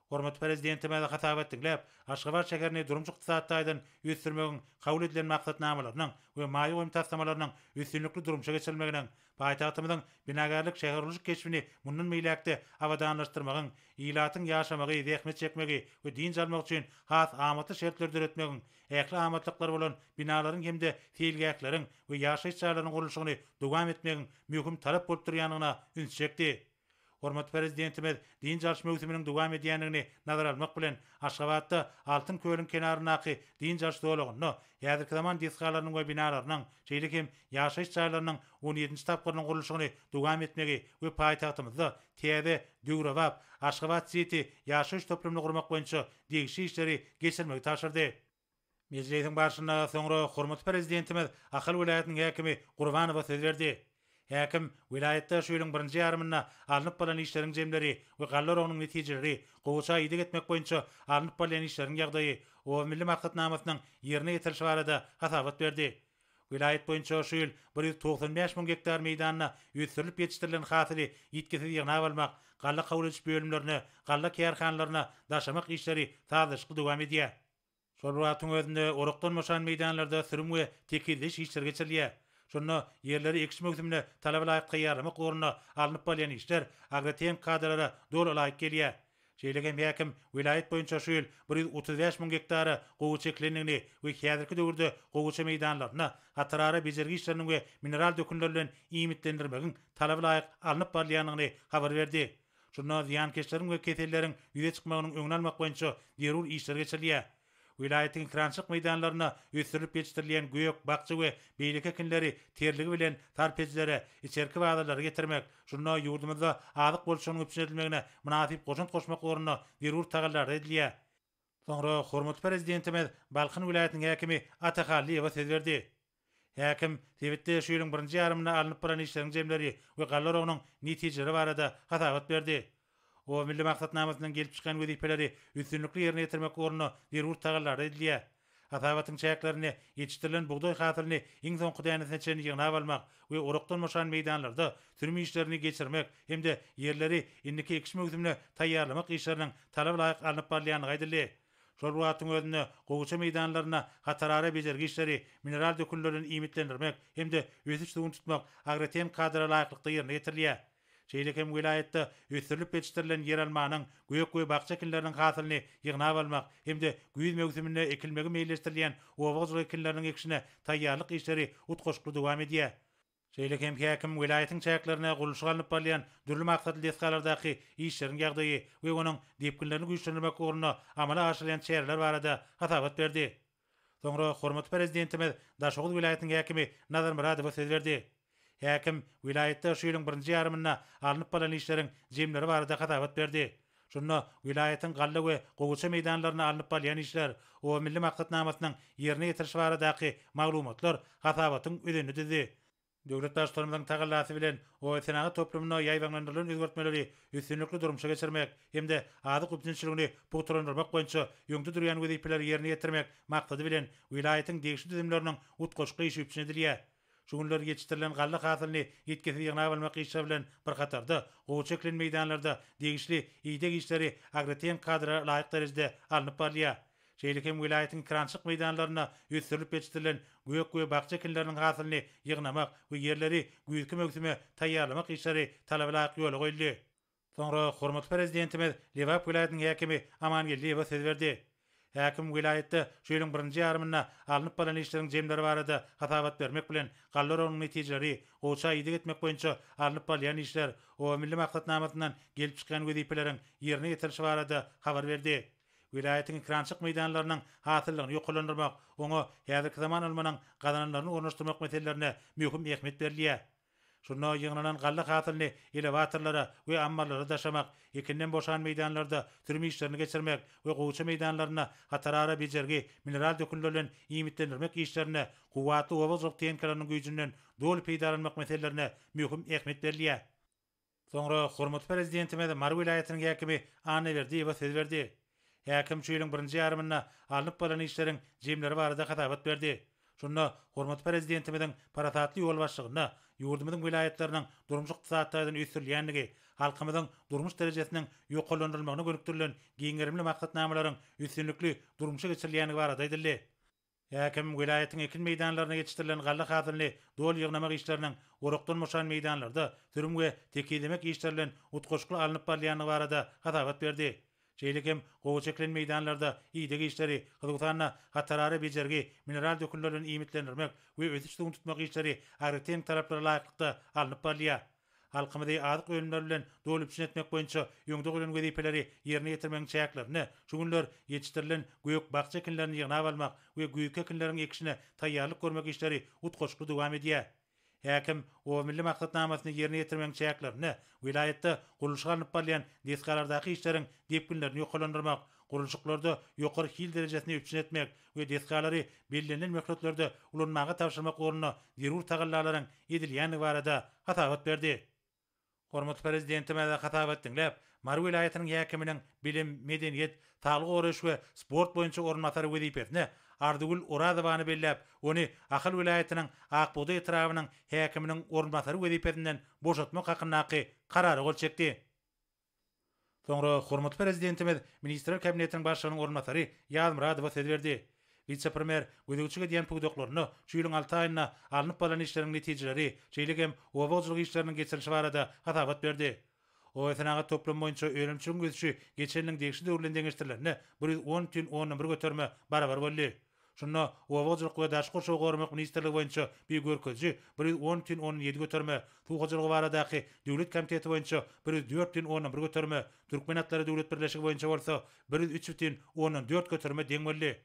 Hormatly Prezidentimiz hasabat diňläp, Aşgabat şäherini durmuş-ykdysady taýdan ösdürmegiň kabul edilen maksatnamalarynyň we maýa goýum taslamalarynyň üstünlikli durmuşa geçirilmeginiň, Paýtagtymyzyň binagärlik-şähergurluşyk keşbini mundan beýläk-de abadanlaşdyrmagyň, ilatyň ýaşamagy, zähmet çekmegi we dynç almagy üçin has amatly şertleri döretmegiň, ähli amatlyklary bolan binalaryň hem-de seýilgähleriň we ýaşaýyş jaýlarynyň gurluşygyny dowam etmegiň möhüm talap bolup durýandygyna ünsi çekdi. Hormatly Prezidentimiz dynç alyş möwsüminiň dowam edýändigini nazara almak bilen, Aşgabatda Altyn kölüň kenaryndaky dynç alyş zolagynda häzirki zaman desgalarynyň we binalarynyň, şeýle hem ýaşaýyş jaýlarynyň on ýedinji tapgyrynyň gurluşygyny dowam etmegi we paýtagtymyzda täze, döwrebap Aşgabat-siti ýaşaýyş toplumyny gurmak boýunça degişli işleri geçirmegi tabşyrdy. Mejlisiň barşynda soňra hormatly Prezidentimiz Ahal welaýatynyň häkimi Gurbanowa söz berdi. Häkim welaýatda şu ýylyň birinji ýarymynda alnyp barlan işleriň jemleri we galla oragynyň netijeleri, gowaça ideg etmek boýunça alnyp barylýan işleriň ýagdaýy, Oba milli maksatnamasynyň ýerine ýetirilişi barada hasabat berdi. Welaýat boýunça şu ýyl 195 müň gektar meýdanda ösdürilip ýetişdirilen hasyly ýitgisiz ýygnap almak, galla kabul ediş bölümlerine, galla kärhanalaryna daşamak işleri sazlaşykly dowam edýär. Şol bir wagtyň özünde orakdan boşan meýdanlarda sürüm we tekizleýiş işleri geçirilýär. Şunda ýerleri ekiş möwsümine talaba laýyk taýýarlamak ugrunda alnyp barylýan işler agrotehniki kadalara doly laýyk gelýär. Şeýle hem häkim welaýat boýunça şu ýyl 135 müň gektara gowaça ekilendigini we häzirki döwürde gowaça meýdanlarynda hatarara bejergi işleriniň we mineral dökünler bilen iýmitlendirmegiň talaba laýyk alnyp barylýandygyny habar berdi. Şunda zyýankeşleriň we keselleriň ýüze çykmagynyň öňüni almak boýunça zerur işler geçirilýär. Welaýatyň ekerançylyk meýdanlarynda ösdürilip ýetişdirilýän gök, bakja we beýleki ekinleri terligi bilen sarp edijilere, içerki bazarlara getirmek, şunda ýurdumyzda azyk bolçulygynyň üpjün edilmegine mynasyp goşant goşmak ugrunda zerur tagallalar edilýär. Soňra hormatly Prezidentimiz Balkan welaýatynyň häkimi Ata Hallyýewe söz berdi. Häkim sebitde şu ýylyň birinji ýarymynda alnyp baran işleriň jemleri we galla oragynyň netijeleri barada hasabat berdi. Oba milli maksatnamasyndan gelip çykýan wezipeleri üstünlikli ýerine ýetirmek ugrunda zerur tagallalar edilýär. Hasabatyň çäklerinde ýetişdirilen bugdaý hasylyny iň soňky dänesine çenli ýygnap almak we orakdan boşan meýdanlarda sürüm işlerini geçirmek hem-de ýerleri indiki ekiş möwsümine taýýarlamak işleriniň talaba laýyk alnyp barylýandygy aýdyldy. Şol bir wagtyň özünde, gowaça meýdanlarynda hatarara bejergi işleri, mineral dökünler bilen iýmitlendirmek hem-de ösüş suwuny tutmak agrotehniki kadalara laýyklykda ýerine ýetirilýär. Şeýle hem welaýatda ösdürilip ýetişdirilen ýeralmanyň, gök we bakja ekinleriniň hasylyny ýygnap almak hem-de güýz möwsüminde ekilmegi meýilleşdirilýän oba hojalyk ekinleriniň ekişine taýýarlyk işleri utgaşykly dowam edýär. Şeýle hem häkim welaýatyň çäklerinde gurluşyk alnyp barylýan dürli maksatly desgalardaky işleriň ýagdaýy we onuň depginlerini güýçlendirmek ugrunda amala aşyrylýan çäreler barada hasabat berdi. Soňra hormatly Prezidentimiz Daşoguz welaýatynyň häkimi Nazar Myradowa söz berdi. Häkim welaýatda şu ýylyň birinji ýarymynda alnyp barlan işleriň jemleri barada hasabat berdi. Şunda welaýatyň galla we gowaça meýdanlarynda alnyp barylýan işler, Oba milli maksatnamasynyň ýerine ýetirişi baradaky maglumatlar hasabatyň özenini düzdi. Döwlet Baştutanymyzyň tagallasy bilen oba-senagat toplumynda ýaýbaňlandyrylan özgertmeleri üstünlikli durmuşa geçirmek hem-de azyk üpjünçiligini pugtalandyrmak boýunça öňde durýan wezipeleri ýerine ýetirmek maksady bilen welaýatyň degişli düzümleriniň utgaşykly işi üpjün edilýär. Şu günler ýetişdirilen galla hasylyny ýitgisiz ýygnap almak işleri bilen bir hatarda, gowaça ekilen meýdanlarda degişli ideg işleri agrotehniki kadalara laýyk derejede alnyp barylýar. Şeýle hem welaýatyň ekerançylyk meýdanlarynda ösdürilip ýetişdirilen gök we bakja ekinleriniň hasylyny ýygnamak we ýerleri güýzki möwsüme taýýarlamak işleri talaba laýyk ýola goýuldy. Soňra hormatly Prezidentimiz Lebap welaýatynyň häkimi Amangeldiýewe söz berdi. Häkim welaýatda şu ýylyň birinji ýarymynda alnyp barlan işleriň jemleri barada hasabat bermek bilen, galla oragynyň netijeleri, gowaça ideg etmek boýunça alnyp barylýan işler, Oba milli maksatnamasyndan gelip çykýan wezipeleriň ýerine ýetirilişi barada habar berdi. Welaýatyň ekerançylyk meýdanlarynyň hasyllygyny ýokarlandyrmak, oňa häzirki zaman ylmynyň gazananlaryny ornaşdyrmak meselelerine möhüm ähmiýet berilýär. Şunda ýygnalan galla hasylyny elewatorlara we ammarlara daşamak, ekinden boşan meýdanlarda sürüm işlerini geçirmek we gowaça meýdanlarynda hatarara bejergi, mineral dökünler bilen iýmitlendirmek işlerinde kuwwatly oba hojalyk tehnikalarynyň güýjünden doly peýdalanmak meselelerine möhüm ähmiýet berilýär. Soňra hormatly Prezidentimiz Mary welaýatynyň häkimi Annaberdiýewe söz berdi. Häkim şu ýylyň birinji ýarymynda alnyp barlan işleriň jemleri barada hasabat berdi. Şunda hormatly Prezidentimiziň parasatly ýolbaşçylygynda ýurdumyzyň welaýatlarynyň durmuş-ykdysady taýdan ösdürilýändigi, halkymyzyň durmuş derejesiniň ýokarlandyrylmagyna gönükdirilen giň gerimli maksatnamalaryň üstünlikli durmuşa geçirilýändigi barada aýdyldy. Häkim welaýatyň ekin meýdanlarynda ýetişdirilen galla hasylyny doly ýygnamak işleriniň orakdan boşan meýdanlarda sürüm we tekizlemek işleri bilen utgaşykly alnyp barylýandygy barada hasabat berdi. Şeýle hem gowaça ekilen meýdanlarda ideg işleri, hususan-da, hatarara bejergi, mineral dökünler bilen iýmitlendirmek we ösüş suwuny tutmak işleri agrotehniki talaplara laýyklykda alnyp barylýar. Halkymyzy azyk önümleri bilen doly üpjün etmek boýunça öňde goýlan wezipeleri ýerine ýetirmegiň çäklerinde şu günler ýetişdirilen gök-bakja ekinlerini ýygnap almak we güýzki ekinleriň ekişine taýýarlyk görmek işleri utgaşykly dowam edýär. Häkim Oba milli maksatnamasyny ýerine ýetirmegiň çäklerinde welaýatda gurluşyk alnyp barylýan desgalardaky işleriň depginlerini ýokarlandyrmak, gurluşyklarda ýokary hil derejesini üpjün etmek we desgalary bellenilen möhletlerde ulanmaga tabşyrmak ugrunda zerur tagallalaryň edilýändigi barada hasabat berdi. Hormatly Prezidentimiz hasabat diňläp, Mary welaýatynyň häkiminiň bilim, medeniýet, saglygy goraýyş we sport boýunça orunbasary wezipesine Arzygül Orazowany belläp, ony Ahal welaýatynyň Ak bugdaý etrabynyň häkiminiň orunbasary wezipesinden boşatmak hakyndaky Karara gol çekdi. Soňra hormatly Prezidentimiz Ministrler Kabinetiniň Başlygynyň orunbasary Ýazmyradowa söz berdi. Wise-premýer gözegçilik edýän pudaklarynda şu ýylyň alty aýynda alnyp barlan işleriň netijeleri, şeýle hem oba hojalyk işleriniň geçirilişi barada hasabat berdi. Oba-senagat toplumy boýunça önümçiligiň ösüşi geçen ýylyň degişli döwri bilen deňeşdirilende 110,1 göterime barabar boldy. Şunda Oba hojalyk we daşky gurşawy goramak ministrligi boýunça bir görkeziji 110,7 göterime, Suw hojalygy baradaky döwlet komiteti boýunça 104,1 göterime, Türkmen atlary döwlet birleşigi boýunça bolsa 103,4 göterime deň boldy.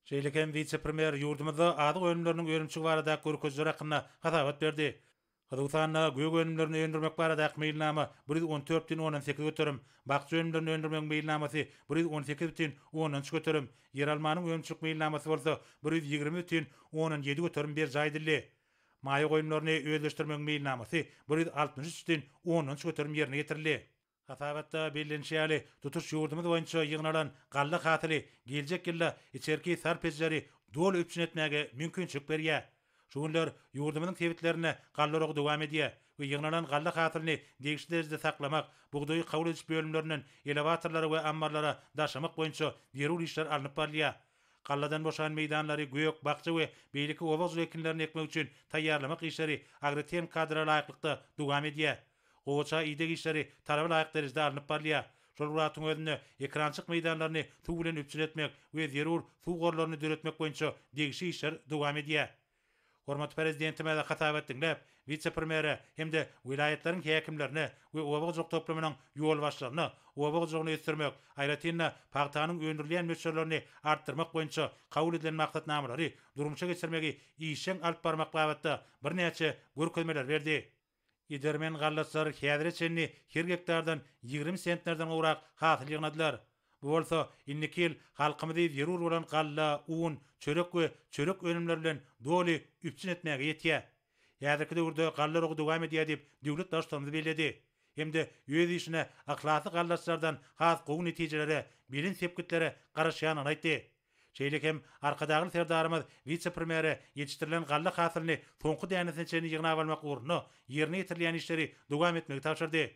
Şeýle hem wise-premýer ýurdumyzda azyk önümleriniň önümçiligi baradaky görkezijiler hakynda hasabat berdi. Hususan-da, gök önümlerini öndürmek baradaky meýilnama 114 bütin ondan 8 göterim, bakja önümlerini öndürmegiň meýilnamasy 118 bütin ondan 3 göterim, ýeralmanyň önümçilik meýilnamasy bolsa 120 bütin ondan 7 göterim berjaý edildi. Maýa goýumlaryny özleşdirmegiň meýilnamasy 163 bütin ondan 3 göterim ýerine ýetirildi. Hasabatda bellenişi ýaly, tutuş ýurdumyz boýunça ýygnalan galla hasyly geljek ýylda içerki sarp edijileri doly üpjün etmäge mümkinçilik berýär. Şu günler ýurdumyzyň sebitlerinde galla oragy dowam edýär we ýygnalan galla hasylyny degişli derejede saklamak, bugdaýy kabul ediş bölümlerinden elewatorlara we ammarlara daşamak boýunça zerur işler alnyp barylýar. Galladan boşan meýdanlary gök, bakja we beýleki oba hojalyk ekinlerini ekmek üçin taýýarlamak işleri agrotehniki kadalara laýyklykda dowam edýär. Gowaça ideg işleri talaba laýyk derejede alnyp barylýar. Şol bir wagtyň özünde, ekerançylyk meýdanlaryny suw bilen üpjün etmek we zerur suw gorlaryny döretmek boýunça degişli işler dowam edýär. Hormatly Prezidentimiz hasabat diňläp, wise-premýere hem-de welaýatlaryň häkimlerine we oba hojalyk toplumynyň ýolbaşçylaryna oba hojalygyny ösdürmek, aýratyn-da, pagtanyň öndürilýän möçberlerini artdyrmak boýunça kabul edilen maksatnamalary durmuşa geçirmegi işjeň alyp barmak babatda birnäçe görkezmeleri berdi. Edermen gallaçlar häzire çenli her gektardan 20 sentnerden gowrak hasyl ýygnadylar. Bu bolsa indiki ýyl halkymyzy zerur bolan galla, un, çörek we çörek önümleri bilen doly üpjün etmäge ýetýär. Häzirki döwürde galla oragy dowam edýär diýip, döwlet Baştutanymyz belledi. Hem-de öz işine yhlasly gallaçlardan has gowy netijelere, belent sepgitlere garaşýandygyny aýtdy. Şeýle hem Arkadagly Serdarymyz wise-premýere ýetişdirilen galla hasylyny soňky dänesine çenli ýygnap almak ugrunda ýerine ýetirilýän işleri dowam etmegi tabşyrdy.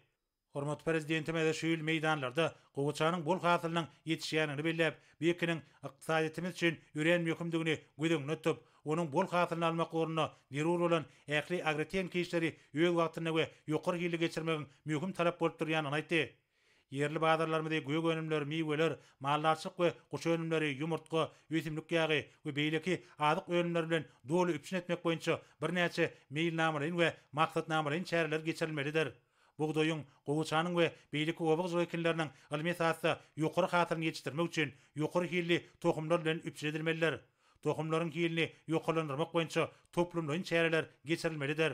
Hormatly Prezidentimiz şu ýyl meýdanlarda gowaçanyň bol hasylynyň ýetişýändigini belläp, bu ekiniň ykdysadyýetimiz üçin örän möhümdigini göz öňünde tutup, onuň bol hasylyny almak ugrunda zerur bolan ähli agrotehniki işleri öz wagtynda we ýokary hilli geçirmegiň möhüm talap bolup durýandygyny aýtdy. Ýerli bazarlarymyzy gök önümler, miweler, maldarçylyk we guş önümleri, ýumurtga, ösümlik ýagy we beýleki azyk önümleri bilen doly üpjün etmek boýunça birnäçe meýilnamalaýyn we maksatnamalaýyn çäreler geçirilmelidir. Bugdaýyň, gowaçanyň we beýleki oba hojalyk ekinleriniň ylmy esasda ýokary hasylyny ýetişdirmek üçin ýokary hilli tohumlar bilen üpjün edilmelidir. Tohumlaryň hilini ýokarlandyrmak boýunça toplumlaýyn çäreler geçirilmelidir.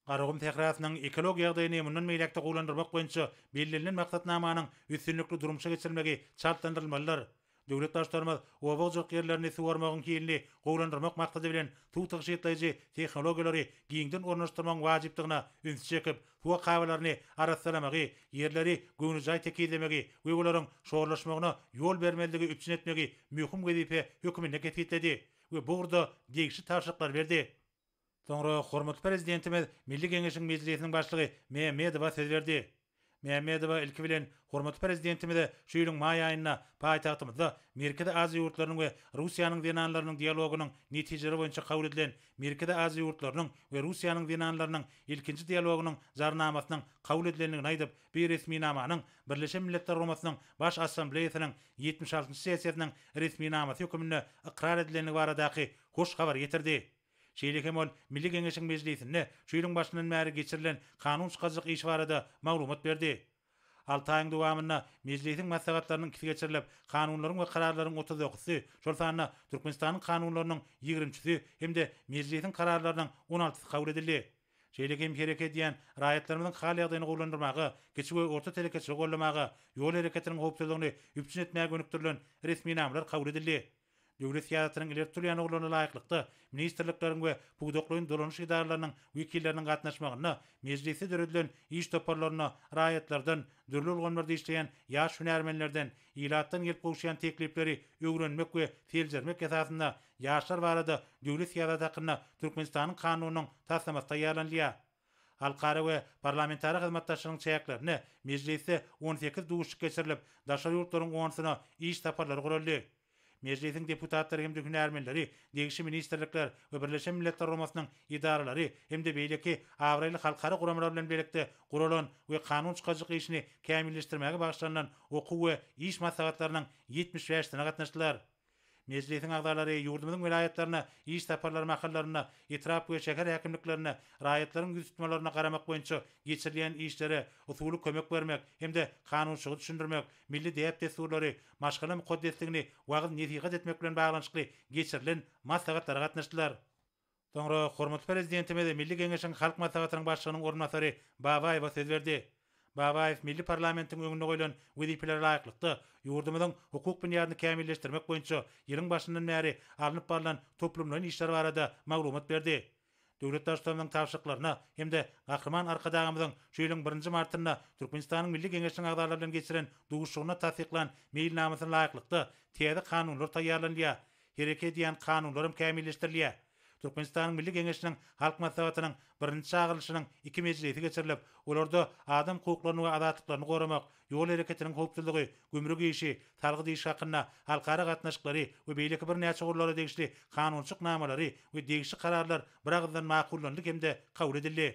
Garagum sährasynyň ekologiýa ýagdaýyny mundan beýläk-de gowulandyrmak boýunça bellenilen maksatnamanyň üstünlikli durmuşa geçirilmegi çaltlandyrylmalydyr. Döwlet Baştutanymyz oba hojalyk ýerlerini suwarmagyň hilini gowulandyrmak maksady bilen suw tygşytlaýjy tehnologiýalary giňden ornaşdyrmagyň wajypdygyna ünsi çekip, suw akabalaryny arassalamagy, ýerleri göwnejaý tekizlemegi we olaryň şorlaşmagyna ýol bermezligi üpjün etmegi möhüm wezipe hökmünde kesgitledi we bu ugurda degişli tabşyryklary berdi. Soňra hormatly Prezidentimiz Milli Geňeşiň Mejlisiniň Başlygy Mämmedowa söz berdi. Mämmedowa ilki bilen hormatly Prezidentimize şu ýylyň maý aýynda paýtagtymyzda Merkezi Aziýa ýurtlarynyň we Russiýanyň zenanlarynyň dialogynyň netijeleri boýunça kabul edilen Merkezi Aziýa ýurtlarynyň we Russiýanyň zenanlarynyň ilkinji dialogynyň Jarnamasynyň kabul edilendigini aýdyp, bu resminamanyň Birleşen Milletler Guramasynyň Baş Assambleýasynyň 76-njy sessiýasynyň resminamasy höküminde ykrar edilendigi baradaky hoş habary ýetirdi. Şeýle hem ol Milli Geňeşiň Mejlisinde şu ýylyň başyndan bäri geçirilen kanun çykaryjylyk işi barada maglumat berdi. Alty aýyň dowamynda Mejlisiň maslahatlarynyň ikisi geçirilip, kanunlaryň we kararlaryň 30 dokuzysy, şol sanda Türkmenistanyň kanunlarynyň ýigrimçisi hem-de Mejlisiň kararlarynyň on altysy kabul edildi. Şeýle hem hereket edýän raýatlarymyzyň hal-ýagdaýyny gowulandyrmaga, kiçi we orta telekeçiligi goldamaga, ýol hereketiniň howpsuzlygyny üpjün etmäge gönükdirilen resminamalar kabul edildi. Döwlet syýasatynyň ileri tutulýan ugurlaryna laýyklykda, ministrlikleriň we pudaklaýyn dolanyş edaralarynyň wekilleriniň gatnaşmagynda Mejlisde döredilen iş toparlaryna raýatlardan, dürli ulgamlarda işleýän ýaş hünärmenlerden, ilatdan gelip gowuşýan teklipleri öwrenmek we seljermek esasynda Ýaşlar barada döwlet syýasaty hakynda Türkmenistanyň Kanunynyň taslamasy taýýarlanylýar. Halkara we parlamentara hyzmatdaşlygyň çäklerinde Mejlisde 18 duşuşyk geçirilip, daşary ýurtlaryň onsuna iş saparlary guraldy. Mejlisiň deputatlary hem-de hünärmenleri degişli ministrlikler we Birleşen Milletler Guramasynyň edaralary hem-de beýleki abraýly halkara guramalar bilen birlikde guralan we kanun çykaryjylyk işini kämilleşdirmäge bagyşlanylan okuw we iş maslahatlarynyň 75-sine gatnaşdylar. Mejlisiň agzalary ýurdumyzyň welaýatlaryna iş saparlary mahallarynda etrap we şäher häkimliklerinde raýatlaryň ýüz tutmalaryna garamak boýunça geçirilýän işlere usuly kömek bermek hem-de kanunçylygy düşündirmek, milli däp-dessurlary, maşgala mukaddesligini wagyz-nesihat etmek bilen baglanyşykly geçirilen maslahatlara gatnaşdylar. Soňra hormatly Prezidentimiz Milli Geňeşiň Halk Maslahatynyň Başlygynyň orunbasary Babaýewe söz berdi. Babaýew milli parlamentiň öňünde goýlan wezipelere laýyklykda, ýurdumyzyň hukuk binýadyny kämilleşdirmek boýunça ýylyň başyndan bäri alnyp barlan toplumlaýyn işler barada maglumat berdi. Döwlet Baştutanymyzyň tabşyryklaryna hem-de Gahryman Arkadagymyzyň şu ýylyň birinji martynda Türkmenistanyň Milli Geňeşiniň agzalary bilen geçiren duşuşygynda tassyklan meýilnamasyna laýyklykda, täze kanunlar taýýarlanylýar Hereket edýän kanunlar hem kämilleşdirilýär. Türkmenistanyň Milli Geňeşiniň Halk Maslahatynyň birinji çagyrylyşynyň iki mejlisi geçirilip, olarda adam hukuklaryny we azatlyklaryny goramak, ýol hereketiniň howpsuzlygy, gümrük işi, salgyt işi hakynda halkara gatnaşyklary we beýleki birnäçe ugurlara degişli kanunçylyk namalary we degişli kararlar biragyzdan makullandy hem-de kabul edildi.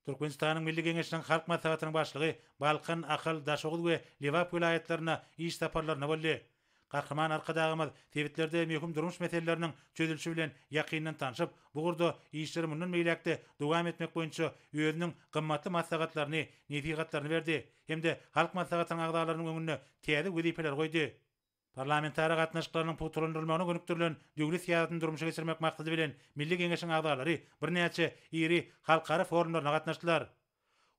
Türkmenistanyň Milli Geňeşiniň Halk Maslahatynyň Başlygy Balkan, Ahal, Daşoguz we Lebap welaýatlaryna iş saparlarynda boldy. Gahryman Arkadagymyz sebitlerde möhüm durmuş meseleleriniň çözülişi bilen ýakyndan tanşyp, bu ugurda işleri mundan beýläk-de dowam etmek boýunça özüniň gymmatly maslahatlaryny, nesihatlaryny berdi hem-de Halk Maslahatynyň agzalarynyň öňünde täze wezipeleri goýdy. Parlamentara gatnaşyklarynyň pugtalandyrylmagyna gönükdirilen döwlet syýasatyny durmuşa geçirmek maksady bilen, Milli Geňeşiň agzalary birnäçe iri halkara forumlaryna gatnaşdylar.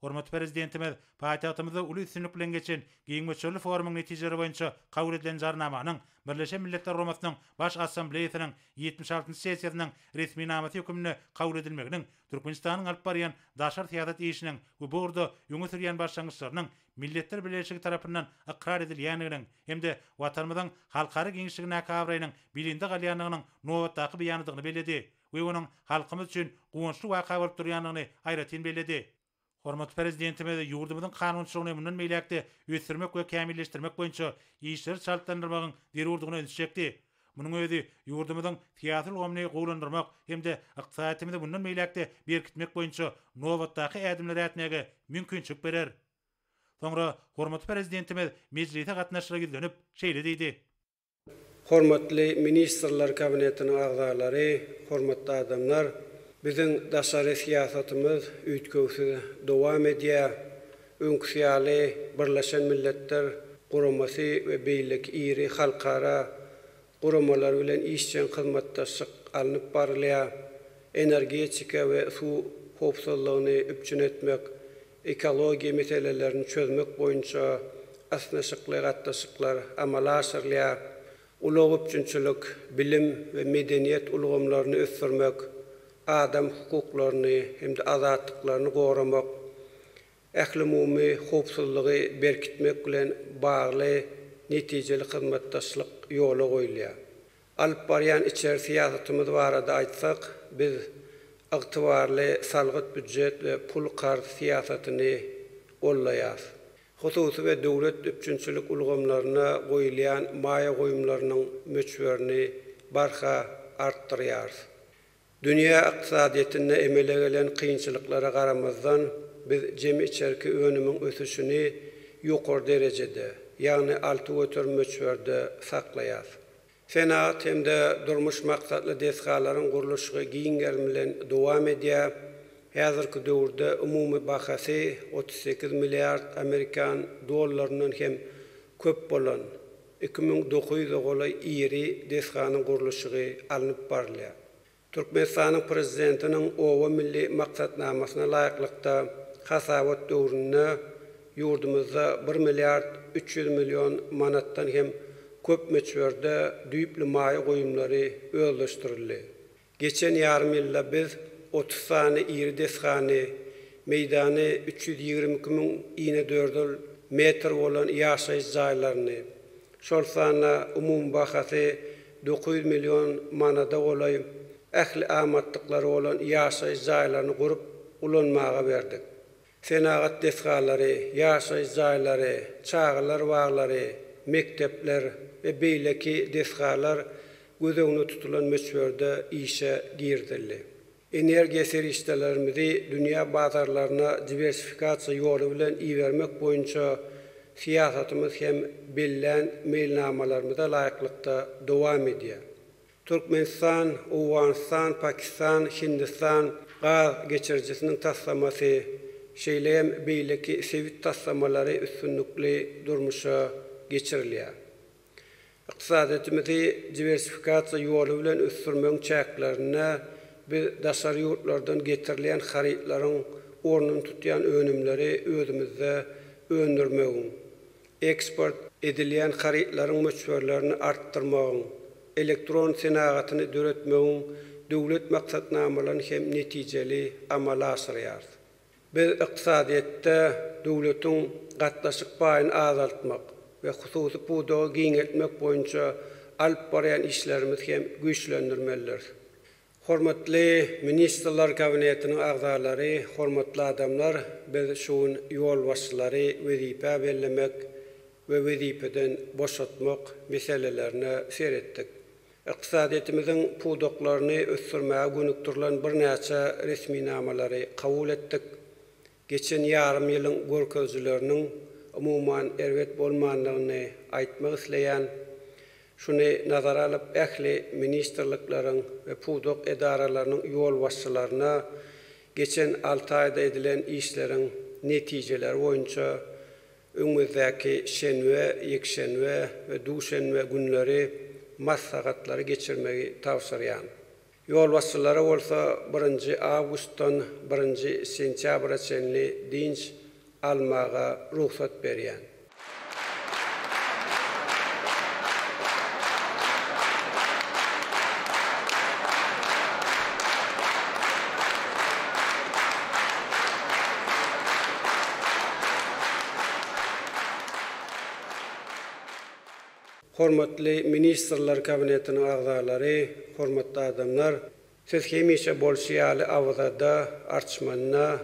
Hormatly Prezidentimiz paýtagtymyzda uly üstünlik bilen geçen giň möçberli forumyň netijeleri boýunça kabul edilen Jarnamanyň Birleşen Milletler Guramasynyň Baş Assambleýasynyň ýetmiş altynjy sessiýasynyň resminamasy hökmünde kabul edilmeginiň Türkmenistanyň alyp barýan daşary syýasat işiniň we bu ugurda öňe sürýän başlangyçlarynyň Milletler Bileleşigi tarapyndan ykrar edilýändiginiň hem-de Watanymyzyň halkara giňişligindäki abraýynyň belende galýandygynyň nobatdaky beýanydygyny belledi we onuň halkymyz üçin guwançly waka bolup durýandygyny aýratyn belledi. Hormatly Prezidentimiz ýurdumyzyň kanunçylygyny mundan beýläk-de ösdürmek we kämilleşdirmek boýunça işleri çaltlandyrmagyň zerurdygyna ünsi çekdi. Munuň özi ýurdumyzyň syýasy ulgamyny gowulandyrmak hem-de ykdysadyýetimizi mundan beýläk-de berkitmek boýunça nobatdaky ädimleri ätmäge mümkinçilik berer. Soňra hormatly Prezidentimiz mejlise gatnaşyjylara ýüzlenip, şeýle diýdi. Hormatly Ministrler Kabinetiniň agzalary, hormatly adamlar! Biziň daşary syýasatymyz üýtgewsiz dowam edýär. Öňküsi ýaly Birleşen Milletler Guramasy we beýleki iri halkara guramalar bilen işjeň hyzmatdaşlyk alnyp barylýar, energetika we suw howpsuzlygyny üpjün etmek, ekologiýa meselelerini çözmek boýunça ysnyşykly gatnaşyklar amala aşyrylýar, ulag-üpjünçilik, bilim we medeniýet ulgamlaryny ösdürmek, adam hukuklaryny hem-de azatlyklaryny goramak, ählumumy howpsuzlygy berkitmek bilen bagly netijeli hyzmatdaşlyk ýola goýulýar. Alyp barýan içeri syýasatymyz barada aýtsak, biz ygtybarly salgyt-býujet we pul-karz syýasatyny gollaýarys. Hususy we döwlet üpjünçilik ulgamlaryna goýulýan maýa goýumlarynyň möçberini barha artdyrýarys. Dünýä ykdysadyýetinde emele gelen kynçylyklara garamazdan, biz jemi içerki önümiň ösüşini ýokary derejede, ýagny 6% möçberde saklaýarys. Senagat hem-de durmuş maksatly desgalaryň gurluşygy giň gerim bilen dowam edýär. Häzirki döwürde umumy bahasy 38 milliard amerikan dollaryndan hem köp bolan 2900-e golaý iri desganyň gurluşygy alnyp barylýar. Türkmenistanyň Prezidentiniň Oba milli maksatnamasyna laýyklykda, hasabat döwründe ýurdumyzda bir milliard 300 million manatdan hem köp möçberde düýpli maýa goýumlary özleşdirildi. Geçen ýarym ýylda biz 30 sany iri desgany, meýdany 322 müň inedördül metr bolan ýaşaýyş jaýlaryny, şol sanda umumy bahasy 900 million manada golaý ähli amatlyklary bolan ýaşaýyş jaýlaryny gurup, ulanmaga berdik. Senagat desgalary, ýaşaýyş jaýlary, çagalar baglary, mekdepler we beýleki desgalar göz öňünde tutulan möçberde işe girizildi. Energiýa serişdelerimizi dünýä bazarlaryna diwersifikasiýa ýoly bilen ibermek boýunça syýasatymyz hem bellän meýilnamalarymyza laýyklykda dowam edýär. Türkmenistan, Owganystan, Pakistan, Hindistan gaz geçirijisiniň taslamasy, şeýle hem beýleki sebit taslamalary üstünlikli durmuşa geçirilýär. Ykdysadyýetimizi diwersifikasiýa ýoly bilen ösdürmegiň çäklerinde biz daşary ýurtlardan getirilýän harytlaryň ornuny tutýan önümleri özümizde öndürmegiň, eksport edilýän harytlaryň möçberlerini artdyrmagyň, elektron senagatyny döretmegiň döwlet maksatnamalaryny hem netijeli amala aşyrýarys. Biz ykdysadyýetde döwletiň gatnaşyk paýyny azaltmak we hususy pudagy giňeltmek boýunça alyp barýan işlerimizi hem güýçlendirmelidiris. Hormatly Ministrler Kabinetiniň agzalary, hormatly adamlar, biz şu gün ýolbaşçylary wezipä bellemek we wezipeden boşatmak meselelerine seretdik. Ykdysadyýetimiziň pudaklaryny ösdürmäge gönükdirilen birnäçe resminamalary kabul etdik. Geçen ýarym ýylyň görkezijileriniň umuman erbet bolmandygyny aýtmak isleýän. Şuny nazara alyp, ähli ministrlikleriň we pudak edaralarynyň ýolbaşçylaryna geçen alty aýda edilen işleriň netijeleri boýunça öňümizdäki şenbe, ýekşenbe we duşenbe günleri maslahatlary geçirmegi tabşyrýan. Ýolbaşçylara bolsa birinji awgustdan birinji sentýabra çenli dynç almaga rugsat berýän. Hormatly Ministrler Kabinetiniň agzalary, hormatly adamlar! Siz hemişe bolşy ýaly Awazada, Arçmanda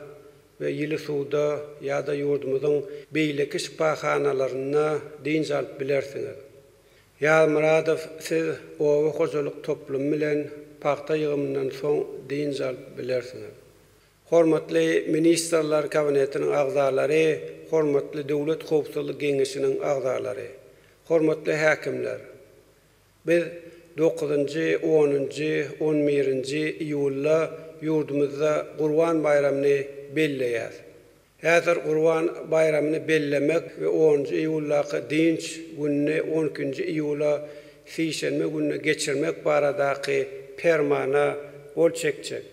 we ýyly suwda ýa-da ýurdumyzyň beýleki şypahanalarynda dynç alyp bilersiňiz. Ýazmyradow siz oba hojalyk toplumy bilen pagta ýygymyndan soň dynç alyp bilersiňiz. Hormatly Ministrler Kabinetiniň agzalary, hormatly Döwlet howpsuzlyk geňeşiniň agzalary, hormatly häkimler! Biz dokuzynjy, onunjy, on birinji iýulda ýurdumyzda Gurban baýramyny belleýäs. Häzir Gurban baýramyny bellemek we onunjy iýuldaky dynç gününi on ikinji iýula sişenbe gününe geçirmek baradaky Permana gol çekjek.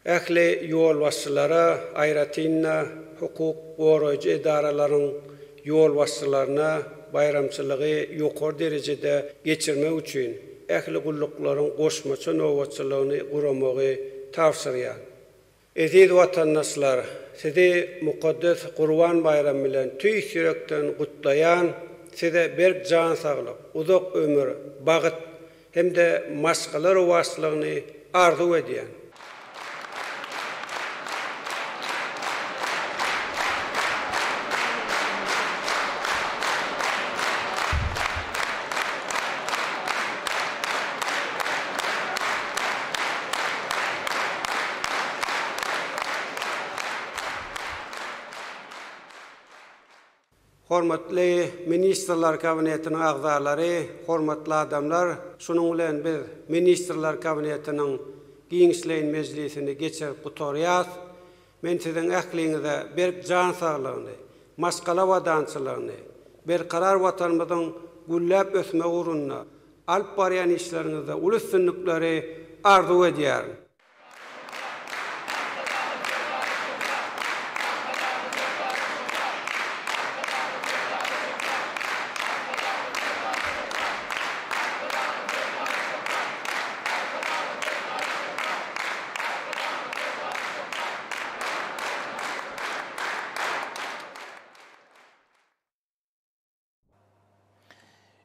Ähli ýolbaşçylara, aýratyn-da, hukuk goraýjy edaralaryň ýolbaşçylaryna baýramçylygy ýokary derejede geçirmek üçin ähli gulluklaryň goşmaça nobatçylygyny guramagy tabşyrýan. Eziz watandaşlar, sizi mukaddes Gurban baýramy bilen tüýs ýürekden gutlaýan, size berk jan saglyk, uzak ömür, bagt hem-de maşgala rowaçlygyny arzuw edýän. Hormatly Ministrler Kabinetiniň agzalary, hormatly adamlar, şunuň bilen biz Ministrler Kabinetiniň giňişleýin mejlisini geçirip gutarýas. Men siziň ähliňize berk jan saglygyny, maşgala abadançylygyny, berkarar Watanymyzyň gülläp ösmegi ugrunda alyp barýan işleriňizde uly üstünlikleri arzuw edýärin.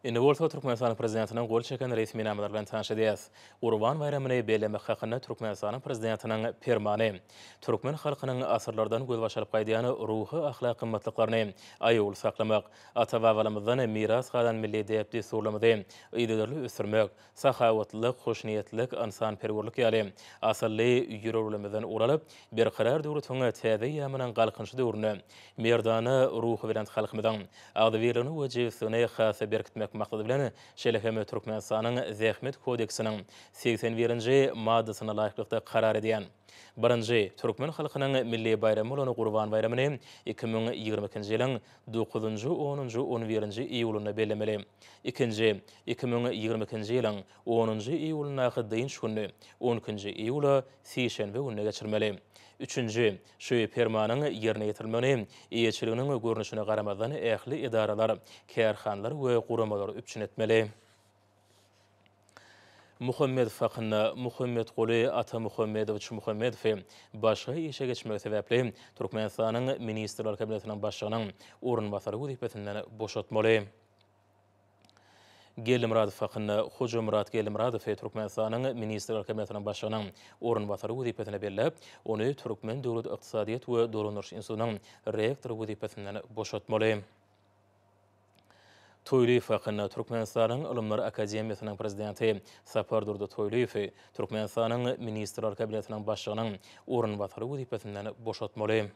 Indi bolsa Türkmenistanyň Prezidentiniň gol çeken resminamalary bilen tanyş edýäris. Gurban baýramyny bellemek hakynda Türkmenistanyň Prezidentiniň Permany. Türkmen halkynyň asyrlardan gözbaş alyp gaýdýan ruhy-ahlak gymmatlyklaryny aýawly saklamak, ata-babalarymyzdan miras galan milli däp-dessurlarymyzy yzygiderli ösdürmek, sahawatlylyk, hoşniýetlilik, ynsanperwerlik ýaly asylly ýörelgelerimizden ugur alyp, Berkarar döwletiň täze eýýamynyň Galkynyşy döwründe merdana, ruhubelent halkymyzyň agzybirligini we jebisligini has-da berkitmek maksady bilen, şeýle hem Türkmenistanyň Zähmet kodeksiniň 81-nji maddasyna laýyklykda karar edýän. Birinji, türkmen halkynyň milli baýramy bolan Gurban baýramyny 2022-nji ýylyň dokuzynjy, onunjy, on birinji iýulynda bellemeli. Ikinji, 2022-nji ýylyň onunjy iýulyndaky dynç gününi on ikinji iýula sişenbe gününe geçirmeli. Üçünji, şu Permanyň ýerine ýetirilmegini eýeçiliginiň görnüşine garamazdan ähli edaralar, kärhanalar we guramalar üpjün etmeli. Muhammedow hakynda Muhammetguly Atamuhammedowiç Muhammedowy başga işe geçmegi sebäpli Türkmenistanyň Ministrler Kabinetiniň Başlygynyň orunbasary wezipesinden boşatmaly. Geldimyradow hakynda Hojamyrat Geldimyradowy Türkmenistanyň Ministrler Kabinetiniň Başlygynyň orunbasary wezipesine belläp, ony Türkmen döwlet ykdysadyýet we dolandyryş institutynyň rektory wezipesinden boşatmaly. Toýlyýew hakynda Türkmenistanyň Ylymlar akademiýasynyň prezidenti Sapardurdy Toýlyýewi Türkmenistanyň Ministrler Kabinetiniň Başlygynyň orunbasary wezipesinden boşatmaly.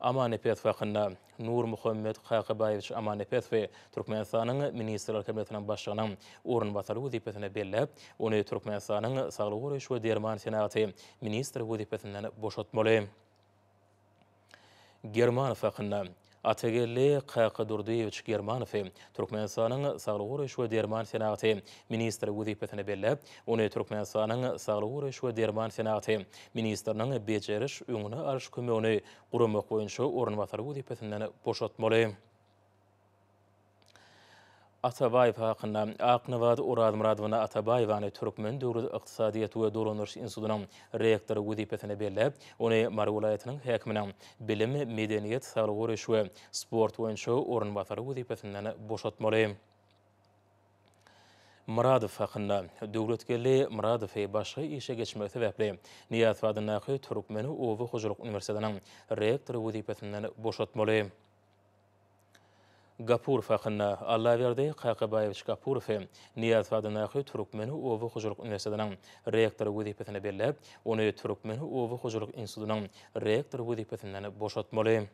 Amannepesow hakynda Nurmuhammet Kakabaýewiç Amannepesowy Türkmenistanyň Ministrler Kabinetiniň Başlygynyň orunbasary wezipesine belläp, ony Türkmenistanyň Saglygy goraýyş we derman senagaty ministri wezipesinden boşatmaly. Germanow hakynda. Atageldi Kakadurdyýewiç Germanowy Türkmenistanyň Saglygy goraýyş we derman senagaty ministri wezipesine belläp, ony Türkmenistanyň Saglygy goraýyş we derman senagaty ministriniň bejeriş-öňüni alyş kömegini guramak boýunça orunbasary wezipesinden boşatmaly. Atabaýew hakynda Aknabat Orazmyradowna Atabaýewany Türkmen döwlet ykdysadyýet we dolandyryş institutynyň rektory wezipesine belläp, ony Mary welaýatynyň häkiminiň bilim, medeniýet, saglygy goraýyş we sport boýunça orunbasary wezipesinden boşatmaly. Myradow hakynda Döwletgeldi Myradowy başga işe geçmegi sebäpli Nyýazow adyndaky Türkmen oba hojalyk uniwersitetiniň rektory wezipesinden boşatmaly. Gapurow hakynda Allaberdi Kakabaýewiç Gapurowy Nyýazow adyndaky Türkmen oba hojalyk uniwersitetiniň rektory wezipesine belläp, ony Türkmen oba hojalyk institutynyň rektory wezipesinden boşatmaly.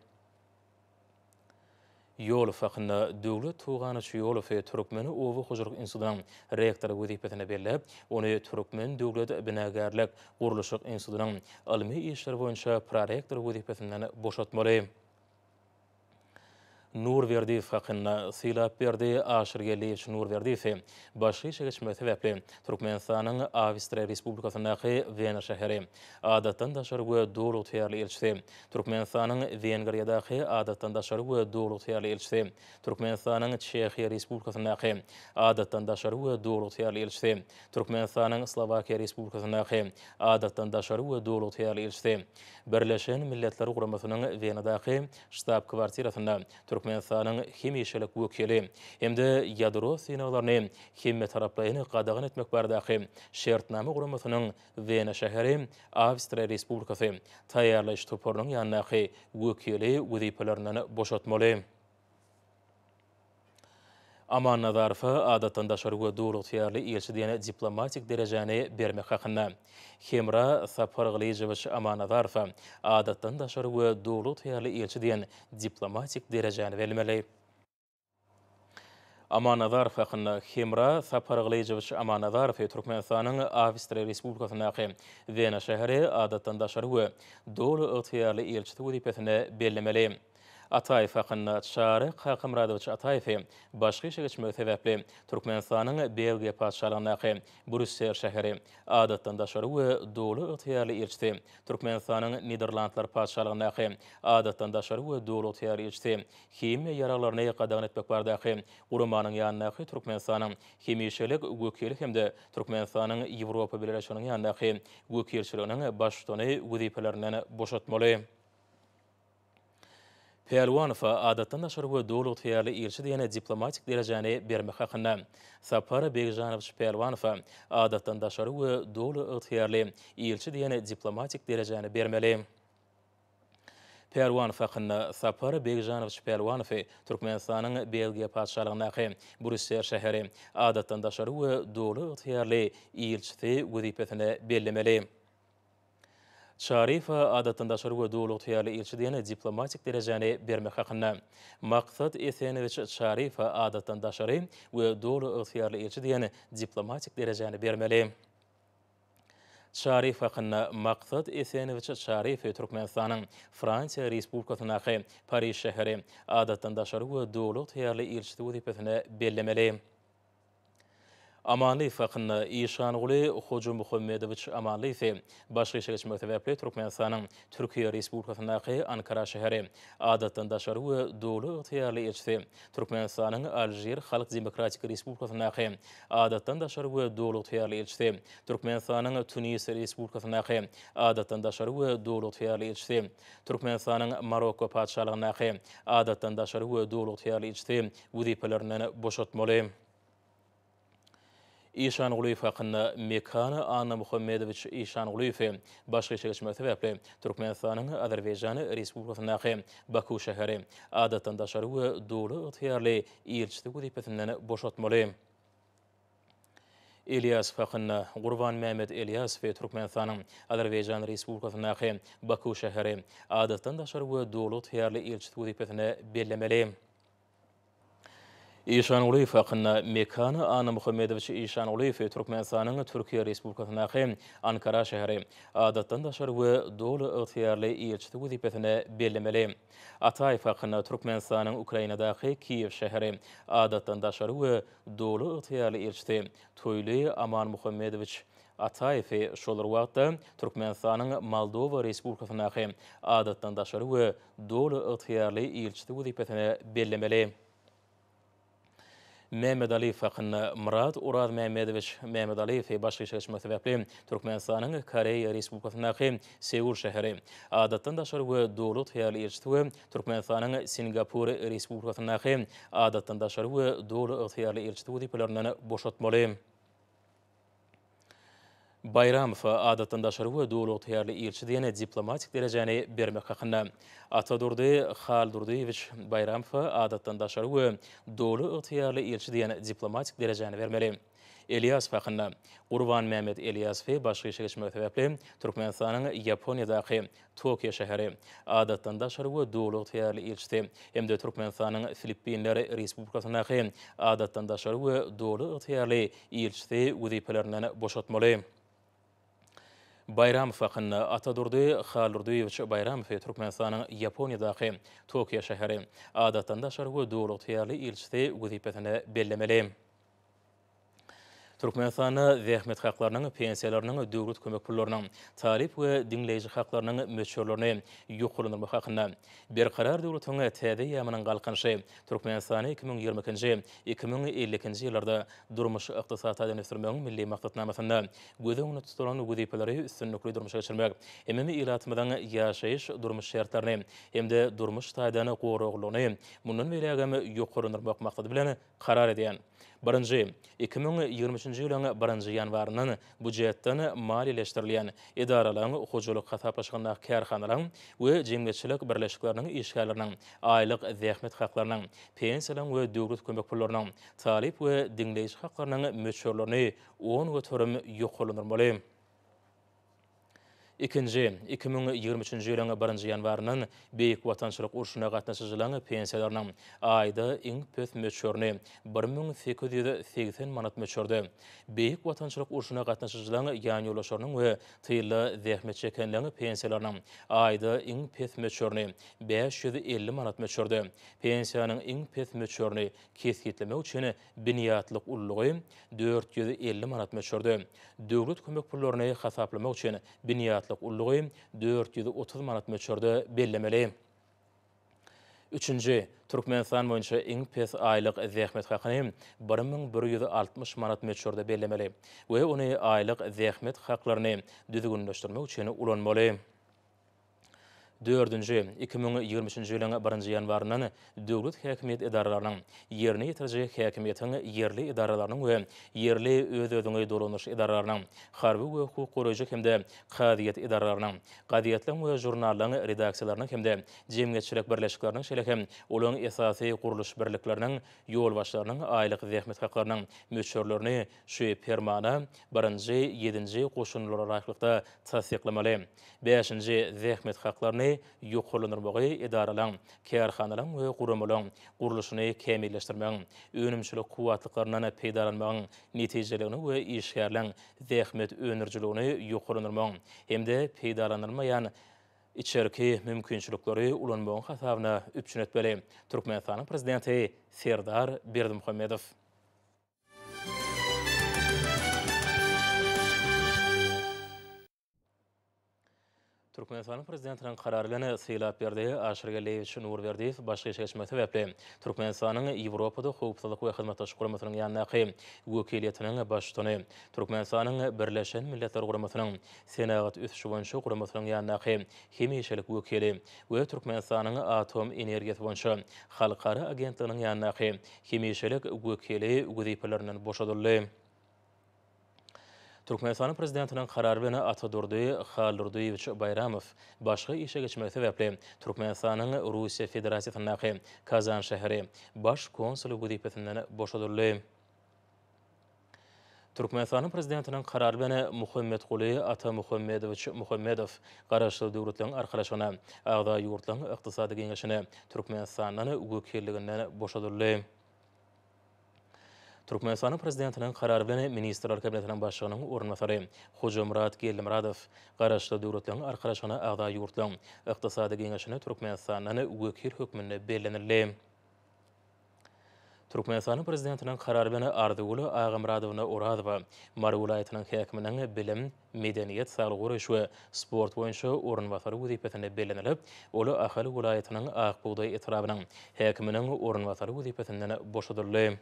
Ýolow hakynda Döwlet Tuganyç Ýolowy Türkmen oba hojalyk institutynyň rektory wezipesine belläp, ony Türkmen döwlet binagärlik, gurluşyk institutynyň ylmy işler boýunça prorektory wezipesinden boşatmaly. Nurberdiýew hakynda Sylapberdi Aşyrgeldiýewiç Nurberdiýewi başga işe geçmegi sebäpli Türkmenistanyň Awstriýa Respublikasyndaky Wena şäheri Adatdan daşary we Doly ygtyýarly ilçisi, Türkmenistanyň Wengriýadaky Adatdan daşary we Doly ygtyýarly ilçisi, Türkmenistanyň Çehiýa Respublikasyndaky Adatdan daşary we Doly ygtyýarly ilçisi, Türkmenistanyň Slowakiýa Respublikasyndaky Adatdan daşary we Doly ygtyýarly ilçisi, Birleşen Milletler Guramasynyň Wenadaky ştab-kwartirasynda Türkmenistanyň hemişelik wekili hem-de Ýadro synaglaryny hemmetaraplaýyn gadagan etmek baradaky Şertnama guramasynyň Wena şäheri, Awstriýa Respublikasy, taýýarlaýyş toparynyň ýanyndaky wekili wezipelerinden boşatmaly. Amannazarowa adatdan daşary we doly ygtyýarly ilçi diýen diplomatik derejäni bermek hakynda. Hemra Sapargylyjowiç Amannazarowa adatdan daşary we doly ygtyýarly ilçi diýen diplomatik derejäni bermeli. Amannazarow hakynda Hemra Sapargylyjowiç Amannazarowy Türkmenistanyň Awstriýa Respublikasyndaky Wena şäheri adatdan daşary we doly ygtyýarly ilçisi wezipesine bellemeli. Ataýew hakynda Çary Kakamyradowiç Ataýewi başga işe geçmegi sebäpli Türkmenistanyň Belgiýa Patyşalygyndaky Brýussel şäheri adatdan daşary we doly ygtyýarly ilçisi, Türkmenistanyň Niderlandlar Patyşalygyndaky adatdan daşary we doly ygtyýarly ilçisi, himiýa ýaraglaryny gadagan etmek baradaky guramanyň ýanyndaky Türkmenistanyň hemişelik wekili hem-de Türkmenistanyň Ýewropa Bileleşiginiň ýanyndaky wekilçiliginiň baştutany wezipelerinden boşatmaly. Pälwanowa adatdan daşary we doly ygtyýarly ilçi diýen diplomatik derejäni bermek hakynda. Sapar Begjanowiç Pälwanowa adatdan daşary we doly ygtyýarly ilçi diýen diplomatik derejäni bermeli. Pälwanow hakynda Sapar Begjanowiç Pälwanowy Türkmenistanyň Belgiýa Patyşalygyndaky Brýussel şäheri adatdan daşary we doly ygtyýarly ilçisi wezipesine bellemeli. Çaryýewe adatdan daşary we doly ygtyýarly ilçi diýen diplomatik derejäni bermek hakynda. Maksat Esenowiç Çaryýewe adatdan daşary we doly ygtyýarly ilçi diýen diplomatik derejäni bermeli. Çaryýew hakynda Maksat Esenowiç Çaryýewi Türkmenistanyň Fransiýa Respublikasyndaky Pariž şäheri adatdan daşary we doly ygtyýarly ilçisi wezipesine bellemeli. Amanlyýew hakynda Işanguly Hojamuhammedowiç Amanlyýewi başga işe geçmegi sebäpli Türkmenistanyň Türkiýe Respublikasyndaky Ankara şäheri Adatdan daşary we Doly ygtyýarly ilçisi, Türkmenistanyň Alžir Halk Demokratik Respublikasyndaky Adatdan daşary we Doly ygtyýarly ilçisi, Türkmenistanyň Tunis Respublikasyndaky Adatdan daşary we Doly ygtyýarly ilçisi, Türkmenistanyň Marokko Patyşalygyndaky Adatdan daşary we Doly ygtyýarly ilçisi wezipelerinden boşatmaly. Işangulyýew hakynda Mekan Annamuhammedowiç Işangulyýewi başga işe geçmegi sebäpli Türkmenistanyň Azerbaýjan Respublikasyndaky Baku şäheri Adatdan daşary we Doly ygtyýarly ilçisi wezipesinden boşatmaly. Elýasow hakynda Gurbanmämmet Elýasowy Türkmenistanyň Azerbaýjan Respublikasyndaky Baku şäheri Adatdan daşary we Doly ygtyýarly ilçisi wezipesine bellemeli. Işangulyýew hakynda Mekan Annamuhammedowiç Işangulyýewi Türkmenistanyň Türkiýe Respublikasyndaky Ankara şäheri Adatdan daşary we Doly ygtyýarly ilçisi wezipesine bellemeli. Ataýew hakynda Türkmenistanyň Ukrainadaky Kiýew şäheri Adatdan daşary we Doly ygtyýarly ilçisi Toýly Amanmuhammedowiç Ataýewi şol bir wagtda Türkmenistanyň Moldowa Respublikasyndaky Adatdan daşary we Doly ygtyýarly ilçisi wezipesine bellemeli. Mämmedalyýew hakynda Myrat Orazmämmedowiç Mämmedalyýewi başga işe geçmek sebäpli Türkmenistanyň Koreýa Respublikasyndaky Seul şäheri Adatdan daşary we Doly ygtyýarly ilçisi we Türkmenistanyň Singapur Respublikasyndaky Adatdan daşary we Doly ygtyýarly ilçisi wezipelerinden boşatmaly. Baýramowa Adatdan daşary we Doly ygtyýarly ilçi diýen diplomatik derejäni bermek hakynda. Atadurdy Haldurdyýewiç Baýramowa Adatdan daşary we Doly ygtyýarly ilçi diýen diplomatik derejäni bermeli. Elýasow hakynda. Gurbanmämmet Elýasowy başga işe geçmegi sebäpli Türkmenistanyň Ýaponiýadaky Tokio şäheri, Adatdan daşary we Doly ygtyýarly ilçisi hem-de Türkmenistanyň Filippinler Respublikasyndaky Adatdan daşary we Doly ygtyýarly ilçisi wezipelerinden boşatmaly. Baýramow hakynda Atadurdy Haldurdyýewiç Baýramowy Türkmenistanyň Ýaponiýadaky Tokio şäheri, Adatdan daşary we Doly ygtyýarly ilçisi wezipesine bellemeli. Türkmenistanda zähmet haklarynyň, pensiýalarynyň, döwlet kömek pullarynyň, talyp we diňleýji haklarynyň möçberlerini ýokarlandyrmak hakynda Berkarar döwletiň täze eýýamynyň Galkynyşy Türkmenistany 2022-nji, 2052-nji ýyllarda durmuş-ykdysady taýdan ösdürmegiň Milli maksatnamasynda göz öňünde tutulan wezipeleri üstünlikli durmuşa geçirmek hemem ilatymyzyň ýaşaýyş-durmuş şertlerini hem-de durmuş taýdan goraglylygyny mundan beýlägem ýokarlandyrmak maksady bilen karar edýän. Birinji. 2023-nji. 23-nji ýylyň birinji ýanwaryndan býujetden maliýeleşdirilýän edaralaryň, hojalyk hasaplaşygyndaky kärhanalaryň we jemgyýetçilik birleşikleriniň işgärleriniň aýlyk zähmet haklarynyň, pensiýalaryň we döwlet kömek pullarynyň, talyp we diňleýji haklarynyň möçberlerini 10% ýokarlandyrmaly. Ikinji, 2023-nji ýylyň birinji ýanwaryndan Beýik Watançylyk urşuna gatnaşyjylaryň pensiýalarynyň aýda iň pes möçberini 1880 manat möçberde, Beýik Watançylyk urşuna gatnaşyjylaryň ýanýoldaşlarynyň we tylda zähmet çekenleriň pensiýalarynyň aýda iň pes möçberini 550 manat möçberde, pensiýanyň iň pes möçberini kesgitlemek üçin binýatlyk ululygy 450 manat möçberde, döwlet kömek pullaryny hasaplamak üçin binýatlyk ululygy 430 manat möçberde bellemeli. Üçünji, Türkmenistan boýunça iň pes aýlyk zähmet hakyny 1160 manat möçberde bellemeli we ony aýlyk zähmet haklaryny düzgünleşdirmek üçin ulanmaly. Dördünji, 2023-nji ýylyň birinji ýanwaryndan döwlet häkimiýet edaralarynyň, ýerine ýetiriji häkimiýetiň ýerli edaralarynyň we ýerli öz-özüňi dolandyryş edaralarynyň, harby we hukuk goraýjy hem-de kazyýet edaralarynyň, gazetleriň we žurnallaryň redaksiýalarynyň hem-de jemgyýetçilik birleşikleriniň, şeýle hem olaryň esasy gurluş birlikleriniň ýolbaşçylarynyň aýlyk zähmet haklarynyň möçberlerini şu Permana birinji, ýedinji goşundylara laýyklykda tassyklamaly. Bäşinji, zähmet haklaryny ýokarlandyrmagy edaralaryň, kärhanalaryň we guramalaryň gurluşyny kämilleşdirmegiň, önümçilik kuwwatlyklaryndan peýdalanmagyň netijeligini we işgärleň zähmet öndürijiligini ýokarlandyrmagyň hem-de peýdalanylmaýan içerki mümkinçilikleri ulanmagyň hasabyna üpjün etmeli. Türkmenistanyň Prezidenti Serdar Berdimuhamedow. Türkmenistanyň Prezidentiniň Karary bilen Sylapberdi Aşyrgeldiýewiç Nurberdiýew başga işe geçmegi sebäpli, Türkmenistanyň Ýewropada Howpsuzlyk we Hyzmatdaşlyk Guramasynyň ýanyndaky wekiliýetiniň Baştutany, Türkmenistanyň Birleşen Milletler Guramasynyň Senagat ösüşi boýunça guramasynyň ýanyndaky hemişelik wekili we Türkmenistanyň Atom energiýasy boýunça halkara agentliginiň ýanyndaky hemişelik wekili wezipelerinden boşadyldy. Türkmenistanyň Prezidentiniň Karary bilen Atadurdy Haldurdyýewiç Baýramow başga işe geçmegi sebäpli Türkmenistanyň Russiýa Federasiýasyndaky Kazan şäheri Baş konsuly wezipesinden boşadyldy. Türkmenistanyň Prezidentiniň Karary bilen Muhammetguly Atamuhammedowiç Muhammedow Garaşsyz Döwletleriň Arkalaşygyna agza ýurtlaryň Ykdysady Geňeşine Türkmenistandan wekilliginden boşadyldy. Türkmenistanyň Prezidentiniň Karary bilen Ministrler Kabinetiniň Başlygynyň orunbasary Hojamyrat Geldimyradow Garaşsyz Döwletleriň Arkalaşygyna agza ýurtlaryň Ykdysady Geňeşine Türkmenistandan wekil hökmünde bellenildi. Türkmenistanyň Prezidentiniň Karary bilen Arzygül Agamyradowna Orazowa Mary welaýatynyň häkiminiň bilim, medeniýet, saglygy goraýyş we sport boýunça orunbasary wezipesinde bellenilip, ol Ahal welaýatynyň Ak bugdaý etrabynyň häkiminiň orunbasary wezipesinden boşadyldy.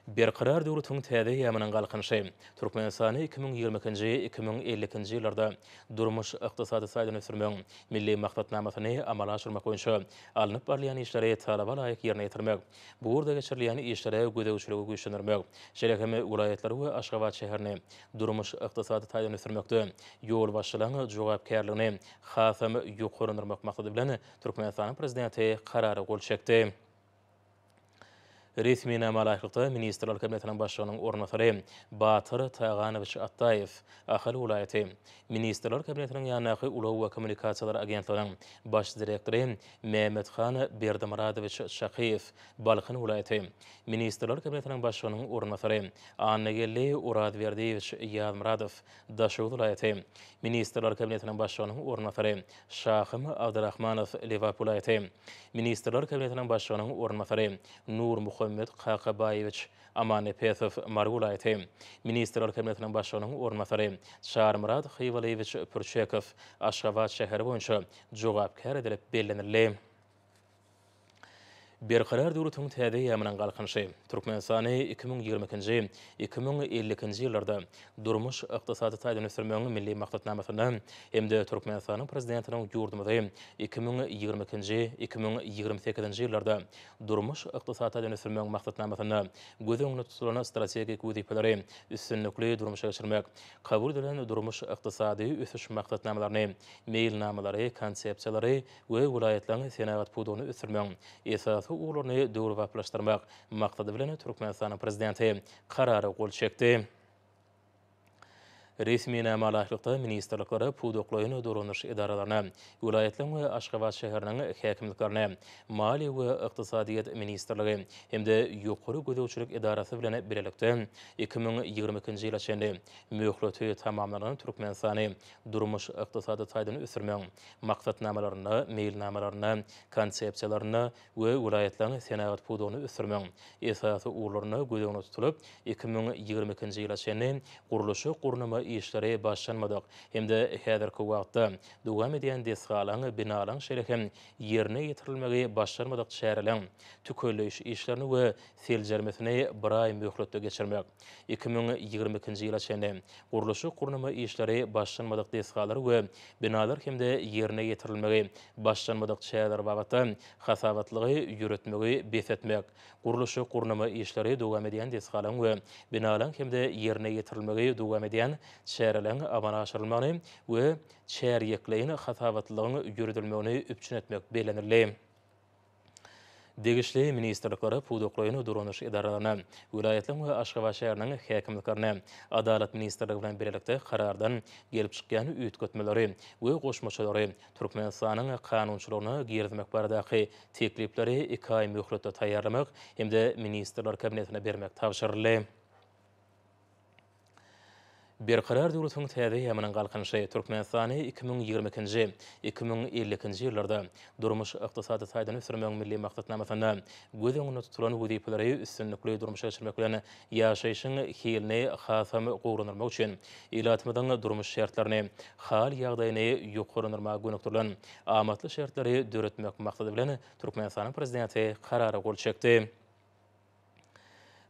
Berkarar döwletiň täze eýýamynyň Galkynyşy, Türkmenistany 2022-nji, 2052-nji ýyllarda durmuş-ykdysady taýdan ösdürmegiň Milli maksatnamasyny amala aşyrmak boýunça alnyp barylýan işleri talaba laýyk ýerine ýetirmek, Bu ugurda geçirilýän işlere gözegçiligi güýçlendirmek, şeýle hem welaýatlary we Aşgabat şäherini durmuş-ykdysady taýdan ösdürmekde ýolbaşçylaryň jogapkärligini hasam ýokarlandyrmak maksady bilen, Türkmenistanyň Prezidenti Karara gol çekdi. Resminama laýyklykda, Ministrler Kabinetiniň Başlygynyň orunbasary Batyr Taganowiç Atdaýew, Ahal welaýaty, Ministrler Kabinetiniň ýanyndaky Ulag we kommunikasiýalar agentliginiň Baş direktory Mämmethan Berdimyradowiç Çakyýew, Balkan welaýaty, Ministrler Kabinetiniň Başlygynyň orunbasary Annageldi Orazberdiýewiç Ýazmyradow, Daşoguz welaýaty, Ministrler Kabinetiniň Başlygynyň orunbasary Şahym Abdyrahmanow, Lebap welaýaty, Ministrler Kabinetiniň Başlygynyň orunbasary Nurmuhammet Kakabaýewiç Amannepesow, Mary welaýaty, Ministrler Kabinetiniň Başlygynyň orunbasary Çarymyrat Hywalyýewiç Pürçekow, Aşgabat şäheri boýunça jogapkär edilip bellenildi. Berkarar döwletiň täze eýýamynyň Galkynyşy, Türkmenistany 2022-nji, 2052-nji ýyllarda durmuş-ykdysady taýdan ösdürmegiň Milli maksatnamasynda hem-de Türkmenistanyň Prezidentiniň ýurdumyzy 2022-nji, 2028-nji ýyllarda durmuş-ykdysady taýdan ösdürmegiň maksatnamasynda göz öňünde tutulan strategik wezipeleri üstünlikli durmuşa geçirmek, kabul edilen durmuş-ykdysady ösüş maksatnamalaryny, meýilnamalary, konsepsiýalary we welaýatlaryň senagat pudagyny ösdürmegiň esasy ugurlaryny döwrebaplaşdyrmak maksady bilen Türkmenistanyň Prezidenti Karara gol çekdi. Resminama laýyklykda, ministrliklere, pudaklaýyn dolandyryş edaralaryna, welaýatlaryň we Aşgabat şäheriniň häkimliklerine, Maliýe we ykdysadyýet ministrligi hem-de Ýokary gözegçilik edarasy bilen bilelikde 2022-nji ýyla çenli möhleti tamamlanan Türkmenistany durmuş-ykdysady taýdan ösdürmegiň maksatnamalarynda, meýilnamalarynda, konsepsiýalarynda we welaýatlaryň senagat pudagyny ösdürmegiň esasy ugurlarynda göz öňünde tutulyp, 2022-nji ýyla çenli gurluşyk-gurnama işleri başlanmadyk hem-de häzirki wagtda dowam edýän desgalaryň, binalaryň, şeýle hem ýerine ýetirilmegi başlanmadyk çäreleriň tükelleýiş işlerini we seljermesini bir aý möhletde geçirmek, 2022-nji ýyla çenli gurluşyk-gurnama işleri başlanmadyk desgalar we binalar hem-de ýerine ýetirilmegi başlanmadyk çäreler babatda hasabatlygy ýöretmegi bes etmek, gurluşyk-gurnama işleri dowam edýän desgalaryň we binalaryň hem-de ýerine ýetirilmegi dowam edýän çäreleriň amala aşyrylmagyny we çärýekleýin hasabatlylygyň ýöredilmegini üpjün etmek bellenildi. Degişli ministrliklere, pudaklaýyn dolandyryş edaralaryna, welaýatlaryň we Aşgabat şäheriniň häkimliklerine Adalat ministrligi bilen bilelikde Karardan gelip çykýan üýtgetmeleri we goşmaçalary Türkmenistanyň kanunçylygyna girizmek baradaky teklipleri iki aý möhletde taýýarlamak hem-de Ministrler Kabinetine bermek tabşyryldy. Berkarar döwletiň täze eýýamynyň Galkynyşy Türkmenistany 2022-nji, 2052-nji ýyllarda durmuş-ykdysady taýdan ösdürmegiň Milli maksatnamasynda göz öňünde tutulan wezipeleri üstünlikli durmuşa geçirmek bilen, ýaşaýşyň hilini hasam gowulandyrmak üçin ilatymyzyň durmuş şertlerini, hal-ýagdaýyny ýokarlandyrmaga gönükdirilen amatly şertleri döretmek maksady bilen Türkmenistanyň Prezidenti Karara gol çekdi.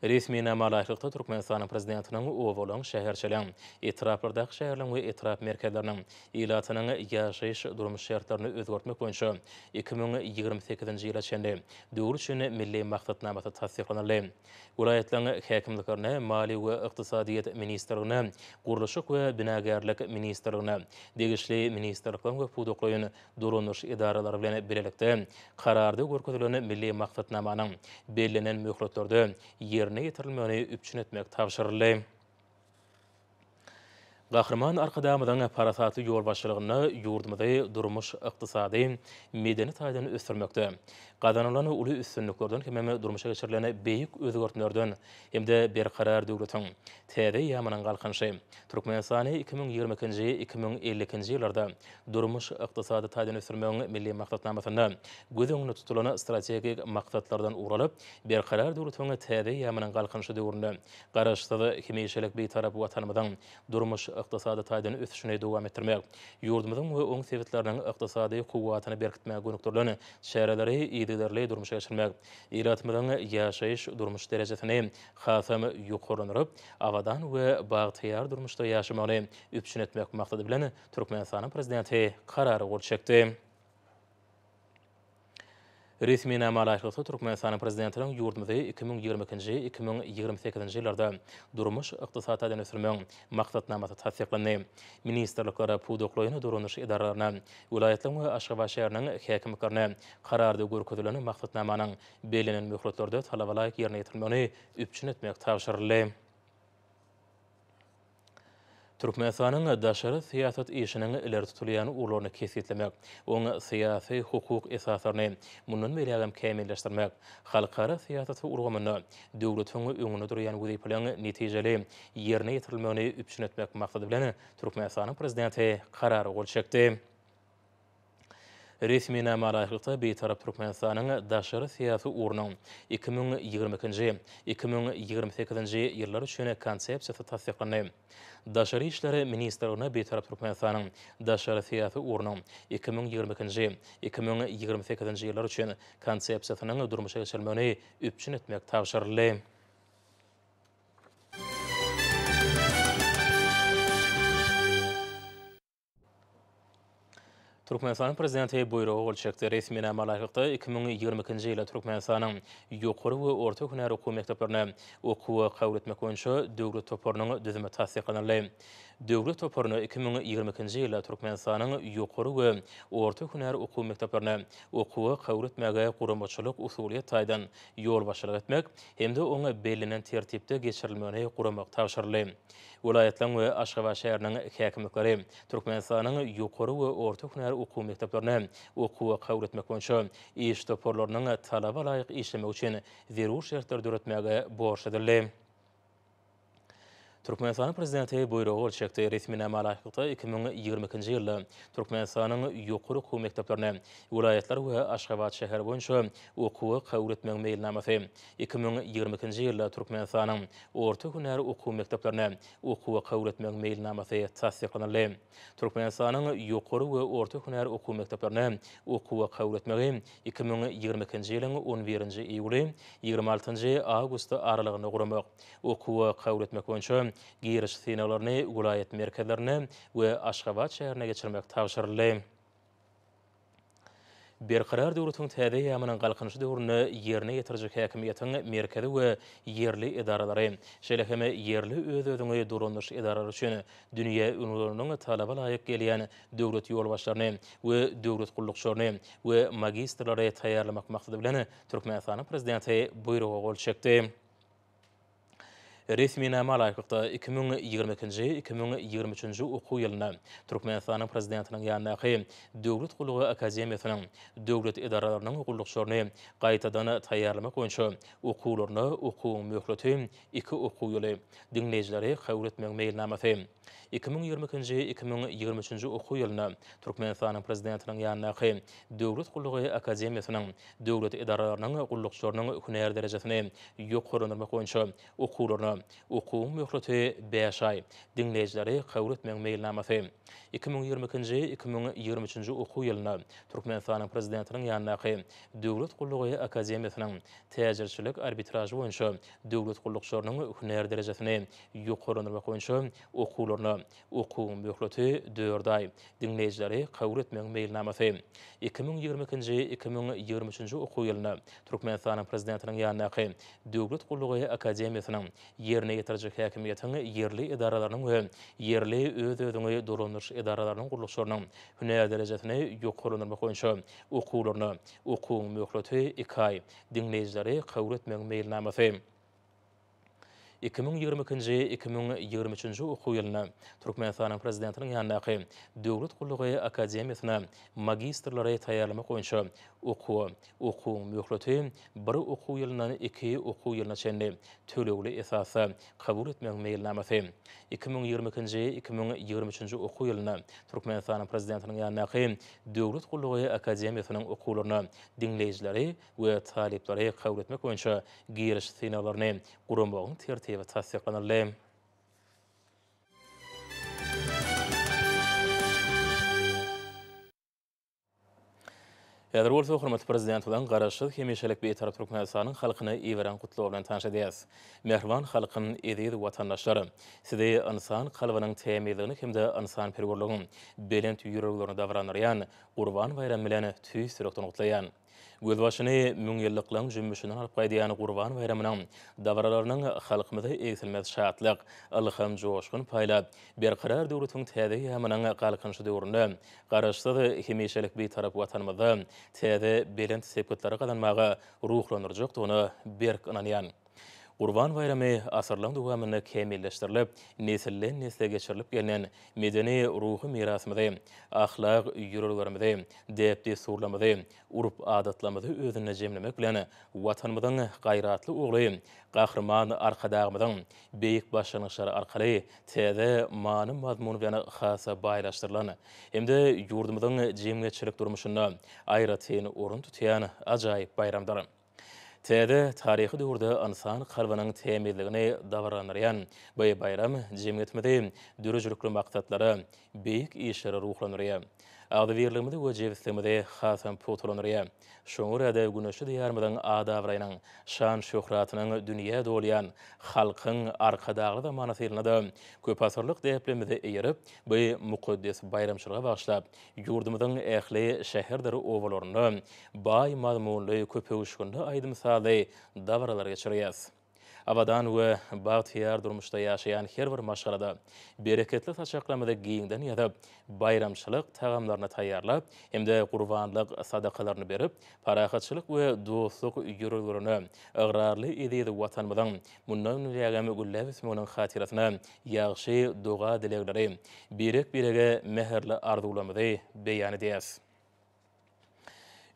Resminama laýyklykda, Türkmenistanyň Prezidentiniň obalaryň, şäherçeleriň, etraplardaky şäherleriň we etrap merkezleriniň ilatynyň ýaşaýyş-durmuş şertlerini özgertmek boýunça 2028-nji ýyla çenli döwür üçin Milli maksatnamasy tassyklanyldy. Welaýatlaryň häkimliklerine, Maliýe we ykdysadyýet ministrligine, Gurluşyk we binagärlik ministrligine, degişli ministrlikleriň we pudaklaýyn dolandyryş edaralary bilen bilelikde Kararda görkezilen Milli maksatnamanyň bellenen möhletlerde ýerine ýetirilmegini üpjün etmek tabşyryldy. Gahryman Arkadagymyzyň parasatly ýolbaşçylygynda ýurdumyzy durmuş-ykdysady, medeni taýdan ösdürmekde gazanylan uly üstünliklerden hemem durmuşa geçirilen beýik özgertmelerden hem-de Berkarar döwletiň täze eýýamynyň Galkynyşy, Türkmenistany 2022-nji, 2052-nji ýyllarda durmuş-ykdysady taýdan ösdürmegiň Milli maksatnamasynda göz öňünde tutulan strategik maksatlardan ugur alyp, Berkarar döwletiň täze eýýamynyň Galkynyşy döwründe Garaşsyz, hemişelik Bitarap Watanymyzyň durmuş-ykdysady taýdan ösüşini dowam etdirmek, ýurdumyzyň we oň sebitleriniň ykdysady kuwwatyny berkitmäge gönükdirilen çäreleri yzygiderli durmuşa geçirmek, ilatymyzyň ýaşaýyş-durmuş derejesini hasam ýokarlandyryp, abadan we bagtyýar durmuşda ýaşamagyny üpjün etmek maksady bilen, Türkmenistanyň Prezidenti Karara gol çekdi. Resminama laýyklykda, Türkmenistanyň Prezidentiniň ýurdumyzy 2022-nji, 2028-nji ýyllarda durmuş-ykdysady taýdan ösdürmegiň Maksatnamasy tassyklandy. Ministrliklere, pudaklaýyn dolandyryş edaralaryna, welaýatlaryň we Aşgabat şäheriniň häkimliklerine Kararda görkezilen maksatnamanyň bellenen möhletlerde talaba laýyk ýerine ýetirilmegini üpjün etmek tabşyryldy. Türkmenistanyň daşary syýasat işiniň ileri tutulýan ugurlaryny kesgitlemek, oň syýasy-hukuk esaslaryny mundan beýlägem kämilleşdirmek, halkara syýasaty ulgamynda döwletiň öňünde durýan wezipeleriň netijeli ýerine ýetirilmegini üpjün etmek maksady bilen, Türkmenistanyň Prezidenti Karara gol çekdi. Resminama laýyklykda, Bitarap Türkmenistanyň daşary syýasy ugrunyň 2022-nji, 2028-nji ýyllar üçin Konsepsiýasy tassyklandy. Daşary işler ministrligine Bitarap Türkmenistanyň daşary syýasy ugrunyň 2022-nji, 2028-nji ýyllar üçin Konsepsiýasynyň durmuşa geçirilmegini üpjün etmek tabşyryldy. Türkmenistanyň Prezidenti buýruga gol çekdi. Resminama laýyklykda, 2022-nji ýylda Türkmenistanyň ýokary we orta hünär okuw mekdeplerine okuwa kabul etmek boýunça döwlet toparynyň düzümi tassyklanyldy. Döwlet toparyna 2022-nji ýylda Türkmenistanyň ýokary we orta hünär okuw mekdeplerine okuwa kabul etmäge guramaçylyk-usulyýet taýdan ýolbaşçylyk etmek hem-de oň bellenen tertipde geçirilmegini guramak tabşyryldy. Welaýatlaryň we Aşgabat şäheriniň häkimlikleri Türkmenistanyň ýokary we orta hünär okuw mekdeplerine okuwa kabul etmek boýunça iş toparlarynyň talaba laýyk işlemegi üçin zerur şertleri döretmäge borçly edildi. Türkmenistanyň Prezidenti buýruga gol çekdi. Resminama laýyklykda, 2022-nji ýylda Türkmenistanyň ýokary okuw mekdeplerine welaýatlar we Aşgabat şäheri boýunça okuwa kabul etmegiň meýilnamasy, 2022-nji ýylda Türkmenistanyň orta hünär okuw mekdeplerine okuwa kabul etmegiň meýilnamasy tassyklanyldy. Türkmenistanyň ýokary we orta hünär okuw mekdeplerine okuwa kabul etmegi 2022-nji ýylyň on birinji iýuly, 26-njy awgusty aralygynda guramak, okuwa kabul etmek boýunça giriş synaglaryny welaýat merkezlerinde we Aşgabat şäherinde geçirmek tabşyryldy. Berkarar döwletiň täze eýýamynyň Galkynyşy döwründe ýerine ýetiriji häkimiýetiň merkezi we ýerli edaralary, şeýle hem ýerli öz-özüňi dolandyryş edaralary üçin dünýä ülňüleriniň talaba laýyk gelýän döwlet ýolbaşçylaryny we döwlet gullukçylaryny we magistrleri taýýarlamak maksady bilen Türkmenistanyň Prezidenti Buýruga gol çekdi. Resminama laýyklykda, 2022-nji, 2023-nji okuw ýylynda Türkmenistanyň Prezidentiniň ýanyndaky Döwlet gullugy akademiýasynyň döwlet edaralarynyň gullukçylaryny gaýtadan taýýarlamak boýunça okuwlaryna okuwyň möhleti iki okuw ýyly, diňleýjileri kabul etmegiň meýilnamasy. 2022-nji, 2023-nji okuw ýylynda Türkmenistanyň Prezidentiniň ýanyndaky Döwlet gullugy akademiýasynyň döwlet edaralarynyň gullukçylarynyň hünär derejesini ýokarlandyrmak boýunça okuwlaryna, okuwyň möhleti bäş aý, diňleýjileri kabul etmegiň meýilnamasy. 2022-nji, 2023-nji okuw ýylynda Türkmenistanyň Prezidentiniň ýanyndaky Döwlet gullugy akademiýasynyň täjirçilik arbitražy boýunça döwlet gullukçylarynyň hünär derejesini ýokarlandyrmak boýunça okuwlaryna, Okuwyň möhleti dört aý. Diňleýjileri kabul etmegiň meýilnamasy. 2022-nji, 2023-nji okuw ýylynda Türkmenistanyň Prezidentiniň ýanyndaky Döwlet gullugy akademiýasynyň, ýerine ýetiriji häkimiýetiň ýerli edaralarynyň we ýerli öz-özüňi dolandyryş edaralarynyň gullukçylarynyň hünär derejesini ýokarlandyrmak boýunça okuwlaryna, okuwyň möhleti iki aý, diňleýjileri kabul etmegiň meýilnamasy. 2022-nji, 2023-nji okuw ýylynda Türkmenistanyň Prezidentiniň ýanyndaky Döwlet gullugy akademiýasyna magistrleri taýýarlamak boýunça okuwa, okuwyň möhleti bir okuw ýylyndan iki okuw ýylyna çenli, tölegli esasda kabul etmegiň meýilnamasy. 2022-nji, 2023-nji okuw ýylynda Türkmenistanyň Prezidentiniň ýanyndaky Döwlet gullugy akademiýasynyň okuwlaryna diňleýjileri we talyplary kabul etmek boýunça giriş synaglaryny guramagyň tertibi tassyklanyldy. Häzir bolsa hormatly Prezidentimiziň Garaşsyz, hemişelik Bitarap Türkmenistanyň halkyna iberen Gutlagy bilen tanyş edýäris. Mähriban halkym, eziz watandaşlar! Sizi ynsan kalbynyň tämizligini hem-de ynsanperwerligiň belent ýörelgelerini dabaralandyrýan Gurban baýramy bilen tüýs ýürekden gutlaýan. Gözbaşyny müňýyllyklaryň jümmüşinden alyp gaýdýan Gurban baýramynyň dabaralarynyň halkymyza egsilmez şatlyk, ylham-joşgun paýlap, Berkarar döwletiň täze eýýamynyň Galkynyşy döwründe Garaşsyz, hemişelik Bitarap Watanymyzda täze belent sepgitleri gazanmaga ruhlandyrjakdygyna berk ynanýan. Gurban baýramy asyrlaryň dowamynda kämilleşdirilip, nesilden-nesle geçirilip gelnen medeni-ruhy mirasymyzy, ahlak ýörelgelerimizi, däp-dessurlarymyzy, urp-adatlarymyzy özünde jemlemek bilen, Watanymyzyň gaýratly ogly Gahryman Arkadagymyzyň beýik başlangyçlary arkaly täze many-mazmun bilen has baýlaşdyrylan hem-de ýurdumyzyň jemgyýetçilik durmuşynda aýratyn orun tutýan ajaýyp baýramdyr. Täze taryhy döwürde ynsan kalbynyň tämizligini dabaralandyrýan bu baýram jemgyýetimizi döredijilikli maksatlara, beýik işlere ruhlandyrýar. Agzybirligimizi we jebisligimizi hasam pugtalandyrýar. Şoňa görä-de, güneşli Diýarymyzyň at-abraýynyň, şan-şöhratynyň dünýä dolýan Halkyň Arkadagly zamanasy ýylynda-da köpasyrlyk däplerimize eýerip, bu mukaddes baýramçylyga bagyşlap, ýurdumyzyň ähli şäherdir obalarynda baý mazmunly, köpöwüşginli aýdym-sazly dabaralar geçirýäris. Abadan we bagtyýar durmuşda ýaşaýan her bir maşgalada bereketli saçaklarymyzy giňden ýazyp, baýramçylyk tagamlaryny taýýarlap hem-de gurbanlyk sadakalaryny berip, parahatçylyk we dostluk ýörelgelerine ygrarly eziz Watanymyzyň mundan beýlägem gülläp ösmeginiň hatyrasyna ýagşy doga-dilegleri, birek-birege mähirli arzuwlarymyzy beýan edýäris.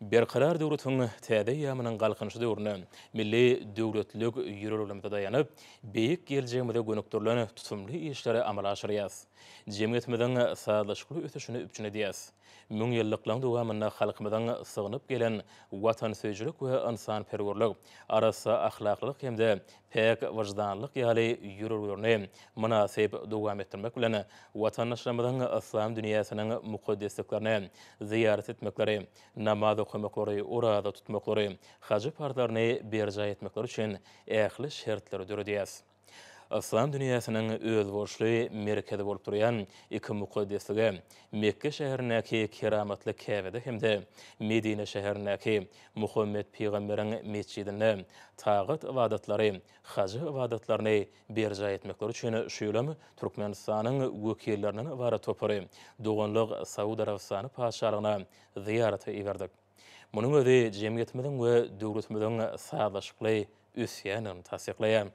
Berkarar döwletiň täze eýýamynyň Galkynyşy döwründe milli döwletlilik ýörelgelerimize daýanyp, beýik geljegimize gönükdirilen tutumly işleri amala aşyrýarys. Jemgyýetimiziň sazlaşykly ösüşini üpjün edýäris. Müňýyllyklaryň dowamynda halkymyzyň sygnyp gelen watansöýüjilik we ynsanperwerlik, arassa ahlaklylyk hem-de päk wyždanlylyk ýaly ýörelgelerini mynasyp dowam etdirmek bilen, watandaşlarymyzyň yslam dünýäsiniň mukaddesliklerine zyýarat etmekleri, namaz okamaklary, oraza tutmaklary, hajy parzlaryny berjaý etmekleri üçin ähli şertleri döredýäris. Yslam dünýäsiniň özboluşly merkezi bolup durýan iki mukaddeslige, Mekge şäherindäki keramatly Käbede hem-de Medine şäherindäki Muhammet pygamberiň metjidinde tagat-ybadatlary, hajy ybadatlaryny berjaý etmekleri üçin şu ýylam Türkmenistanyň wekillerinden ybarat topary doganlyk Saud Arabystany Patyşalygyna zyýarata iberdik. Munuň özi jemgyýetimiziň we döwletimiziň sazlaşykly ösýändigini tassyklaýar.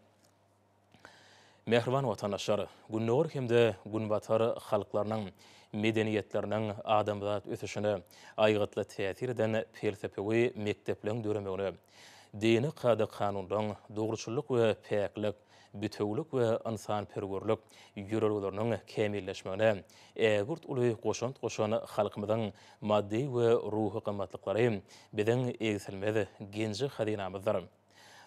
Mähriban watandaşlar! Gündogar hem-de Günbatar halklarynyň medeniýetleriniň adamzat ösüşine aýgytly täsir eden pelsepewi mekdepleriň döremegine, dini kada-kanunlaryň, dogruçyllyk we päklik, bitewülik we ynsanperwerlik ýörelgeleriniň kämilleşmegine ägirt uly goşant goşan halkymyzyň maddy we ruhy gymmatlyklary biziň egsilmez genji-hazynamyzdyr.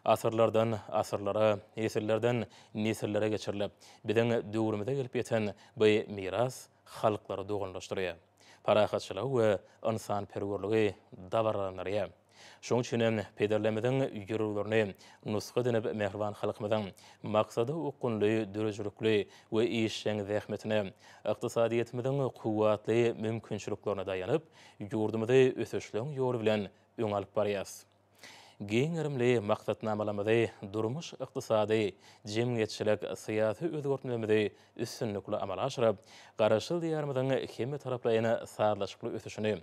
Asyrlardan asyrlara, nesillerden nesillere geçirilip, biziň döwrümize gelip ýeten bu miras halklary doganlaşdyrýar, parahatçylygy we ynsanperwerligi dabaralandyrýar. Şonuň üçin hem pederlerimiziň ýörelgelerini nusga edinip, mähriban halkymyzyň maksada okgunly, döredijilikli we işjeň zähmetine, ykdysadyýetimiziň kuwwatly mümkinçiliklerine daýanyp, ýurdumyzy ösüşleň ýoly bilen öňe alyp barýarys. Giň gerimli maksatnamalarymyzy, durmuş-ykdysady, jemgyýetçilik, syýasy özgertmelerimizi üstünlikli amala aşyryp, Garaşsyz Diýarymyzyň hemmetaraplaýyn sazlaşykly ösüşini,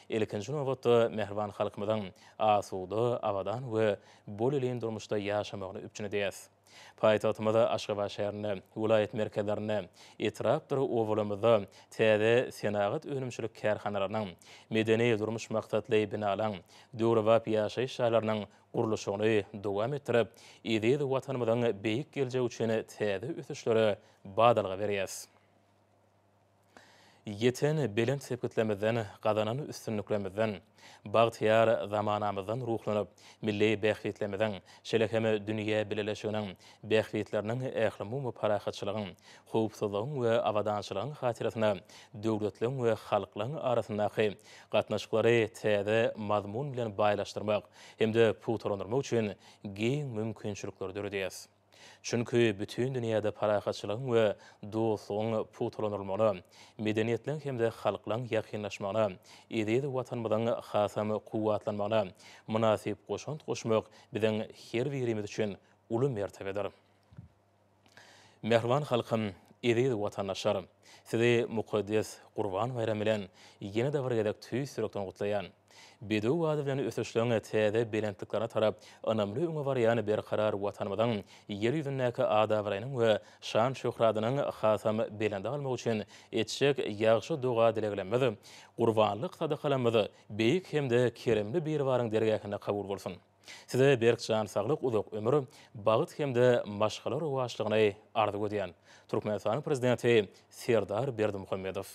ilkinji nobatda, mähriban halkymyzyň asuda, abadan we bolelin durmuşda ýaşamagyny üpjün edýäris. Paýtagtymyz Aşgabat şäherinde, welaýat merkezlerinde, etrapdyr obalarymyzda täze senagat-önümçilik kärhanalarynyň, medeni-durmuş maksatly binalaryň, döwrebap ýaşaýyş jaýlarynyň gurluşygyny dowam etdirip, eziz Watanymyzyň beýik geljegi üçin täze ösüşlere badalga berýäris. Ýeten belent sepgitlerimizden, gazanan üstünliklerimizden, bagtyýar zamanamyzdan ruhlanyp, milli bähbitlerimiziň, şeýle hem dünýä bileleşiginiň bähbitleriniň ählumumy parahatçylygyň, howpsuzlygyň we abadançylygyň hatyrasyna döwletleriň we halklaryň arasyndaky gatnaşyklary täze mazmun bilen baýlaşdyrmak hem-de pugtalandyrmak üçin giň mümkinçilikleri döredýär. Çünki bütin dünýäde parahatçylygyň we dostlugyň pugtalandyrylmagyna, medeniýetleriň hem-de halklaryň ýakynlaşmagyna, eziz Watanymyzyň hasam kuwwatlanmagyna mynasyp goşant goşmak biziň her birimiz üçin uly mertebedir. Mähriban halkym, eziz watandaşlar! Sizi mukaddes Gurban baýramy bilen ýene-de bir gezek tüýs ýürekden gutlaýan. Bedew bady bilen ösüşleň täze belentliklerine tarap ynamly öňe barýan berkarar Watanymyzyň Ýer ýüzündäki at-abraýynyň we şan-şöhratynyň hasam belende galmagy üçin etjek ýagşy doga-dileglerimiz, gurbanlyk sadakalarymyz beýik hem-de keremli Biribaryň dergähinde kabul bolsun! Size berk jan saglyk, uzak ömür, bagt hem-de maşgala rowaçlygyny arzuw edýän. Türkmenistanyň Prezidenti Serdar Berdimuhamedow.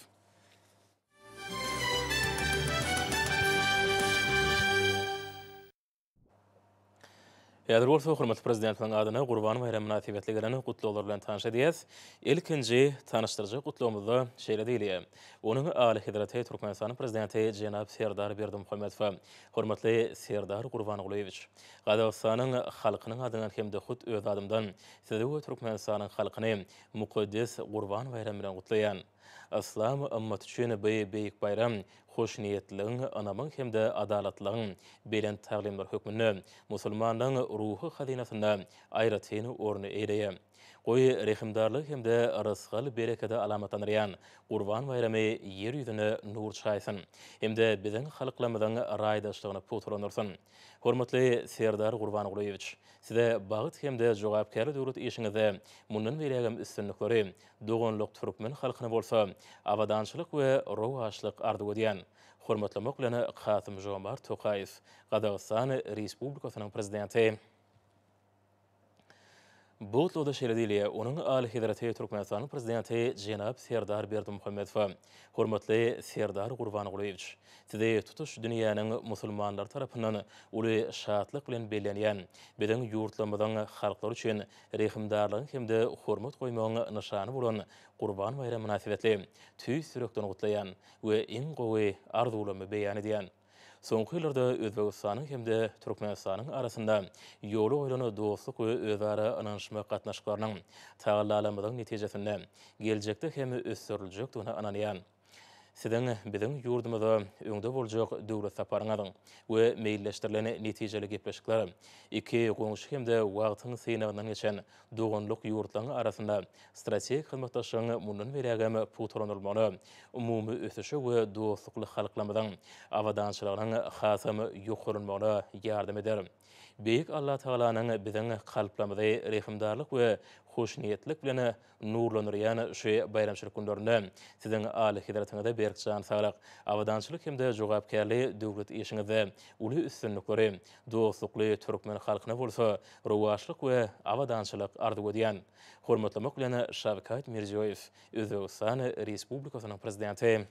Häzir bolsa hormatly Prezidentimiziň adyna Gurban baýramy mynasybetli gelen gutlaglar bilen tanyş edýäs. Ilkinji tanyşdyryjy gutlagymyzda şeýle diýilýär, Onuň Alyhezreti Türkmenistanyň Prezidenti jenap Serdar Berdimuhamedowa, Hormatly Serdar Gurbangulyýewiç! Gazagystanyň halkynyň adyndan hem-de hut öz adymdan Sizi we Türkmenistanyň halkyny mukaddes Gurban baýramy bilen gutlaýan. Yslam ymmaty üçin bu beýik baýram hoşniýetliligiň, ynamyň hem-de adalatlylygyň belent taglymlary hökmünde musulmanlaryň ruhy hazynasynda aýratyn orny eýeleýär. Goý, rehimdarlygy hem-de rysgal-berekedi alamatlandyrýan Gurban baýramy Ýer ýüzüne nur çaýsyn hem-de biziň halklarymyzyň raýdaşlygyny pugtalandyrsyn. Hormatly Serdar Gurbangulyýewiç, Size bagt hem-de jogapkärli döwlet işiňizde mundan beýlägem üstünlikleri, Doganlyk türkmen halkyna bolsa abadançylyk we rowaçlyk arzuw edýän. Hormatlamak bilen Kasym-Žomart Tokaýew, Gazagystan Respublikasynyň Prezidenti. Bu gutlagda şeýle diýilýär, Onuň Alyhezreti Türkmenistanyň Prezidenti jenap Serdar Berdimuhamedowa, Hormatly Serdar Gurbangulyýewiç! Sizi tutuş dünýäniň musulmanlary tarapyndan uly şatlyk bilen bellenýän, biziň ýurtlarymyzyň halklary üçin rehimdarlygyň hem-de hormat goýmagyň nyşany bolan Gurban baýramy mynasybetli tüýs ýürekden gutlaýan we iň gowy arzuwlarymy beýan edýän. Soňky ýyllarda Özbegistanyň hem-de Türkmenistanyň arasynda ýola goýlan dostluk we özara ynanyşmak gatnaşyklarynyň tagallalarymyzyň netijesinde geljekde hem ösdüriljekdigine ynanýan. Siziň biziň ýurdumyza öňde boljak döwlet saparyňyz we meýilleşdirilen netijeli gepleşikler iki goňşy hem-de wagtyň synagyndan geçen doganlyk ýurtlaryň arasynda strategik hyzmatdaşlygyň mundan beýlägem pugtalandyrylmagyna, umumy ösüşe we dostlukly halklarymyzyň abadançylygynyň hasam ýokarlanmagyna ýardam eder. Beýik Allatagalanyň biziň kalplarymyzy rehimdarlyk we hoşniýetlilik bilen nurlandyrýan şu baýramçylyk günlerinde Siziň Alyhezretiňize berk jan saglyk, abadançylyk hem-de jogapkärli döwlet işiňizde uly üstünlikleri, dostlukly türkmen halkyna bolsa rowaçlyk we abadançylyk arzuw edýän. Hormatlamak bilen Şawkat Mirziýoýew, Özbegistan Respublikasynyň Prezidenti.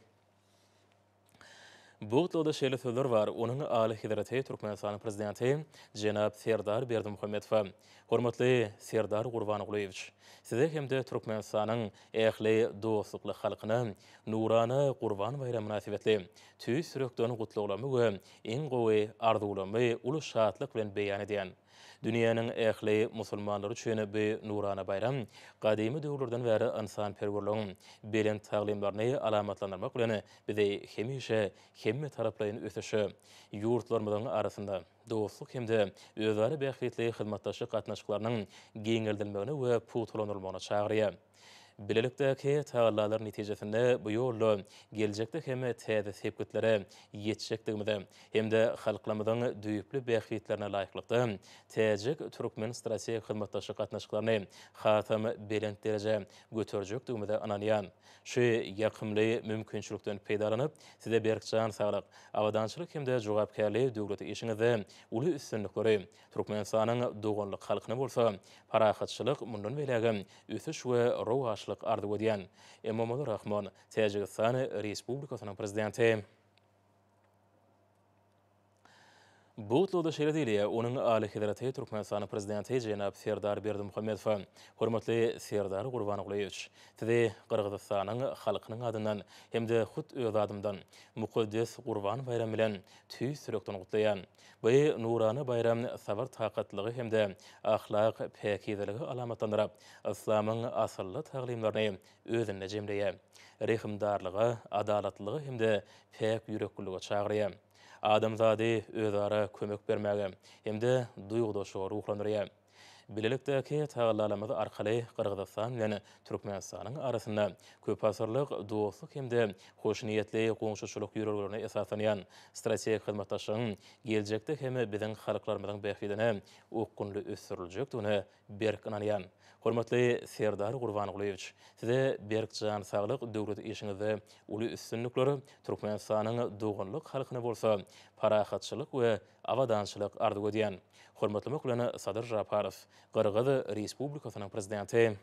Bu gutlagda şeýle sözler bar, Onuň Alyhezreti Türkmenistanyň Prezidenti jenap Serdar Berdimuhamedowa, Hormatly Serdar Gurbangulyýewiç! Size hem-de Türkmenistanyň ähli dostlukly halkyna nurana Gurban baýramy mynasybetli tüýs ýürekden gutlaglarymy we iň gowy arzuwlarymy uly şatlyk bilen beýan edýän. Dünýäniň ähli musulmanlary üçin bu nurana baýram gadymy döwürlerden bäri ynsanperwerligiň belent taglymlaryny alamatlandyrmak bilen bizi hemişe hemmetaraplaýyn ösüşe, ýurtlarymyzyň arasynda dostluk hem-de özara bähbitli hyzmatdaşlyk gatnaşyklarynyň giňeldilmegine we pugtalandyrylmagyna çagyrýar. Bilelikdäki tagallalar netijesinde bu ýolda geljekde hem täze sepgitlere ýetjekdigimize hem-de halklarymyzyň düýpli bähbitlerine laýyklykda täjik-türkmen strategik hyzmatdaşlyk gatnaşyklaryny hasam belent derejä göterjekdigimize ynanýan. Şu ýakymly mümkinçilikden peýdalanyp, Size berk jan saglyk, abadançylyk hem-de jogapkärli döwlet işiňizde uly üstünlikleri, Türkmenistanyň doganlyk halkyna bolsa parahatçylyk, mundan beýlägem ösüş we rowaçlyk arzuw edýän. Emomali Rahmon, Täjigistan Respublikasynyň Prezidenti. Bu gutlagda şeýle diýilýär, Onuň Alyhezreti Türkmenistanyň Prezidenti jenap Serdar Berdimuhamedowa, Hormatly Serdar Gurbangulyýewiç! Sizi Gyrgyzystanyň halkynyň adyndan hem-de hut öz adymdan mukaddes Gurban baýramy bilen tüýs ýürekden gutlaýan. Bu nurana baýram sabyr-takatlygy hem-de ahlak päkizeligi alamatlandyryp, yslamyň asylly taglymlaryny özünde jemleýär. Rehimdarlyga, adalatlylyga hem-de päk ýüreklilige çagyrýar. Adamzady özara kömek bermäge hem-de duýgudaşlyga ruhlandyrýar. Bilelikdäki tagallalarymyz arkaly Gyrgyzystan bilen Türkmenistanyň arasynda köpasyrlyk dostluk hem-de hoşniýetli goňşuçylyk ýörelgelerine esaslanýan strategik hyzmatdaşlygyň geljekde hem biziň halklarymyzyň bähbidine okgunly ösdüriljekdigine berk ynanýan. Hormatly Serdar Gurbangulyýewiç, Size berk jan saglyk, döwlet işiňizde uly üstünlikler, Türkmenistanyň doganlyk halkyna bolsa parahatçylyk we abadançylyk arzuw edýän. Hormatlamak bilen Sadyr Žaparow, Gyrgyz Respublikasynyň Prezidenti.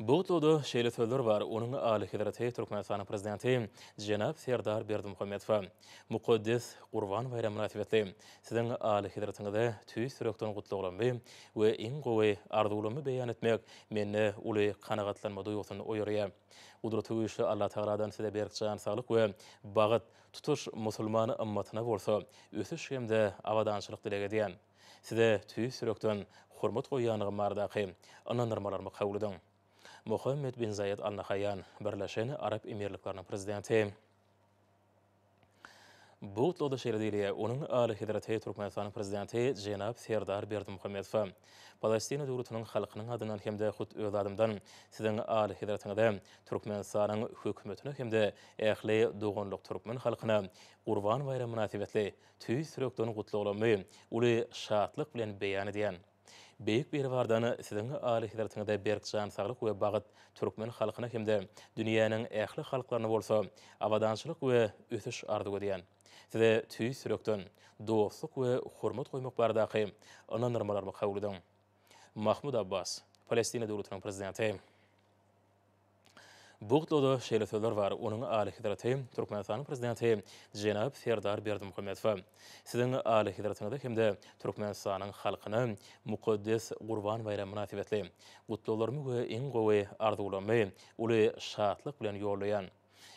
Bu gutlagda şeýle sözler bar, Onuň Alyhezreti Türkmenistanyň Prezidenti jenap Serdar Berdimuhamedowa mukaddes Gurban baýramy mynasybetli Siziň Alyhezretiňize tüýs ýürekden gutlaglarymy we iň gowy arzuwlarymy beýan etmek mende uly kanagatlanma duýgusyny oýarýar. Gudratygüýçli Allatagaladan Size berk jan saglyk we bagt, tutuş musulman ymmatyna bolsa ösüş hem-de abadançylyk dileg edýän. Size tüýs ýürekden hormat goýýandygym baradaky ynandyrmalarymy kabul ediň. Muhammed bin Zaýed Al Nahaýan, Birleşen Arap Emirlikleriniň Prezidenti. Bu gutlagda şeýle diýilýär, Onuň Alyhezreti Türkmenistanyň Prezidenti jenap Serdar Berdimuhamedowa, Palestina döwletiniň halkynyň adyndan hem-de hut öz adymdan Siziň Alyhezretiňize, Türkmenistanyň Hökümetine hem-de ähli doganlyk türkmen halkyna Gurban baýramy mynasybetli tüýs ýürekden gutlaglarymy uly şatlyk bilen beýan edýän. Beýik Biribardan Siziň Alyhezretiňize berk jan saglyk we bagt, türkmen halkyna hem-de dünýäniň ähli halklaryna bolsa abadançylyk we ösüş arzuw edýän. Size tüýs ýürekden dostluk we hormat goýmak baradaky ynandyrmalarymy kabul ediň. Mahmud Abbas, Palestina Döwletiniň Prezidenti. Bu gutlagda şeýle sözler bar, Onuň Alyhezreti, Türkmenistanyň Prezidenti jenap Serdar Berdimuhamedowa, Siziň Alyhezretiňize hem-de Türkmenistanyň halkyna mukaddes Gurban baýramy mynasybetli gutlaglarymy we iň gowy arzuwlarymy uly şatlyk bilen ýollaýan.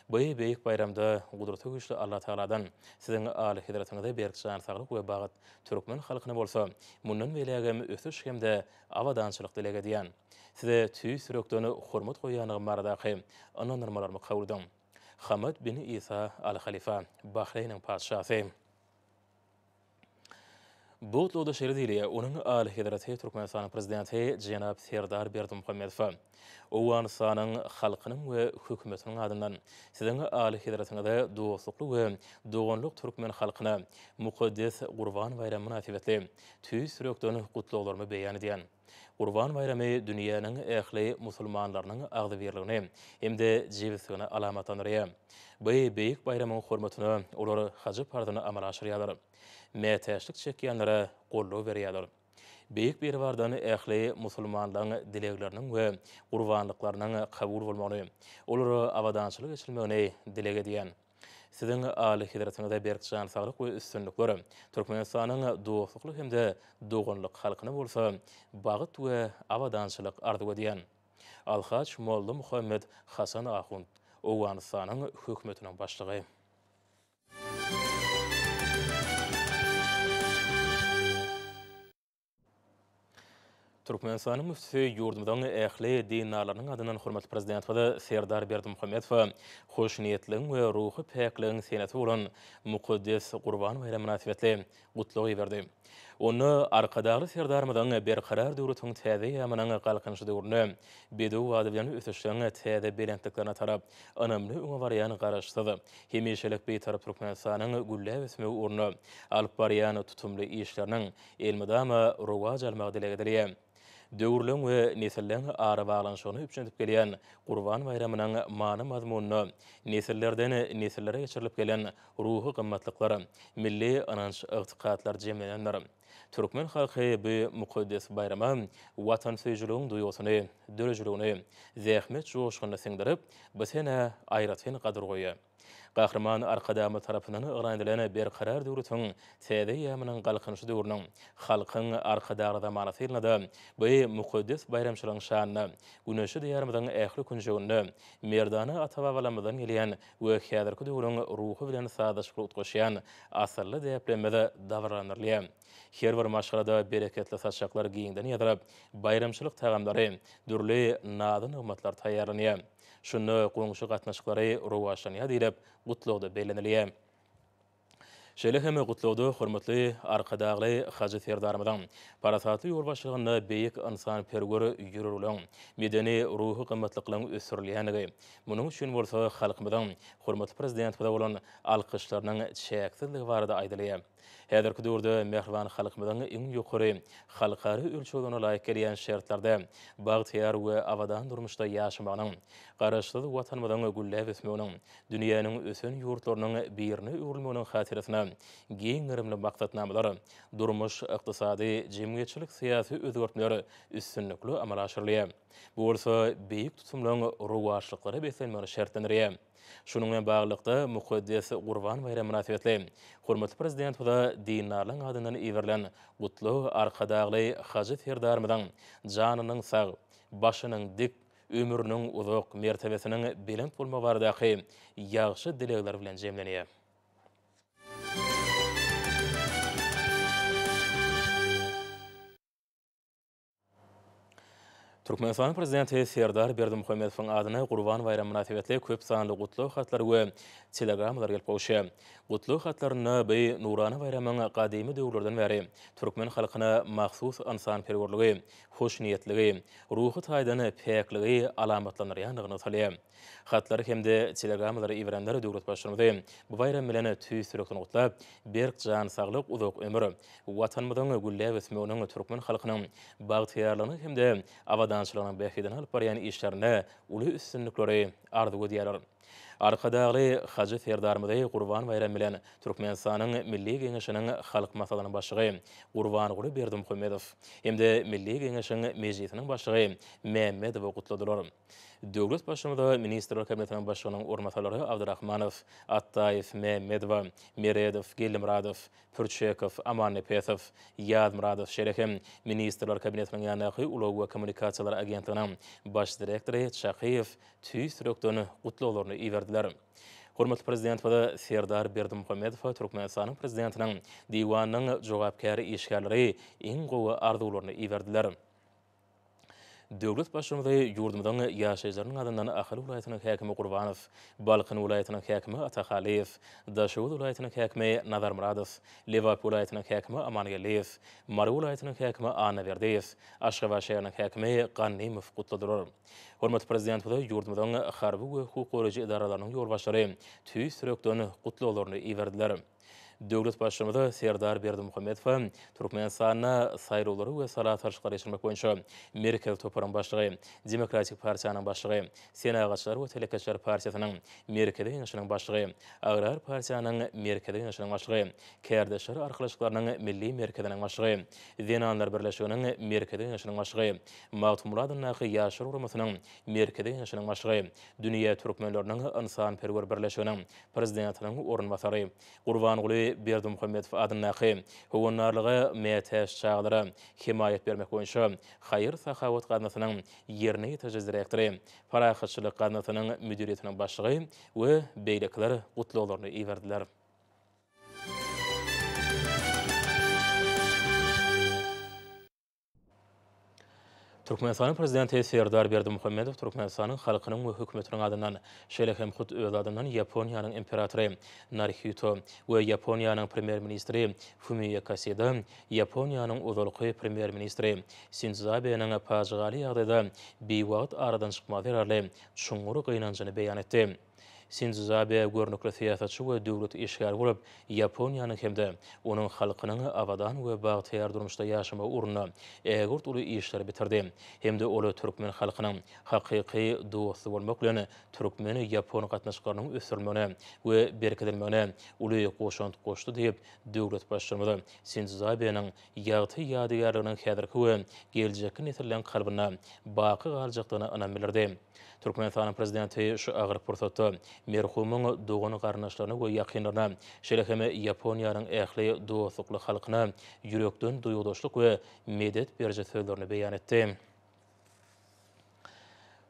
Bu beýik baýramda Gudraty güýçli Allatagaladan Siziň Alyhezretiňize berk jan saglyk we bagt, türkmen halkyna bolsa mundan beýlägem ösüş hem-de abadançylyk dileg edýän. Size tüýs ýürekden hormat goýýandygym baradaky ynandyrmalarymy kabul ediň. Hamad bin Isa Al Halifa, Bahreýniň patyşasy. Bu gutlagda şeýle diýilýär, Onuň Alyhezreti Türkmenistanyň Prezidenti jenap Serdar Berdimuhamedowa, Owganystanyň halkynyň we hökümetiniň adyndan Siziň Alyhezretiňize dostlukly we doganlyk türkmen halkyna mukaddes Gurban baýramy mynasybetli tüýs ýürekden gutlaglarymy beýan edýän. Gurban baýramy dünýäniň ähli musulmanlarynyň agzybirligini hem-de jebisligini alamatlandyrýar. Bu beýik baýramyň hormatyna olar hajy parzyny amala aşyrýarlar. Mätäçlik çekýänlere goldaw berýärler. Beýik Biribardan ähli musulmanlaryň dilegleriniň we gurbanlyklarynyň kabul bolmagyny, olara abadançylyk eçilmegini dileg edýän. Siziň Alyhezretiňize berk jan saglyk we üstünlikler, Türkmenistanyň dostlukly hem-de doganlyk halkyna bolsa bagt we abadançylyk arzuw edýän. Alhaj Molla Muhammet Hasan Ahund, Owganystanyň Hökümetiniň Başlygy. Türkmenistanyň müftüsi ýurdumyzyň ähli dindarlarynyň adyndan hormatly Prezidentimiz Serdar Berdimuhamedowa hoşniýetligiň we ruhy päkligiň senesi bolan mukaddes Gurban baýramy mynasybetli gutlag iberdi. Onda Arkadagly Serdarymyzyň Berkarar döwletiň täze eýýamynyň Galkynyşy döwründe bedew bady bilen ösüşleň täze belentliklerine tarap ynamly öňe barýan Garaşsyz, hemişelik Bitarap Türkmenistanyň gülläp ösmegi ugrunda alyp barýan tutumly işleriniň elmydama rowaç almagy dileg edilýär. Döwürleň we nesilleň arabaglanyşygyny üpjün edip gelýän Gurban baýramynyň many-mazmunyna nesillerden nesillere geçirilip gelen ruhy gymmatlyklar, milli ynanç-ygtykatlar jemlenendir. Türkmen halky bu mukaddes baýrama watansöýüjiligiň duýgusyny, döredijiligini, zähmet joşgunyny siňdirip, bu senä aýratyn gadyr goýýar. Gahryman Arkadagymyz tarapyndan yglan edilen Berkarar döwletiň täze eýýamynyň Galkynyşy döwrüniň Halkyň Arkadagly zamanasy ýylynda-da bu mukaddes baýramçylygyň şanyna güneşli Diýarymyzyň ähli künjeginde merdana ata-babalarymyzdan gelýän we häzirki döwrüň ruhy bilen sazlaşykly utgaşýan asylly däplerimiz dabaralandyrylýar. Her bir maşgalada bereketli saçaklar giňden ýazylyp, baýramçylyk tagamlary, dürli nazy-nygmatlar taýýarlanýar. Şunda goňşy gatnaşyklary rowaçlanýar diýlip, gutlagda bellenilýär. Şeýle hem Gutlagda hormatly Arkadagly hajy Serdarymyzyň parasatly ýolbaşçylygynda beýik ynsanperwer ýörelgeleriň, medeni-ruhy gymmatlyklaryň ösdürilýändigi, munuň üçin bolsa halkymyzyň hormatly Prezidentimize bolan alkyşlarynyň çäksizligi barada aýdylýar. Häzirki döwürde mähriban halkymyzyň iň ýokary halkara ölçeglerine laýyk gelýän şertlerde bagtyýar we abadan durmuşda ýaşamagynyň, Garaşsyz Watanymyzyň gülläp ösmeginiň, dünýäniň ösen ýurtlarynyň birine öwrülmeginiň hatyrasyna giň gerimli maksatnamalar, durmuş-ykdysady, jemgyýetçilik-syýasy özgertmeler üstünlikli amala aşyrylýar. Bu bolsa beýik tutumlaryň rowaçlyklara beslenmegini şertlendirýär. Şunuň bilen baglylykda, mukaddes Gurban baýramy mynasybetli hormatly Prezidentimize dindarlaryň adyndan iberilen Gutlag Arkadagly hajy Serdarymyzyň janynyň sag, başynyň dik, ömrüniň uzak, mertebesiniň belent bolmagy baradaky ýagşy dilegler bilen jemlenýär. Türkmenistanyň Prezidenti Serdar Berdimuhamedowyň adyna Gurban baýramy mynasybetli köp sanly gutlag hatlary we telegrammalar gelip gowuşýar. Gutlag hatlarynda bu nurana baýramyň gadymy döwürlerden bäri türkmen halkyna mahsus ynsanperwerligi, hoşniýetligi, ruhy taýdan päkligi alamatlandyrýandygy nygtalýar. Hatlary hem-de telegrammalary iberenler döwlet Baştutanymyzy bu baýram bilen tüýs ýürekden gutlap, berk jan saglyk, uzak ömür, Watanymyzyň gülläp ösmeginiň, türkmen halkynyň bagtyýarlygynyň hem-de abadançylygynyň bähbidine alyp barýan işlerinde uly üstünlikleri arzuw edýärler. Arkadagly hajy Serdarymyzy Gurban baýramy bilen Türkmenistanyň Milli Geňeşiniň Halk Maslahatynyň Başlygy Gurbanguly Berdimuhamedow hem-de Milli Geňeşiň Mejlisiniň Başlygy Mämmedow gutladylar. Döwlet Baştutanyna Ministrler Kabinetiniň Başlygynyň orunbasarlary Abdyrahmanow, Atdaýew, Mämmedowa, Meredow, Geldimyradow, Pürçekow, Amannepesow, Ýazmyradow, şeýle hem Ministrler Kabinetiniň ýanyndaky Ulag we kommunikasiýalar agentliginiň Baş direktory Çakyýew tüýs ýürekden gutlaglaryny iberdiler. Hormatly Prezidentimiz Serdar Berdimuhamedowa Türkmenistanyň Prezidentiniň Diwanynyň jogapkär işgärleri iň gowy arzuwlaryny iberdiler. Döwlet Baştutanymyzy ýurdumyzyň ýaşaýjylarynyň adyndan Ahal welaýatynyň häkimi Gurbanow, Balkan welaýatynyň häkimi Atahalyýew, Daşoguz welaýatynyň häkimi Nazarmyradow, Lebap welaýatynyň häkimi Amangeldiýew, Mary welaýatynyň häkimi Annaberdiýew, Aşgabat şäheriniň häkimi Gannymow gutladylar. Hormatly Prezidentimize ýurdumyzyň harby we hukuk goraýjy edaralarynyň ýolbaşçylary tüýs ýürekden gutlaglaryny iberdiler. Döwlet Baştutanymy Serdar Berdimuhamedowa Türkmenistanda saýlawlary we sala salşyklary geçirmek boýunça Merkezi toparyň başlygy, Demokratik partiýanyň başlygy, Senagatçylar we telekeçiler partiýasynyň Merkezi Geňeşiniň başlygy, Agrar partiýanyň Merkezi Geňeşiniň başlygy, Kärdeşler arkalaşyklarynyň Milli merkeziniň başlygy, Zenanlar birleşiginiň Merkezi Geňeşiniň başlygy, Magtymguly adyndaky Ýaşlar guramasynyň Merkezi Geňeşiniň başlygy, Dünýä türkmenleriniň ynsanperwer birleşiginiň Prezidentiniň orunbasary Gurbanguly Berdimuhamedow adyndaky Howandarlyga mätäç çagalara hemaýat bermek boýunça haýyr-sahawat gaznasynyň ýerine ýetiriji direktory, Parahatçylyk gaznasynyň müdiriýetiniň başlygy we beýlekiler gutlaglaryny iberdiler. Türkmenistanyň Prezidenti Serdar Berdimuhamedow Türkmenistanyň halkynyň we hökümetiniň adyndan, şeýle hem hut öz adyndan Ýaponiýanyň Imperatory Narihito we Ýaponiýanyň Premýer-ministri Fumio Kasida Ýaponiýanyň ozalky Premýer-ministri Sindzo Abeniň pajygaly ýagdaýda biwagt aradan çykmagy zerarly çuňňur gynanjyny beýan etdi. Sindzo Abe görnükli syýasatçy we döwlet işgäri bolup, Ýaponiýanyň hem-de onuň halkynyň abadan we bagtyýar durmuşda ýaşamagy ugrunda ägirt uly işleri bitirdi hem-de ol türkmen halkynyň hakyky dosty bolmak bilen türkmen-ýapon gatnaşyklarynyň ösdürilmegine we berkidilmegine uly goşant goşdy diýip, döwlet Baştutanymyz Sindzo Abeniň ýagty ýadygärliginiň häzirki we geljekki nesilleriň kalbynda baky galjakdygyna ynam bildirdi. Türkmenistanyň Prezidenti şu agyr pursatda merhumyň dogan-garyndaşlaryna we ýakynlaryna, şeýle hem Ýaponiýanyň ähli dostlukly halkyna ýürekden duýgudaşlyk we medet beriji sözlerini beýan etdi.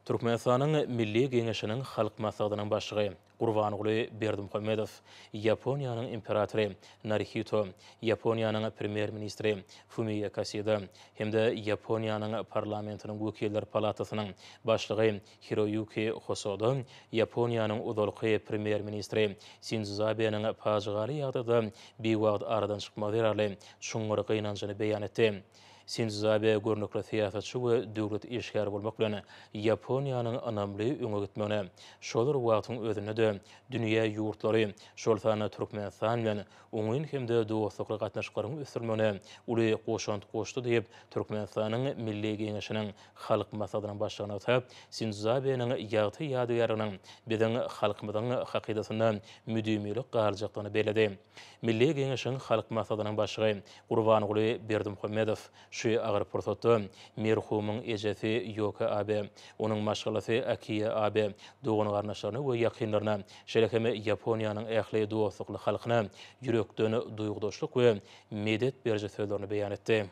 Türkmenistanyň Milli Geňeşiniň Halk Maslahatynyň Başlygy Gurbanguly Berdimuhamedow, Ýaponiýanyň Imperatory Narihito, Ýaponiýanyň Premýer-ministri Fumio Kasida hem-de Ýaponiýanyň Parlamentiniň Wekiller palatasynyň Başlygy Hiroýuki Hosoda Ýaponiýanyň ozalky Premýer-ministri Sindzo Abeniň pajygaly ýagdaýda biwagt aradan çykmagy zerarly çuňňur gynanjyny beýan etdi. Sindzo Abe görnükli syýasatçy we döwlet işgäri bolmak bilen, Ýaponiýanyň ynamly öňe gitmegine, şol bir wagtyň özünde-de dünýä ýurtlary, şol sanda Türkmenistan bilen oňyn hem-de dostlukly gatnaşyklaryň ösdürilmegine uly goşant goşdy diýip, Türkmenistanyň Milli Geňeşiniň Halk Maslahatynyň Başlygy nygtap, Sindzo Abeniň ýagty ýadygärliginiň biziň halkymyzyň hakydasynda müdimilik galjakdygyny belledi. Milli Geňeşiň Halk Maslahatynyň Başlygy Gurbanguly Berdimuhamedow şu agyr pursatda merhumyň ejesi Ýoka Abe, onuň maşgalasy Akiýa Abe, dogan-garyndaşlaryna we ýakynlaryna, şeýle hem Ýaponiýanyň ähli dostlukly halkyna ýürekden duýgudaşlyk we medet beriji sözlerini beýan etdi.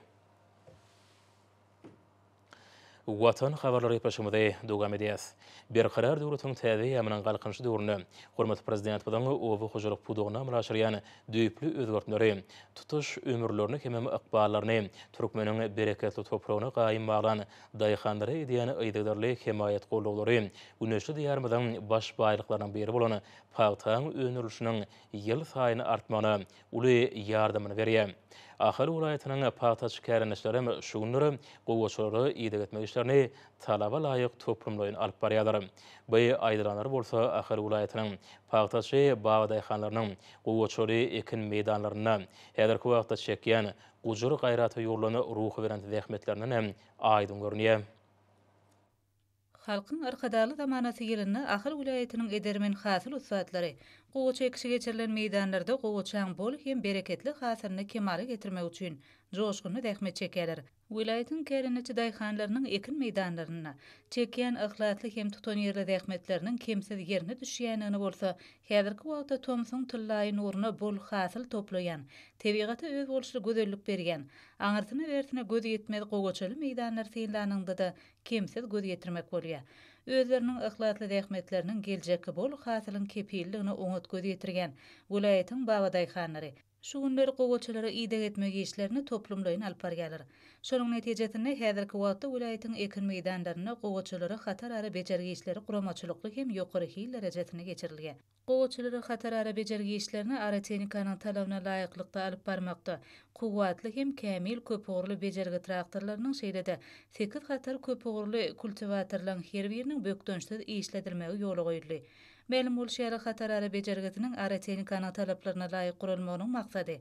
Watan habarlary gepleşigimizi dowam edýäs. Berkarar döwletiň täze eýýamynyň Galkynyşy döwründe hormatly Prezidentimiziň oba hojalyk pudagynda amala aşyrýan düýpli özgertmeleri, tutuş ömürlerini hemem ykballaryny türkmeniň bereketli topragyna gaýym baglan daýhanlara edýän yzygiderli hemaýat-goldawlary güneşli Diýarymyzyň baş baýlyklarynyň biri bolan pagtaň öndürilişiniň ýylsaýyn artmagyna uly ýardamyny berýär. Ahal welaýatynyň pagtaçy kärendeçileri hem şu günler gowaçalara ideg etmek işlerini talaba laýyk toplumlaýyn alyp barýarlar. Bu aýdylanlar bolsa Ahal welaýatynyň pagtaçy babadaýhanlarynyň gowaçaly ekin meýdanlarynda häzirki wagtda çekýän gujur-gaýrata ýugrulan ruhubelent zähmetlerinden hem aýdyň görünýär. Halkyň Arkadagly zamanasy ýylynda Ahal welaýatynyň edermen hasyl ussatlary gowaça ekişi geçirilen meýdanlarda gowaçaň bol hem bereketli hasylyny kemala getirmek üçin joşgunly zähmet çekýärler. Welaýatyň kärendeçi daýhanlarynyň ekin meýdanlarynda çekýän yhlasly hem tutanýerli zähmetleriniň kemsiz ýerine düşýändigini bolsa häzirki wagtda tomsuň tyllaýy nuruna bol hasyl toplaýan, tebigata özboluşly gözellik berýän, aňyrsyna-bärsine göz ýetmez gowaçaly meýdanlary synlanyňda-da kemsiz göz ýetirmek bolýar. Özleriniň yhlasly zähmetleriniň geljekki bol hasylyň kepilidigine oňat göz ýetirýän welaýatyň babadaýhanlary, şu günler gowaçalara ideg etmek işlerini toplumlaýyn alyp barýarlar. Şonuň netijesinde, häzirki wagtda welaýatyň ekin meýdanlarynda gowaçalara hatarara bejergi işleri guramaçylykly hem ýokary hil derejesinde geçirilýär. Gowaçalara hatarara bejergi işlerini agrotehnikanyň talabyna laýyklykda alyp barmakda, kuwwatly hem kämil köpugurly bejergi traktorlarynyň, şeýle-de sekiz hatar köpugurly kultiwatorlaryň her biriniň bökdençsiz işledilmegi ýola goýuldy. Mälim bolşy ýaly, hatarara bejergisiniň agrotehnikanyň talaplaryna laýyk guralmagynyň maksady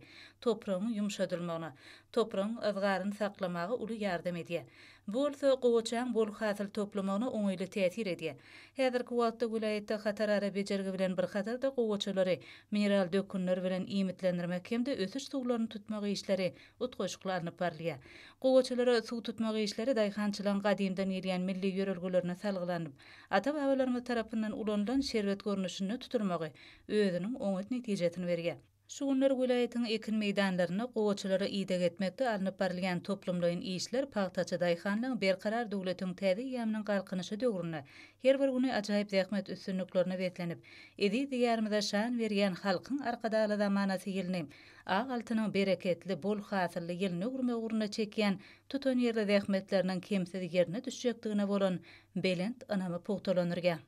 topragyň ýumşadylmagyna, topragyň yzgaryny saklamaga uly ýardam edýär. Bu bolsa gowaçaň bol hasyl toplamagyna oňaýly täsir edýär. Häzirki wagtda welaýatda hatarara bejergi bilen bir hatarda gowaçalary mineral dökünler bilen iýmitlendirmek hem-de ösüş suwlaryny tutmak işleri utgaşykly alnyp barylýar. Gowaçalara suw tutmak işleri daýhançylygyň gadymdan gelýän milli ýörelgelerine salgylanyp, ata-babalarymyz tarapyndan ulanylan şerbet görnüşinde tutulmagy özüniň oňat netijesini berýär. Şu günler welaýatyň ekin meýdanlarynda gowaçalara ideg etmekde alnyp barylýan toplumlaýyn işler pagtaçy daýhanlaryň Berkarar döwletiň täze eýýamynyň Galkynyşy döwründe her bir güni ajaýyp zähmet üstünliklerine beslenip, eziz Diýarymyza şan berýän Halkyň Arkadagly zamanasy ýylyny ak altynyň bereketli, bol hasylly ýylyna öwürmek ugrunda çekýän tutanýerli zähmetleriniň kemsiz ýerine düşjekdigine bolan belent ynamy pugtalandyrýar.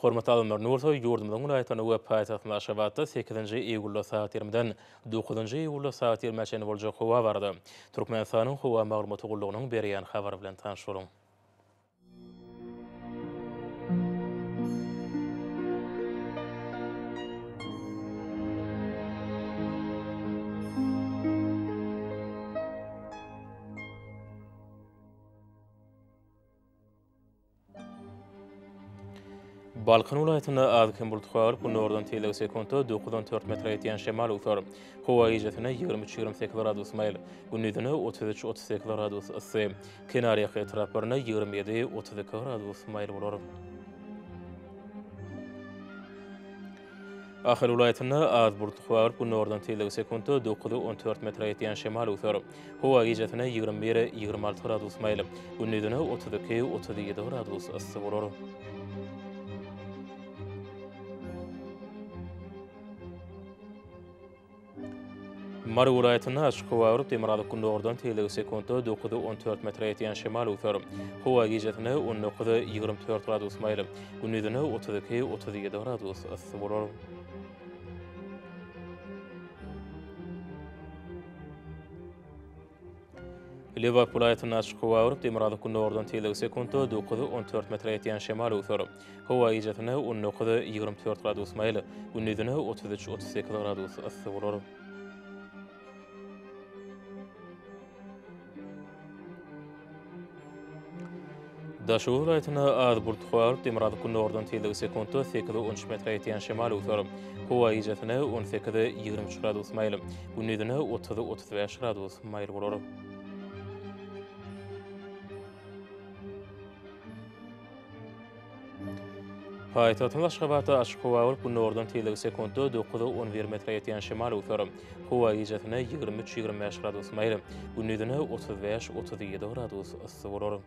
Hormatly adamlar, indi bolsa ýurdumyzyň welaýatlarynda we paýtagtymyz Aşgabatda sekizinji iýulda sagat ýigrimiden dokuzynjy iýulda sagat ýigrimä çenli boljak howa barada Türkmenistanyň Howa maglumaty gullugynyň berýän habary bilen tanyş boluň. Balkan welaýatynda az-kem bulut galyp, günordan tizligi sekuntda 9-14 metre ýetýän şemal öwser. Howa gijesine 23-28 gradus maýyl, gündizine 33-38 gradus yssy. Kenarýaka etraplarynda 27-32 gradus maýyl bolar. Ahal welaýatynda az bulutly howa bolup, günordan tizligi sekuntda dokuz, 14 metre ýetýän şemal öwser. Howa gijesine 21, 26 gradus maýyl, gündizine 32, 37 gradus yssy bolar. Mary welaýatynda açyk howa bolup, demirgazyk-gündogardan tizligi sekuntda dokuz, 14 metre ýetýän şemal öwser. Howa gijesine 19, 24 gradus maýyl, gündizine 32, 37 gradus yssy bolar. Lebap welaýatynda açyk howa bolup, demirgazyk-gündogardan tizligi sekuntda dokuz, 14 metre ýetýän şemal öwser. Howa gijesine 19, 24 gradus maýyl, gündizine 33, 38 gradus yssy bolar. Daşoguz welaýatynda az bulutly howa bolup, demirgazyk-gündogardan tizligi sekuntda sekiz, 13 metre ýetýän şemal öwser. Howa gijesine 18, 23 gradus maýyl, gündizine 30, 35 gradus maýyl bolar. Paýtagtymyz Aşgabatda açyk howa bolup, günordan tizligi sekuntda dokuz, 11 metre ýetýän şemal öwser. Howa gijesine 23, 25 gradus maýyl, gündizine 35, 37 gradus yssy bolar.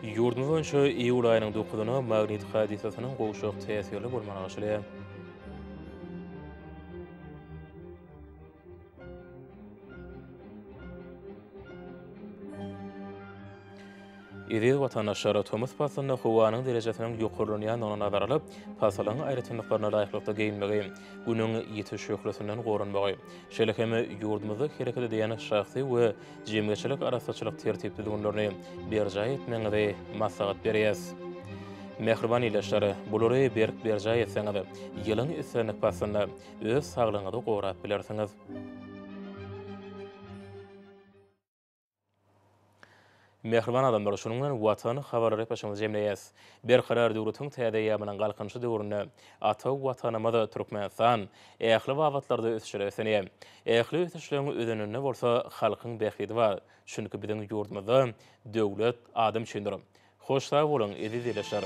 Ýurdumyz boýunça iýul aýynyň dokuzyna magnit hadysasynyň gowşak täsirli bolmagyna garaşylýar. Eziz watandaşlar, tomus paslynda howanyň derejesiniň ýokarlanýandygyny nazara alyp, pasylyň aýratynlyklaryna laýyklykda geýinmegi, Günüň ýiti şöhlesinden goranmagy, şeýle hem ýurdumyzda hereket edýän şahsy we jemgyýetçilik arassaçylyk tertip-düzgünlerini berjaý etmegiňizi maslahat berýäs. Mähriban ildeşler, bulary berk berjaý etseňiz, ýylyň islendik paslynda öz saglygyňyzy gorap bilersiňiz. Mähriban adamlar, şunuň bilen Watan habarlary gepleşigimizi jemleýäs. Berkarar döwletiň täze eýýamynyň Galkynyşy döwründe ata Watanymyz Türkmenistan ähli babatlarda ösüşlere beslenýär. Ähli ösüşleriň özeninde bolsa halkyň bähbidi bar. Çünki biziň ýurdumyzda döwlet adam üçindir. Hoş sag boluň, eziz ildeşler!